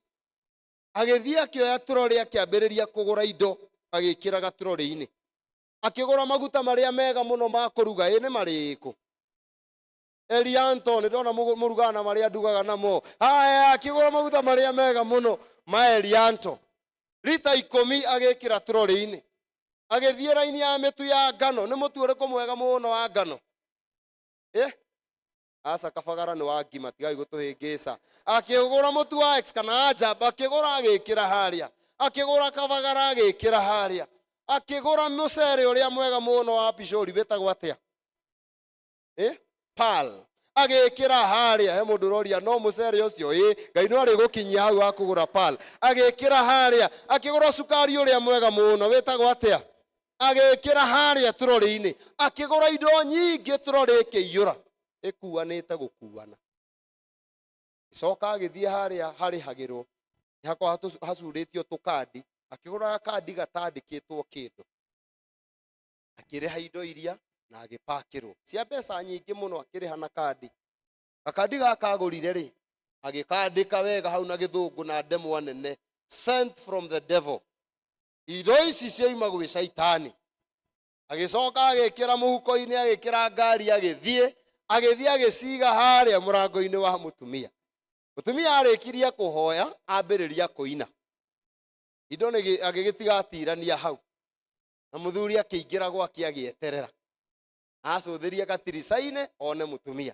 akĩoya trolley akĩambĩrĩria kũgũra indo, agĩkĩraga trolley-inĩ. Akĩgũra maguta marĩa mega mũno ma kũruga. Ĩ nĩ marĩkũ? Elianto, nĩ ndona mũrugaga na marĩa ndugaga namo. Haya, akĩgũra maguta marĩa mega mũno ma Elianto. Rita 10 agĩkĩra trolley-inĩ. Agĩthiĩ raini ya mĩtu ya ngano. Nĩ mũtu ũrĩkũ mwega mũno wa ngano? Eh? Aca kabagara nĩ wa ngima, tigai gũtũhĩngĩca. Akĩgũra mũtu wa X kana Ajab, akĩgũra agĩkĩra harĩa. Akĩgũra kabagara agĩkĩra harĩa. Akĩgũra mũcere ũrĩa mwega mũno wa picori wĩtagwo atĩa? Eh? Pearl. Agĩkĩra harĩa, he mũndũ ũroria no mũcere ũcio ĩ, Ngai no arĩgũkinyia hau wa kũgũra Pearl. Agĩkĩra harĩa, akĩgũra cukari ũrĩa mwega mũno wĩtagwo atĩa? Agĩkĩra harĩa turori-inĩ, akĩgũra indo nyingĩ turori ĩkĩiyũra, ĩkuanĩte gũkuana. Gĩcoka agĩthiĩ harĩa harĩhagĩrwo, nĩ hakoragwo hacurĩtio tũkandi, akĩgũra gakandi gatandĩkĩtwo kĩndũ, akĩrĩha indo iria na agĩpakĩrwo cia mbeca nyingĩ mũno, akĩrĩha na kandi. Gakandi gaka agũrire rĩ, agĩkandĩka wega hau na gĩthũngũ na ndemwa nene, sent from the devil. Indo ici cioima gwĩ caitani. Agĩcoka agĩkĩra mũhuko-inĩ, agĩkĩra ngari, agĩthiĩ, agĩthiĩ agĩciga harĩa mũrango-inĩ wa mũtumia. Mũtumia arĩkirie kũhoya, ambĩrĩria kũina. Indo nĩ agĩgĩtiga atirania hau. Na mũthuri akĩingĩra gwake agĩeterera. Acũthĩrie gatirica-inĩ one mũtumia.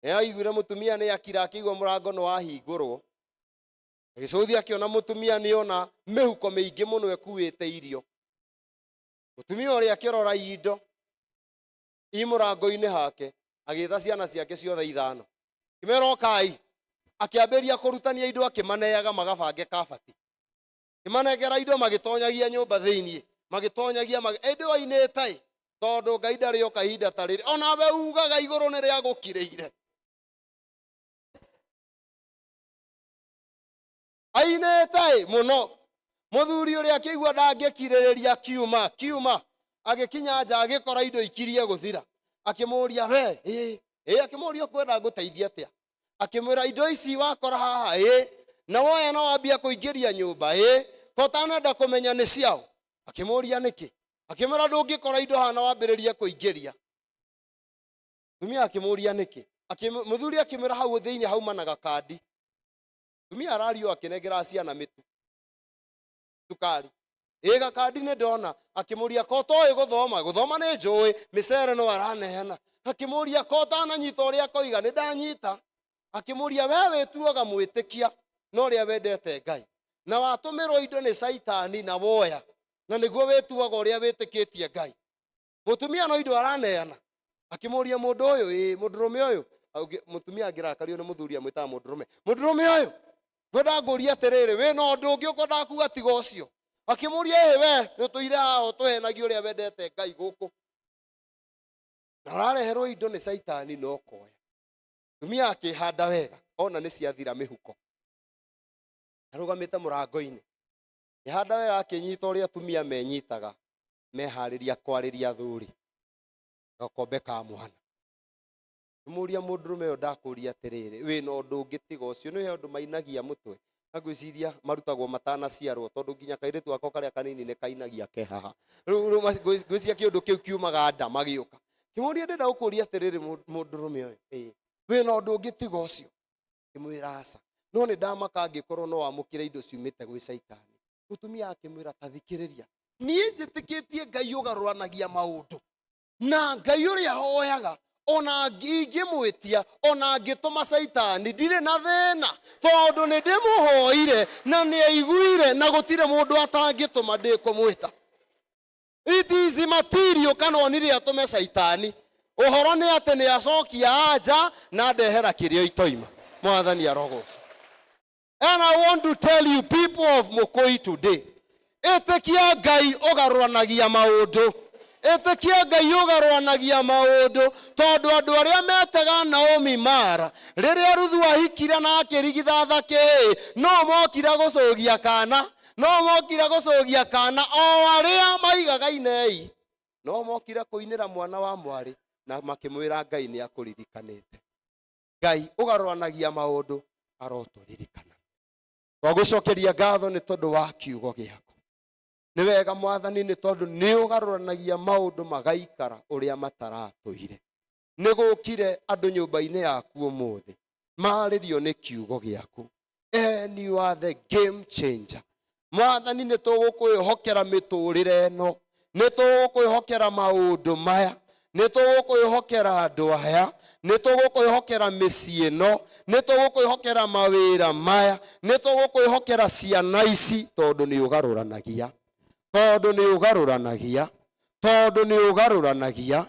Nĩ aiguire mũtumia nĩ akira, akĩigua mũrango nĩ wahingũrwo. Agĩcũthia akĩona mũtumia nĩ ona mĩhuko mĩingĩ mũno ĩkuĩte irio. Mũtumia ũrĩa akĩrora indo i mũrango-inĩ hake, agĩta ciana ciake ciothe ithano. Akĩmera ũkai. Akĩambĩrĩria kũrutania indo akĩmaneaga magabange kabati. Akĩmanengera indo magĩtonyagia nyũmba thĩiniĩ, magĩtonyagia ĩndĩ wainĩte ĩ, tondũ Ngai ndarĩ oka ihinda ta rĩrĩ. Onawe ugaga igũrũ nĩ rĩagũkirĩire. Ainĩte ĩ mũno. Mũthuri ũrĩa akĩigua ndangĩkirĩrĩria kiuma, kiuma. Agĩkinya nja agĩkora indo ikirie gũthira. Akĩmũria we, ĩ, ĩ, akĩmũria ũkwenda ngũteithie atĩa? Akĩmwĩra indo ici wakora haha, ĩ, na woya na wambia kũingĩria nyũmba, ĩ, ko ũtanenda kũmenya nĩ ciao? Akĩmũria nĩkĩ? Akĩmwĩra ndũngĩkora indo haha na wambĩrĩrie kũingĩria. Mũtumia akĩmũria nĩkĩ? Mũthuri akĩmwĩra hau thĩinĩ hauma na gakandi. Mũtumia arario akĩnengera ciana mĩtu, cukari. Ĩ gakandi nĩ ndona. Akĩmũria ko ũtoĩ gũthoma? Gũthoma nĩ njũĩ, mĩcere no araneana. Akĩmũria ko ũtananyita ũrĩa akoiga? Nĩ ndanyita. Akĩmũria we wĩtuaga mwĩtĩkia na ũrĩa wendete Ngai, na watũmĩrwo indo nĩ caitani na woya, na nĩguo wĩtuaga ũrĩa wĩtĩkĩtie Ngai. Mũtumia no indo araneana. Akĩmũria mũndũ ũyũ, ĩ, mũndũrũme ũyũ, mũtumia angĩrakario nĩ mũthuri amwĩtaga mũndũrũme. Mũndũrũme ũyũ, ngwenda ngũrie atĩrĩrĩ, wĩna ũndũ ũngĩ ũkwendaga kuga tiga ũcio? Akĩmũria, ĩ, we nĩ ũtũire haha ũtũhenagia ũrĩa wendete Ngai gũkũ, na ũrareherwo indo nĩ caitani na ũkoya. Mũtumia akĩhanda wega, ona nĩ ciathira mĩhuko. Arũgamĩte mũrango-inĩ. Akĩhanda wega, akĩnyita ũrĩa atumia menyitaga, meharĩria kwarĩria athuri. Gakombe ka mwana. Mũria mũndũrũme ũyũ ndakũria atĩrĩrĩ, wĩna ũndũ ũngĩ tiga ũcio? Nĩ ũndũ mainagia mũtwe. Na ngwĩciria marutagwo matanaciarwo, tondũ nginya kairĩtu gakwa karĩa kanini nĩ kainagia ke haha. Rĩu ngwĩciria kĩũndũ kĩu kiumaga nda magĩũka. Kĩmũria ndĩrenda gũkũria atĩrĩrĩ, mũndũrũme ũyũ, ĩ, wĩna ũndũ ũngĩ tiga ũcio? Ngĩmwĩra aca. No nĩ ndamaka angĩkorwo no wamũkĩre indo ciumĩte gwĩ caitani. Mũtumia akĩmwĩra ta thikĩrĩria. Niĩ njĩtĩkĩtie Ngai ũgarũranagia maũndũ. Na Ngai ũrĩa hoyaga, ona ingĩmwĩtia, ona angĩtũma caitani, ndirĩ na thĩna, tondũ nĩ ndĩmũhoire na nĩ aiguire, na gũtirĩ mũndũ atangĩtũma ndĩkũmwĩta. It is immaterial kana onire atũme caitani. Ũhoro nĩ atĩ nĩ acokia anja na ndehera kĩrĩa itoima. Mwathani arogocwo. And I want to tell you people of Mukui today, ĩtĩkia Ngai ũgarũranagia maũndũ. Ĩtĩkia Ngai ũgarũranagia maũndũ, tondũ andũ arĩa metega Naomi Mara, rĩrĩa Ruthu ahikire na akĩrigithatha kĩĩ, no mokire gũcũgia kana, no mokire gũcũgia kana, o arĩa maigaga inei, no mokire kũinĩra mwana wa mwarĩ na makĩmwĩra Ngai nĩ akũririkanĩte. Ngai ũgarũranagia maũndũ arotũririkana. Twagũcokeria ngatho nĩ tondũ wa kiugo gĩaku. Nĩ wega Mwathani, nĩ tondũ nĩ ũgarũranagia maũndũ magaikara ũrĩa mataratũire. Nĩ gũkire andũ nyũmba-inĩ yaku ũmũthĩ marĩrio nĩ kiugo gĩaku. And you are the game changer. Mwathani, nĩ tũgũkwĩhokera mĩtũrĩre ĩno. Nĩ tũgũkwĩhokera maũndũ maya, nĩ tũgũkwĩhokera andũ aya, nĩ tũgũkwĩhokera mĩciĩ ĩno, nĩ tũgũkwĩhokera mawĩra maya, nĩ tũgũkwĩhokera ciana ici, tondũ nĩ ũgarũranagia, tondũ nĩ ũgarũranagia, tondũ nĩ ũgarũranagia,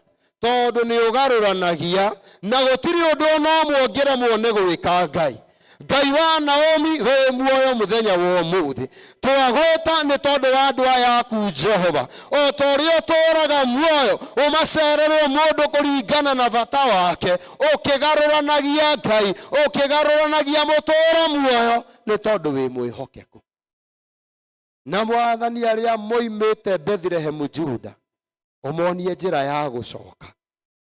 tondũ nĩ ũgarũranagia, na gũtirĩ ũndũ ona ũmwe ũngĩremwo nĩ gwĩka. Ngai, Ngai wa Naomi, wĩ muoyo mũthenya wa ũmũthĩ. Twagwĩta nĩ tondũ wa andũ aya aku, Jehova, o ta ũrĩa ũtũũraga muoyo, ũmacerere o mũndũ kũringana na bata wake, ũkĩgarũranagia, Ngai, ũkĩgarũranagia mũtũũra muoyo, nĩ tondũ wĩ mwĩhokeku. Na Mwathani, arĩa moimĩte Bethlehemu Juda, ũmonie njĩra ya gũcoka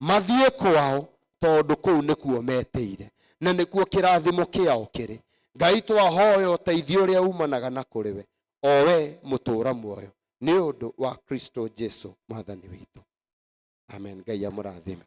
mathiĩ kwao, tondũ kũu nĩkuo metĩire na nĩkuo kĩrathimo kĩao kĩrĩ. Ngai, twahoya ũteithio ũrĩa umanaga na kũrĩ we, o we mũtũũra muoyo, nĩ ũndũ wa Kristo Jesu Mwathani witũ. Amen. Ngai amũrathime.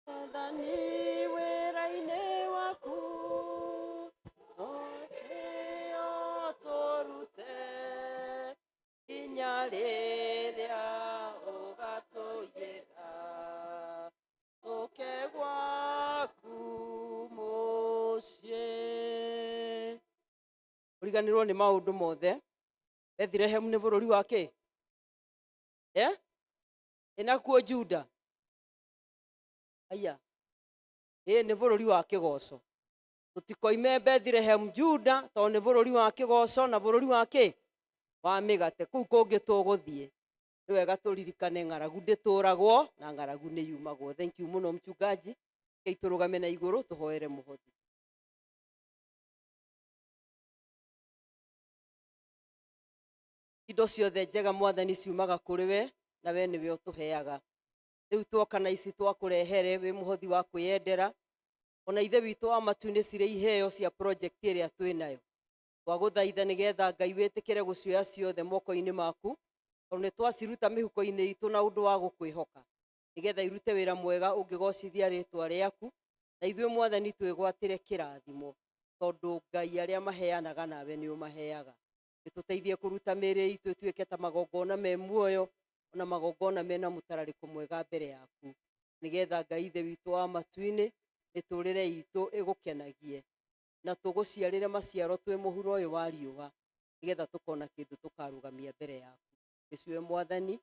Mwathani, wĩra-inĩ waku no kĩo tũrute nginya rĩrĩa ũgatũiyĩra tũke gwaku mũciĩ. Ũriganĩrwo nĩ maũndũ mothe. Bethilehemu nĩ bũrũri wa kĩ? Eh? Ĩnakuo Juda? Aya, ĩ nĩ bũrũri wa kĩgoco. Tũtikoime Bethlehem Juda, tondũ nĩ bũrũri wa kĩgoco na bũrũri wa kĩ? Wa mĩgate. Kũu kũngĩ tũgũthiĩ, nĩ wega tũririkane ng'aragu ndĩtũragwo na ng'aragu nĩ yumagwo. Thank you mũno, mchungaji. Rekei tũrũgame na igũrũ tũhoere mũhothi. Indo ciothe njega, Mwathani, ciumaga kũrĩ we, na we nĩwe ũtũheaga. Rĩu tuoka na ici twakũrehere wĩ mũhothi wa kwĩyendera, ona Ithe witũ wa matu-inĩ, cirĩ iheo cia project ĩrĩa twĩ nayo. Twagũthaitha nĩgetha, Ngai, wĩtĩkĩre gũcioya ciothe moko-inĩ maku, tondũ nĩ twaciruta mĩhuko-inĩ itũ na ũndũ wa gũkwĩhoka, nĩgetha irute wĩra mwega ũngĩgocithia rĩtwa rĩaku, na ithuĩ, Mwathani, twĩgwatĩre kĩrathimo, tondũ Ngai, arĩa maheanaga nawe nĩ ũmaheaga. Nĩtũteithie kũruta mĩĩrĩ itũ ĩtuĩke ta magongona me muoyo, ona magongona mena mũtararĩko mwega mbere yaku, nĩgetha, Ngai Ithe witũ wa matu-inĩ, mĩtũrĩre itũ ĩgũkenagie na tũgũciarĩre maciaro twĩ mũhuro ũyũ wa riũa, nĩgetha tũkona kĩndũ tũkarũgamia mbere yaku. Gĩcue, Mwathani,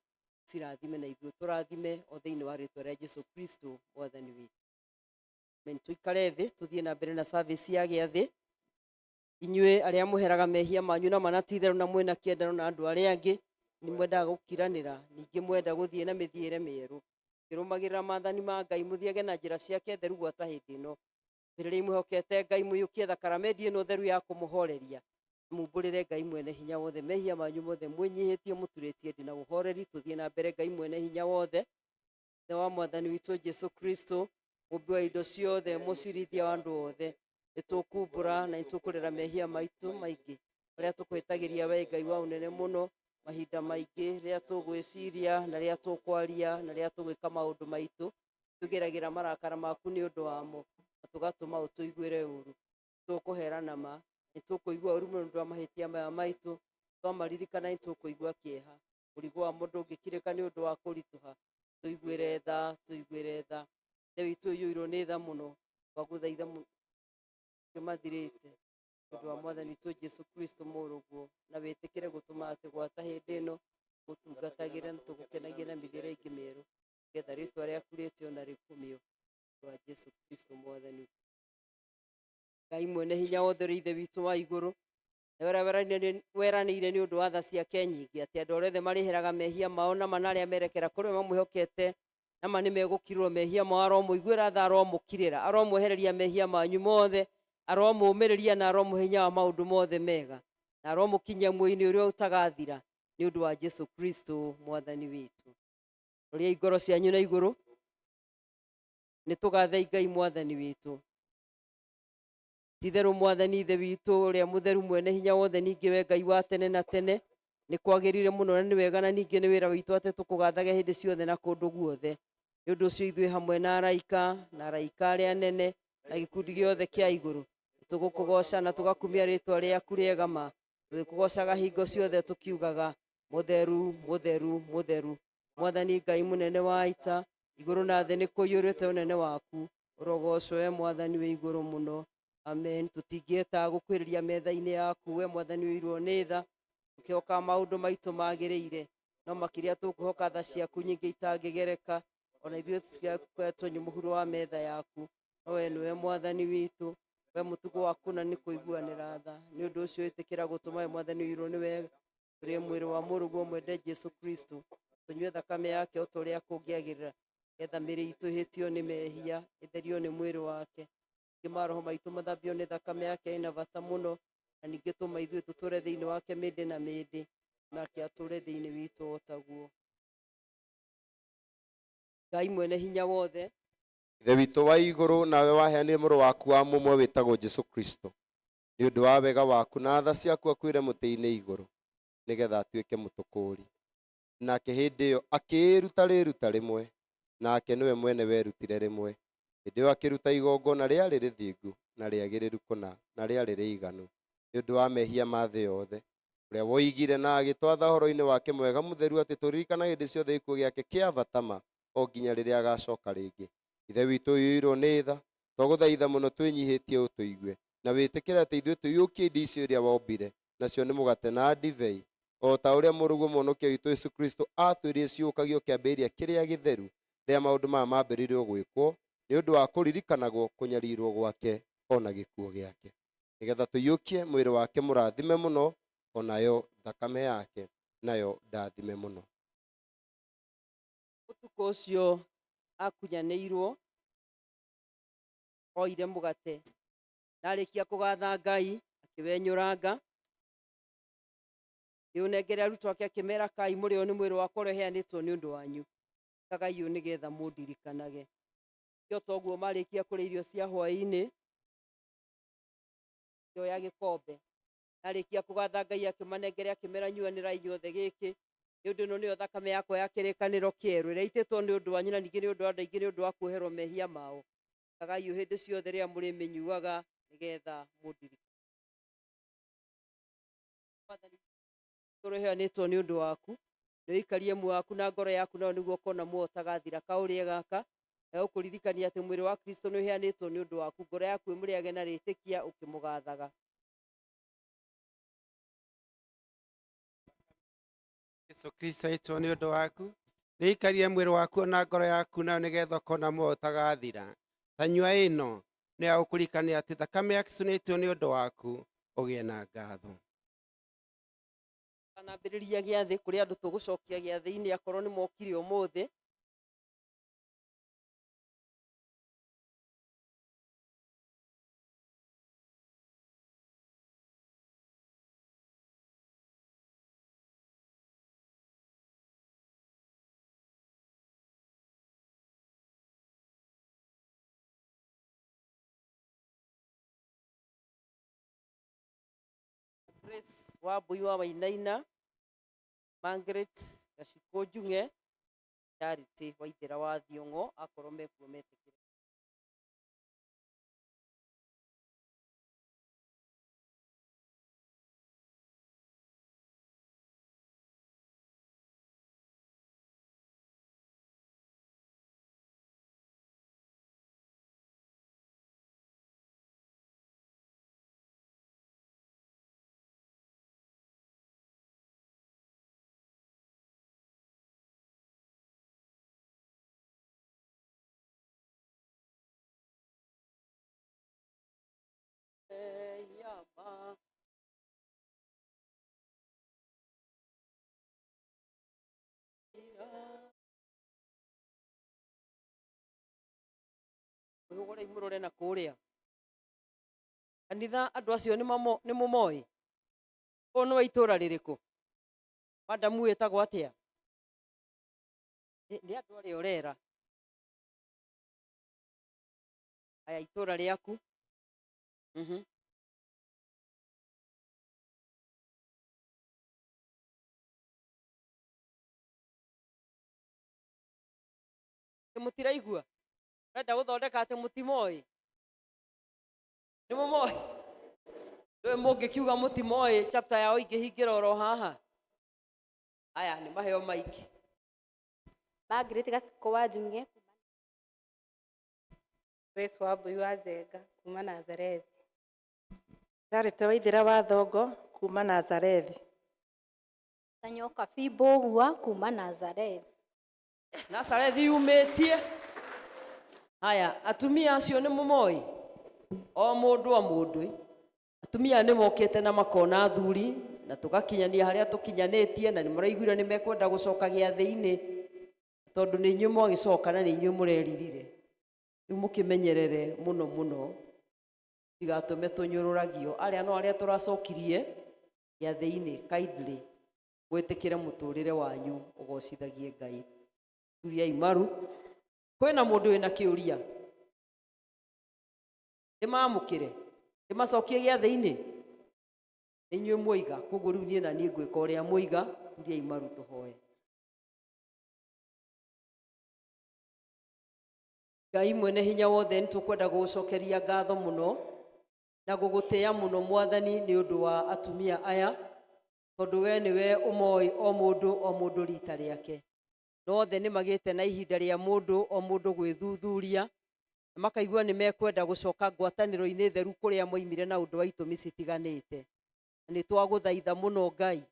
cirathime na ithuĩ tũrathime, o thĩinĩ wa rĩtwa rĩa Jesu Kristo Mwathani witũ. Amen. Tũikare thĩ, tũthiĩ na mbere na service ya gĩathĩ. Inyuĩ arĩa mũheraga mehia manyu na mana ti itherũ, na mwĩna kĩendano na andũ arĩa angĩ, nĩ mwendaga gũkiranĩra, ningĩ mwenda gũthiĩ na mĩthiĩre mĩerũ, kĩrũmagĩrĩra maathani ma Ngai, mũthiage na njĩra ciake theru gwata hĩndĩ ĩno. Rĩrĩa mwĩhokete Ngai, mũiyũkie thakramenti ĩno theru ya kũmũhoreria, mumbũrĩre Ngai mwene hinya wothe mehia manyu mothe, mwĩnyihĩtie, mũturĩtie ndĩ na ũhoreri. Tũthiĩ na mbere. Ngai mwene hinya wothe, Ithe wa Mwathani witũ Jesu Kristo, mũmbi wa indo ciothe, mũcirithia wa andũ othe, nĩtũkumbũra na nĩtũkũrĩra mehia maitũ maingĩ marĩa tũkwĩtagĩria we, Ngai wa ũnene mũno, mahinda maingĩ, rĩrĩa tũgwĩciria na rĩrĩa tũkwaria na rĩrĩa tũgwĩka maũndũ maitũ. Tũgeragĩra marakara maku nĩ ũndũ wamo na tũgatũma ũtũiguĩre ũru. Tũkũhera na ma nĩtũkũigua ũru mũno nĩ ũndũ wa mahĩtia maya maitũ. Twamaririkana nĩtũkũigua kĩeha. Mũrigo wa mũndũ ũngĩkirĩka nĩ ũndũ wa kũritũha. Tũiguĩre tha, tũiguĩre tha. Ithe witũ ũiyũirwo nĩ tha mũno, twagũthaitha mathirĩte ũndũ wa Mwathani witũ Jesu Kristo mũrũguo, na wĩtĩkĩre gũtũma atĩ gwata hĩndĩ ĩno gũtungatagĩre na tũgũkenagie na mĩthiĩre ĩngĩ mĩerũ, nĩgetha rĩtwa rĩaku rĩtĩo na rĩkumio, wa Jesu Kristo Mwathani. Ngai mwene hinya wothe, ũrĩ Ithe witũ wa igũrũ, na ũrĩa weranĩire nĩ ũndũ wa tha ciake nyingĩ atĩ andũ arĩa othe marĩheraga mehia mao na mana arĩa merekera kũrĩ we mamwĩhokete na ma nĩ megũkirĩrwo mehia mao, aromũiguĩra tha, aromũkirĩra, aromwehereria mehia manyu mothe, aromũũmĩrĩria na aromũhe hinya wa maũndũ mothe mega, na aromũkinyia muoyo-inĩ ũrĩa ũtagathira, nĩ ũndũ wa Jesu Kristo Mwathani witũ. Roriai ngoro cianyu na igũrũ. Nĩ tũgathei Ngai Mwathani witũ. Ti-itherũ Mwathani Ithe witũ ũrĩa mũtheru mwene hinya wothe, ningĩ we Ngai wa tene na tene, nĩ kwagĩrĩire mũno na nĩ wega na ningĩ nĩ wĩra witũ atĩ tũkũgathage hĩndĩ ciothe na kũndũ guothe. Nĩ ũndũ ũcio ithuĩ hamwe na araika na araika arĩa anene na gĩkundi gĩothe kĩa igũrũ tũgũkũgooca na tũgakumia rĩtwa rĩaku rĩega ma, tũgĩkũgoocaga hingo ciothe tũkiugaga mũtheru mũtheru mũtheru, Mwathani Ngai mũnene wa ita, igũrũ na thĩ nĩ kũiyũrĩte ũnene waku, ũrogocwo we Mwathani wĩ igũrũ mũno. Amen. Tũtingĩeta gũkwĩrĩria metha-inĩ yaku we Mwathani ũirwo nĩ tha, tũkĩhoka maũndũ maitũ magĩrĩire, no makĩria tũkwĩhoka tha ciaku nyingĩ itangĩgereka, ona ithuĩ tũtigakoretwo mũhuro wa metha yaku, no we nĩwe Mwathani witũ, we mũtugo waku na nĩ kũiguanĩra tha. Nĩ ũndũ ũcio ĩtĩkĩra gũtũma we Mwathani ũirwo nĩ wega, tũrĩe mwĩrĩ wa mũrũguo mwende Jesu Kristo, tũnyue thakame yake o ta ũrĩa kũngĩagĩrĩra, getha mĩĩrĩ itũ ĩhĩtio nĩ mehia ĩtherio nĩ mwĩrĩ wake, ningĩ maroho maitũ mathambio nĩ thakame yake ĩna bata mũno, na ningĩ tũma ithuĩ tũtũre thĩinĩ wake mĩndĩ na mĩndĩ, nake atũre thĩinĩ witũ o taguo. Ngai mwene hinya wothe, Ithe witũ wa igũrũ, nawe waheanire mũrũ waku wa mũmwe wĩtagwo Jesu Kristo nĩ ũndũ wa wega waku na tha ciaku akuĩre mũtĩ-inĩ igũrũ nĩgetha atuĩke mũtũkũũri. Nake hĩndĩ ĩyo akĩĩruta rĩruta rĩmwe, nake nĩwe mwene werutire rĩmwe. Hĩndĩ ĩyo akĩruta igongona rĩarĩ rĩthingu na rĩagĩrĩru kũna na rĩarĩ rĩiganu nĩ ũndũ wa mehia ma thĩ yothe, ũrĩa woigire na agĩtwatha ũhoro-inĩ wake mwega mũtheru atĩ tũririkana hĩndĩ ciothe gĩkuũ gĩake kĩa bata ma o nginya rĩrĩa agacoka rĩngĩ. Ithe witũ ũiyũirwo nĩ tha, twagũthaitha mũno twĩnyihĩtie ũtũigue na wĩtĩkĩre atĩ ithuĩ tũiyũkie indo icio iria wombire, nacio nĩ mũgate na ndibei, o ta ũrĩa mũrũguo mũhonokia witũ Yesu Kristo aatwĩrire ciũkagio kĩambĩrĩria kĩrĩa gĩtheru rĩrĩa maũndũ maya mambĩrĩirio gwĩkwo nĩ ũndũ wa kũririkanagwo kũnyarirwo gwake o na gĩkuũ gĩake, nĩgetha tũiyũkie mwĩrĩ wake mũrathime mũno, o nayo thakame yake nayo ndathime mũno. Ũtukũ ũcio akunyanĩirwo, oire mũgate, na arĩkia kũgatha Ngai akĩwenyũranga, akĩũnengera arutwo ake akĩmera, kai mũrĩo nĩ mwĩrĩ wakwa ũrĩa ũheanĩtwo nĩ ũndũ wanyu, ĩkagai ũũ nĩgetha mũndirikanage. Kĩo toguo marĩkia kũrĩa irio cia hwaĩ-inĩ, akĩoya gĩkombe, na arĩkia kũgatha Ngai akĩmanengera akĩmera, nyuanĩrai inyuothe gĩkĩ, nĩ ũndũ ĩno nĩyo thakame yakwa ya kĩrĩkanĩro kĩerũ ĩrĩa ĩitĩtwo nĩ ũndũ wanyu na ningĩ nĩ ũndũ wa andũ aingĩ nĩ ũndũ wa kuoherwo mehia mao. Ĩkagai ũũ hĩndĩ ciothe rĩrĩa mũrĩmĩnyuaga nĩgetha mũndirikane. Mwathani ũrĩa ũheanĩtwo nĩ ũndũ waku, nĩ ũikarie muoyo waku na ngoro yaku nayo nĩguo ũkona muoyo ũtagathira. Kaũrĩe gaka gagũkũririkania atĩ mwĩrĩ wa Kristo nĩ ũheanĩtwo nĩ ũndũ waku, ngoro yaku ĩmũrĩage na rĩtĩkia ũkĩmũgathaga. Jesu Kristo aitwo nĩ ũndũ waku, nĩ ikarie mwĩrĩ waku na ngoro yaku nayo nĩgetha ũkona muoyo ũtagathira. Tanyua ĩno nĩ ya gũkũririkania atĩ thakame ya Kristo nĩ ĩitwo nĩ ũndũ waku, ũgĩe na ngatho. Tanambĩrĩria gĩathĩ kũrĩ andũ tũgũcokia gĩathĩ-inĩ akorwo nĩ mokire ũmũthĩ. Grace Wambui wa Wainaina, Margaret Gacikũ Njung'e, Charity Waithera wa Thiong'o, akorwo mekuo metĩkĩre. Yama. Mwĩhũgũrei mũrore na kũrĩa kanitha, andũ acio nĩ mũmoĩ? Ũyũ nĩ wa itũra rĩrĩkũ? Madamu wĩtagwo atĩa? Nĩ andũ arĩa ũrera aya itũra rĩaku. Atĩ mũtiraigua? Ũrenda gũthondeka atĩ mũtimoĩ? Nĩ mũmoĩ? Ndũĩ mũngĩkiuga mũtimoĩ chapter yao ingĩhingĩra oro haha. Aya nĩ maheo maiki. Margaret Gacikũ wa Njung'e. Grace Wambui wa Njenga kuma Nazarethi. Charity Waithera wa Thongo kuma Nazarethi. Nyokabi Mbũgua kuma Nazarethi. Nazarethi yumĩtie. Haya, atumia acio nĩ mũmoĩ? O mũndũ o mũndũ. Atumia nĩ mokĩte na makona athuri na tũgakinyania harĩa tũkinyanĩtie na nĩ maraiguire nĩ mekwenda gũcoka gĩathĩ-inĩ tondũ nĩ inyuĩ mwagĩcoka na nĩ inyuĩ mũreririre. Rĩu mũkĩmenyerere mũno mũno tigatũme tũnyũrũragio. Arĩa no arĩa tũracokirie gĩathĩ-inĩ kindly mwĩtĩkĩre mũtũrĩre wanyu ũgocithagie Ngai. Turiai maru. Kwĩna mũndũ wĩna kĩũria? Ndĩmamũkĩre? Ndĩmacokie gĩathĩ-inĩ? Nĩ inyuĩ mwoiga, koguo rĩu niĩ na niĩ ngwĩka ũrĩa mwoiga. Turiai maru tũhoe. Ngai mwene hinya wothe nĩ tũkwenda gũgũcokeria ngatho mũno na gũgũtĩĩa mũno mwathani nĩ ũndũ wa atumia aya tondũ we nĩwe ũmoĩ o mũndũ o mũndũ rita rĩake. No othe nĩ magĩte na ihinda rĩa mũndũ o mũndũ gwĩthuthuria na makaigua nĩ mekwenda gũcoka ngwatanĩro-inĩ theru kũrĩa moimire na ũndũ wa itũmi citiganĩte. Na nĩ twagũthaitha mũno Ngai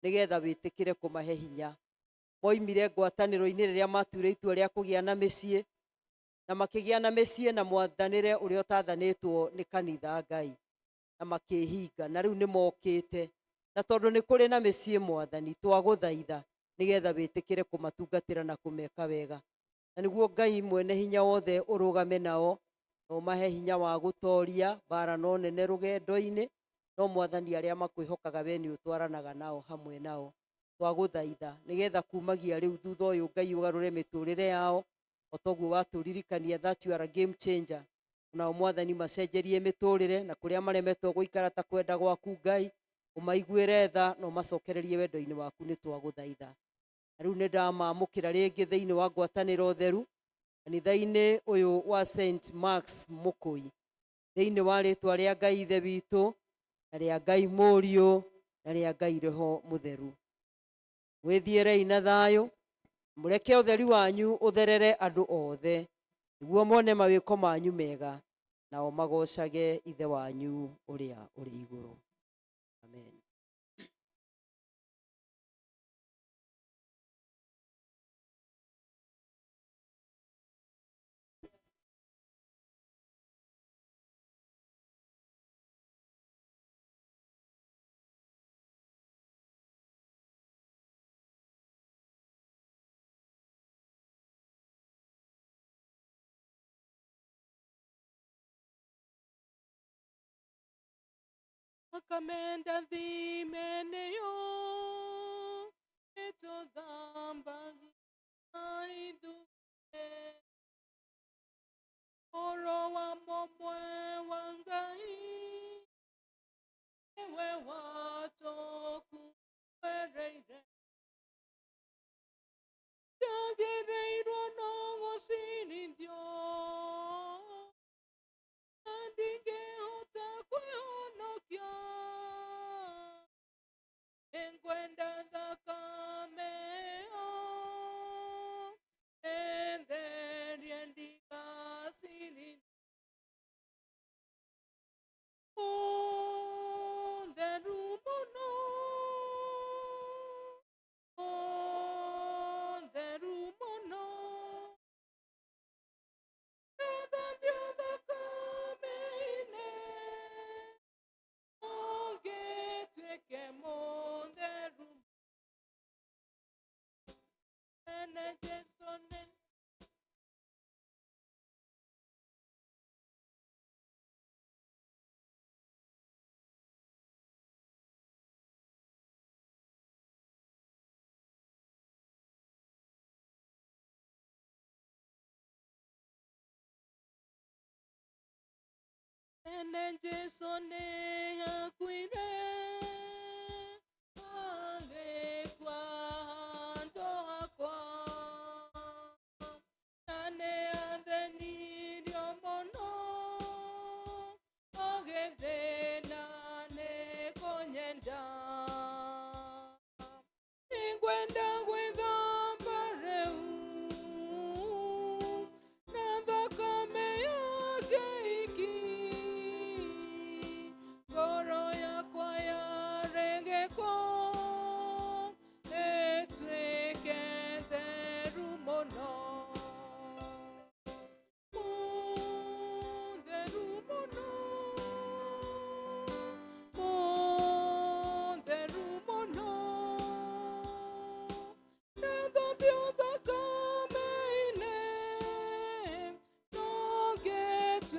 nĩgetha wĩtĩkĩre kũmahe hinya. Moimire ngwatanĩro-inĩ rĩrĩa matuire itua rĩa kũgĩa na mĩciĩ na makĩgĩa na mĩciĩ na mwathanĩre ũrĩa ũtathanĩtwo nĩ kanitha Ngai na makĩhinga na rĩu nĩ mokĩte na tondũ nĩ kũrĩ na mĩciĩ mwathani twagũthaitha nĩgetha wĩtĩkĩre kũmatungatĩra na kũmeka wega. Na nĩguo Ngai mwene hinya wothe ũrũgame nao na ũmahe hinya wa gũtoria mbara no nene rũgendo-inĩ no mwathani arĩa makwĩhokaga we nĩ ũtwaranaga nao hamwe nao. Twagũthaitha nĩgetha kumagia rĩu thutha ũyũ Ngai ũgarũre mĩtũrĩre yao o toguo watũririkania that you are a game changer. Nao mwathani macenjerie mĩtũrĩre na kũrĩa maremetwo gũikara ta kwenda gwaku Ngai ũmaiguĩre tha na ũmacokererie wendo-inĩ waku nĩ twagũthaitha. Na rĩu nĩ ndamamũkĩra rĩngĩ thĩinĩ wa ngwatanĩro theru kanitha-inĩ ũyũ wa St Mark's Mũkũi thĩinĩ wa rĩtwa rĩa Ngai Ithe witũ na rĩa Ngai Mũriũ na rĩa Ngai Roho Mũtheru. Mwĩthiĩrei na thayũ, mũreke ũtheri wanyu ũtherere andũ othe nĩguo mone mawĩko manyu mega nao magocage Ithe wanyu ũrĩa ũrĩ igũrũ. Amen. Akamenda thimeneyo ĩtũthambagia ithuĩ Mũrũ wa mũmwe wa Ngai nĩwe watũkuĩrĩire Njagĩrĩirwo no gũcirithio na ndingĩhota kwĩhonokia Nĩngwenda thakame ĩyo ĩtherie ndigacirithio Mũtheru mũno Mũtheru mũno Ndathambio thakame-inĩ Ũngĩtuĩke mũtheru Ene Jesũ nĩ Ene Jesũ nĩ akuire agĩkua handũ hakwa na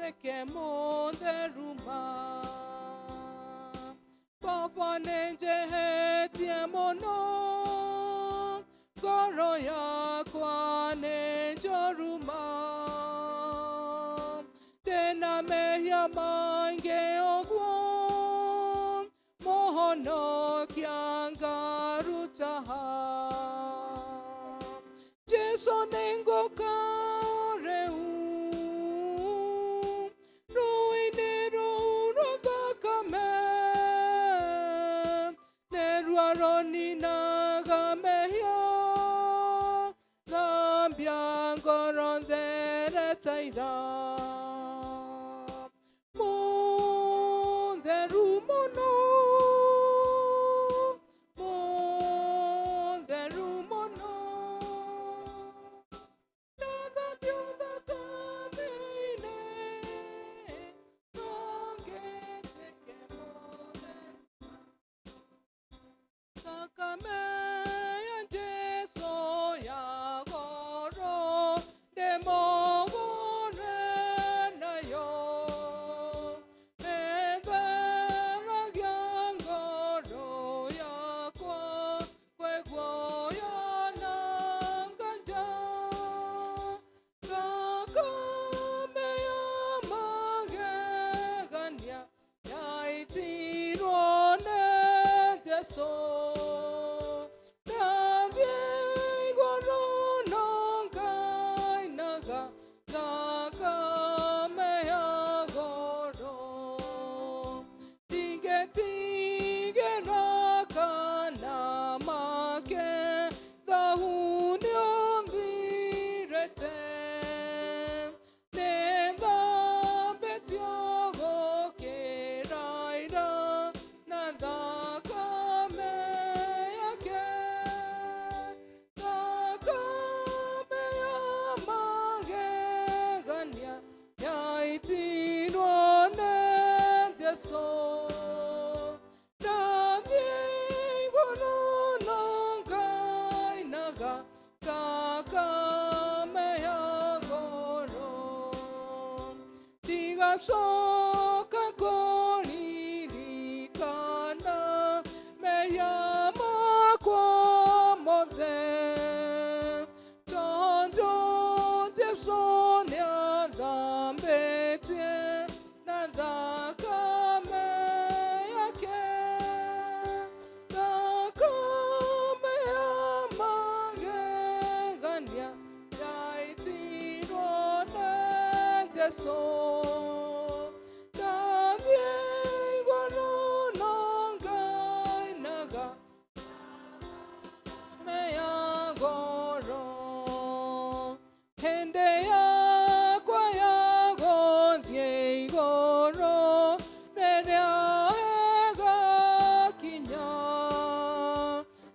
Ngĩtuĩke mũtheru ma. Baba nĩnjĩhĩtie mũno, ngoro yakwa nĩ njũru ma. Ndĩna mehia maingĩ ũguo, mũhonokia ngaruta ha? Jesu nĩngũka rĩu, rũĩ-inĩ rũu rwa thakame, nĩruo rũninaga mehia, thambia ngoro there ta ira. Mũtheru mũno, mũtheru mũno, ndathambio thakame-inĩ, no ngĩtuĩke mũtheru. Thakame ya Jesu ya goro, ndĩmũgũre nayo, ĩtheragia ngoro yakwa kwĩ guoya na nganja. Thakame ya magegania yaitirwo nĩ Jesu, ndathiĩ igũrũ no ngainaga thakame ya goro. Ndingĩtigĩra kana make, thahu nĩũthirĩte, nĩthambĩtio gũkĩra ira na thakame yake. Thakame ya magegania yaitirwo nĩ Jesu, ndathiĩ igũrũ no ngainaga thakame ya goro. Ndigacoka kũririkana mehia makwa mothe, tondũ Jesu nĩathambĩtie na thakame yake. Thakame ya magegania yaitirwo nĩ Jesu, ndathiĩ igũrũ no ngainaga thakame ya goro. Hĩndĩ yakwa ya gũthiĩ igũrũ rĩrĩa ĩgakinya,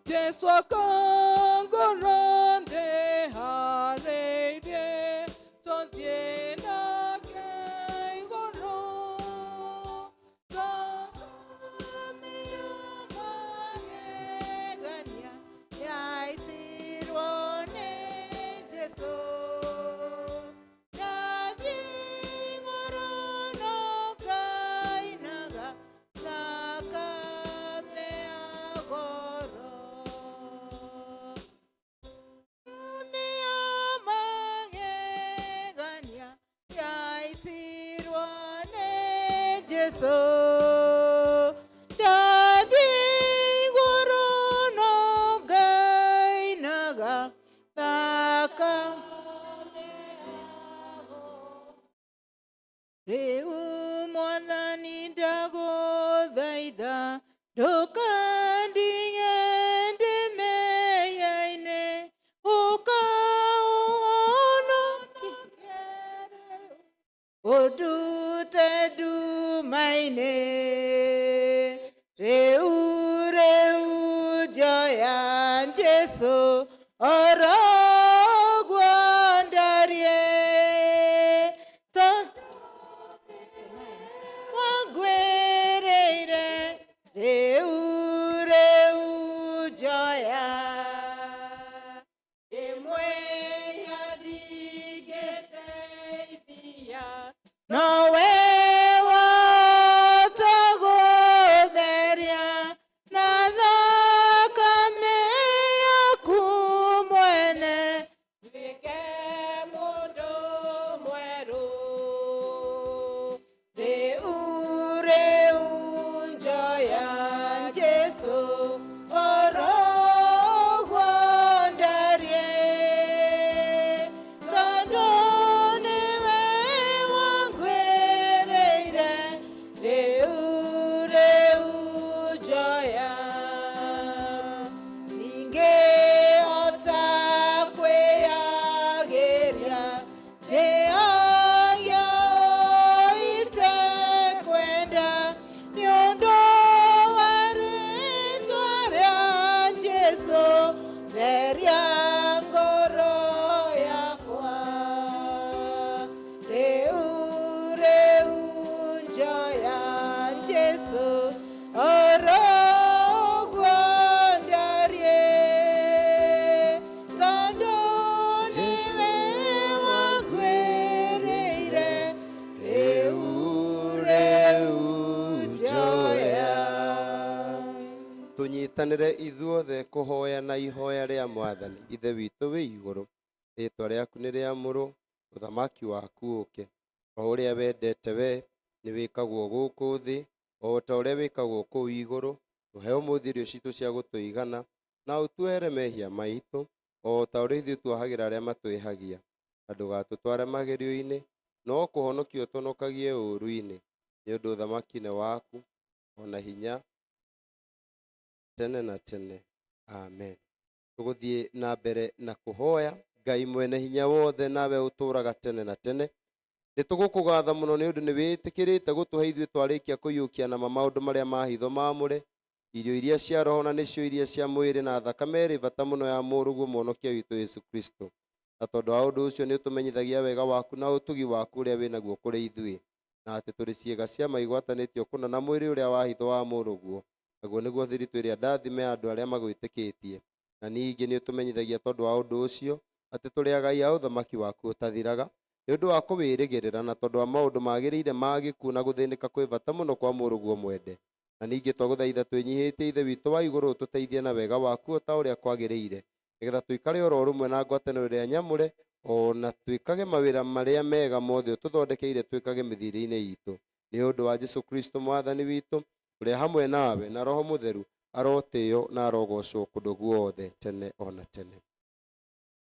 Jesu akangũra ndĩharĩirie tũthiĩ nake igũrũ. Thakame ya magegania yaitirwo nĩ Jesu, ndathiĩ igũrũ no ngainaga thakame ya goro. Thakame ya magegania yaitirwo nĩ Jesu, ndathiĩ igũrũ no ngainaga thakame. Rĩu Mwathani ndagũthaitha, ndũkandige ndĩ mehia-inĩ, ũka ũhonokie ũndute nduma-inĩ. Rĩu rĩu njoya Jesu oro ũguo ndariĩ, tondũ wangwĩrĩire. Rĩu rĩu njoya, ndĩ mwĩhia ndingĩteithia. Nowe wahota gũtheria na thakame yaku mwene, nduĩke mũndũ mwerũ. Rĩu rĩu njoya Jesũ oro ũguo ndariĩ, tondũ nĩwe wangwĩrĩire. Rĩu rĩu njoya, ndingĩhota kwĩyagĩria ndĩagio itekwenda, nĩ ũndũ wa rĩtwa rĩa Jesũ theria ngoro yakwa. Rĩu rĩu njoya Jesũ oro ũguo ndariĩ, tondũ nĩwe wangwĩrĩire. Rĩu rĩu njoya. Tũnyitanĩre ithuothe kũhoya na ihoya rĩa Mwathani. Ithe witũ wĩ igũrũ, rĩtwa rĩaku nĩ rĩamũrwo, ũthamaki waku ũke, o ũrĩa wendete we nĩ wĩkagwo gũkũ thĩ o ta ũrĩa wĩkagwo kũu igũrũ. Tũhe ũmũthĩ irio citũ cia gũtũigana, na ũtuohere mehia maitũ o ta ũrĩa ithuĩ tuohagĩra arĩa matwĩhagia, na ndũgatũtware magerio-inĩ, no kũhonokia ũtũhonokagie ũũru-inĩ, nĩ ũndũ ũthamaki nĩ waku ona hinya tene na tene. Amen. Tũgũthiĩ na mbere na kũhoya. Ngai mwene hinya wothe, nawe ũtũũraga tene na tene, nĩ tũgũkũgatha mũno nĩ ũndũ nĩ wĩtĩkĩrĩte gũtũhe ithuĩ twarĩkia kũiyũkia nama maũndũ marĩa ma hitho mamũre, irio iria cia roho na nĩcio iria cia mwĩrĩ na thakame ĩrĩ bata mũno ya mũrũguo mũhonokia witũ Yesu Kristo. Na tondũ wa ũndũ ũcio nĩ ũtũmenyithagia wega waku na ũtugi waku ũrĩa wĩ naguo kũrĩ ithuĩ, na atĩ tũrĩ ciĩga cia maigwatanĩtio kũna na mwĩrĩ ũrĩa wa hitho wa mũrũguo, naguo nĩguo thiritũ ĩrĩa ndathime ya andũ arĩa magwĩtĩkĩtie. Na ningĩ nĩ ũtũmenyithagia tondũ wa ũndũ ũcio atĩ tũrĩ agai a ũthamaki waku ũtathiraga, nĩ ũndũ wa kũwĩrĩgĩrĩra na tondũ wa maũndũ magĩrĩire ma gĩkuũ na gũthĩnĩka kwĩ bata mũno kwa mũrũguo mwende. Na ningĩ twagũthaitha twĩnyihĩtie, Ithe witũ wa igũrũ, ũtũteithie na wega waku o ta ũrĩa kwagĩrĩire, nĩgetha tũikare oro rũmwe na ngwatanĩro ĩrĩa nyamũre, o na twĩkage mawĩra marĩa mega mothe ũtũthondekeire twĩkage mĩthiĩre-inĩ itũ, nĩ ũndũ wa Jesu Kristo Mwathani witũ, ũrĩa hamwe nawe na Roho Mũtheru arotĩo na arogocwo kũndũ guothe tene ona tene.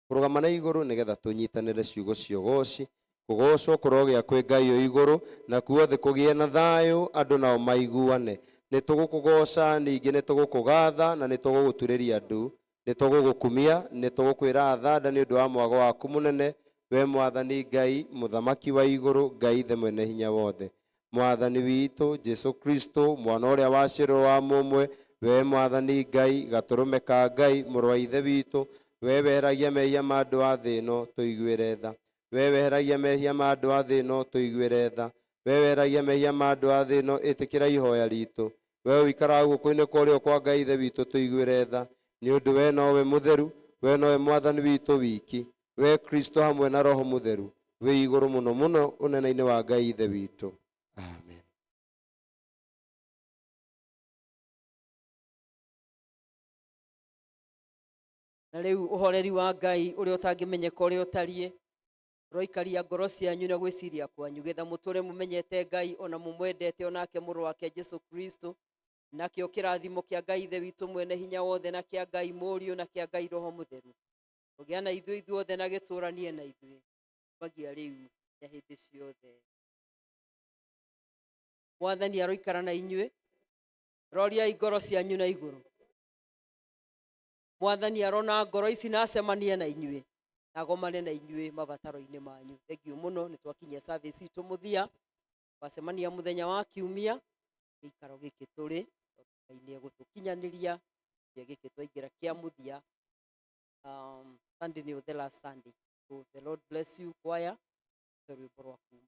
Kũrũgama na igũrũ nĩgetha tũnyitanĩre ciugo cia ũgoci. Kũgocwo kũrogĩa kwĩ Ngai o igũrũ, na kuo thĩ kũgĩe na thayũ, andũ nao maiguane. Nĩ tũgũkũgoca, ningĩ nĩ tũgũkũgatha, na nĩ tũgũgũturĩria ndu, nĩ tũgũgũkumia, nĩ tũgũkwĩra athanda nĩ ũndũ wa mwago waku mũnene, we Mwathani Ngai mũthamaki wa igũrũ, Ngai Ithe mwene hinya wothe. Mwathani witũ Jesu Kristo, mwana ũrĩa waciarwo wa mũmwe, we Mwathani Ngai, gatũrũme ka Ngai, mũrũ wa Ithe witũ, we weheragia mehia ma andũ a thĩ ĩno, tũiguĩre tha. We weheragia mehia ma andũ a thĩ ĩno, tũiguĩre tha. We weheragia mehia ma andũ a thĩ ĩno, ĩtĩkĩra ihoya ritũ. We ũikaraga guoko-inĩ kwa ũrĩo kwa Ngai Ithe witũ, tũiguĩre tha. Nĩ ũndũ we nowe mũtheru, we nowe Mwathani witũ wiki, we Kristo hamwe na Roho Mũtheru, wĩ igũrũ mũno mũno ũnene-inĩ wa Ngai Ithe witũ. Amen. Na rĩu ũhoreri wa Ngai ũrĩa ũtangĩmenyeka ũrĩa ũtariĩ ũroikaria ngoro cianyu na gwĩciria kwanyu, getha mũtũre mũmenyete Ngai ona mũmwendete, onake mũrũ wake Jesu Kristo. Nakĩo kĩrathimo kĩa Ngai Ithe witũ mwene hinya wothe, na kĩa Ngai Mũriũ, na kĩa Ngai Roho Mũtheru ũgĩa na ithuĩ ithuothe na gĩtũranie na ithuĩ magia rĩu na hĩndĩ ciothe. Mwathani aroikara na inyuĩ. Roriai ngoro cianyu na igũrũ. Mwathani arona ngoro ici na acemanie na inyuĩ na agomane na inyuĩ mabataro-inĩ manyu. Thengiũ mũno, nĩ twakinyia service itũ mũthia. Twacemania mũthenya wa kiumia gĩikaro gĩkĩ tũrĩ, tondũ Ngai nĩ egũtũkinyanĩria kiumia gĩkĩ twaingĩra kĩa mũthia. Sunday nĩ the last Sunday. So the Lord bless you, choir. Rwĩmbo rwa kuma.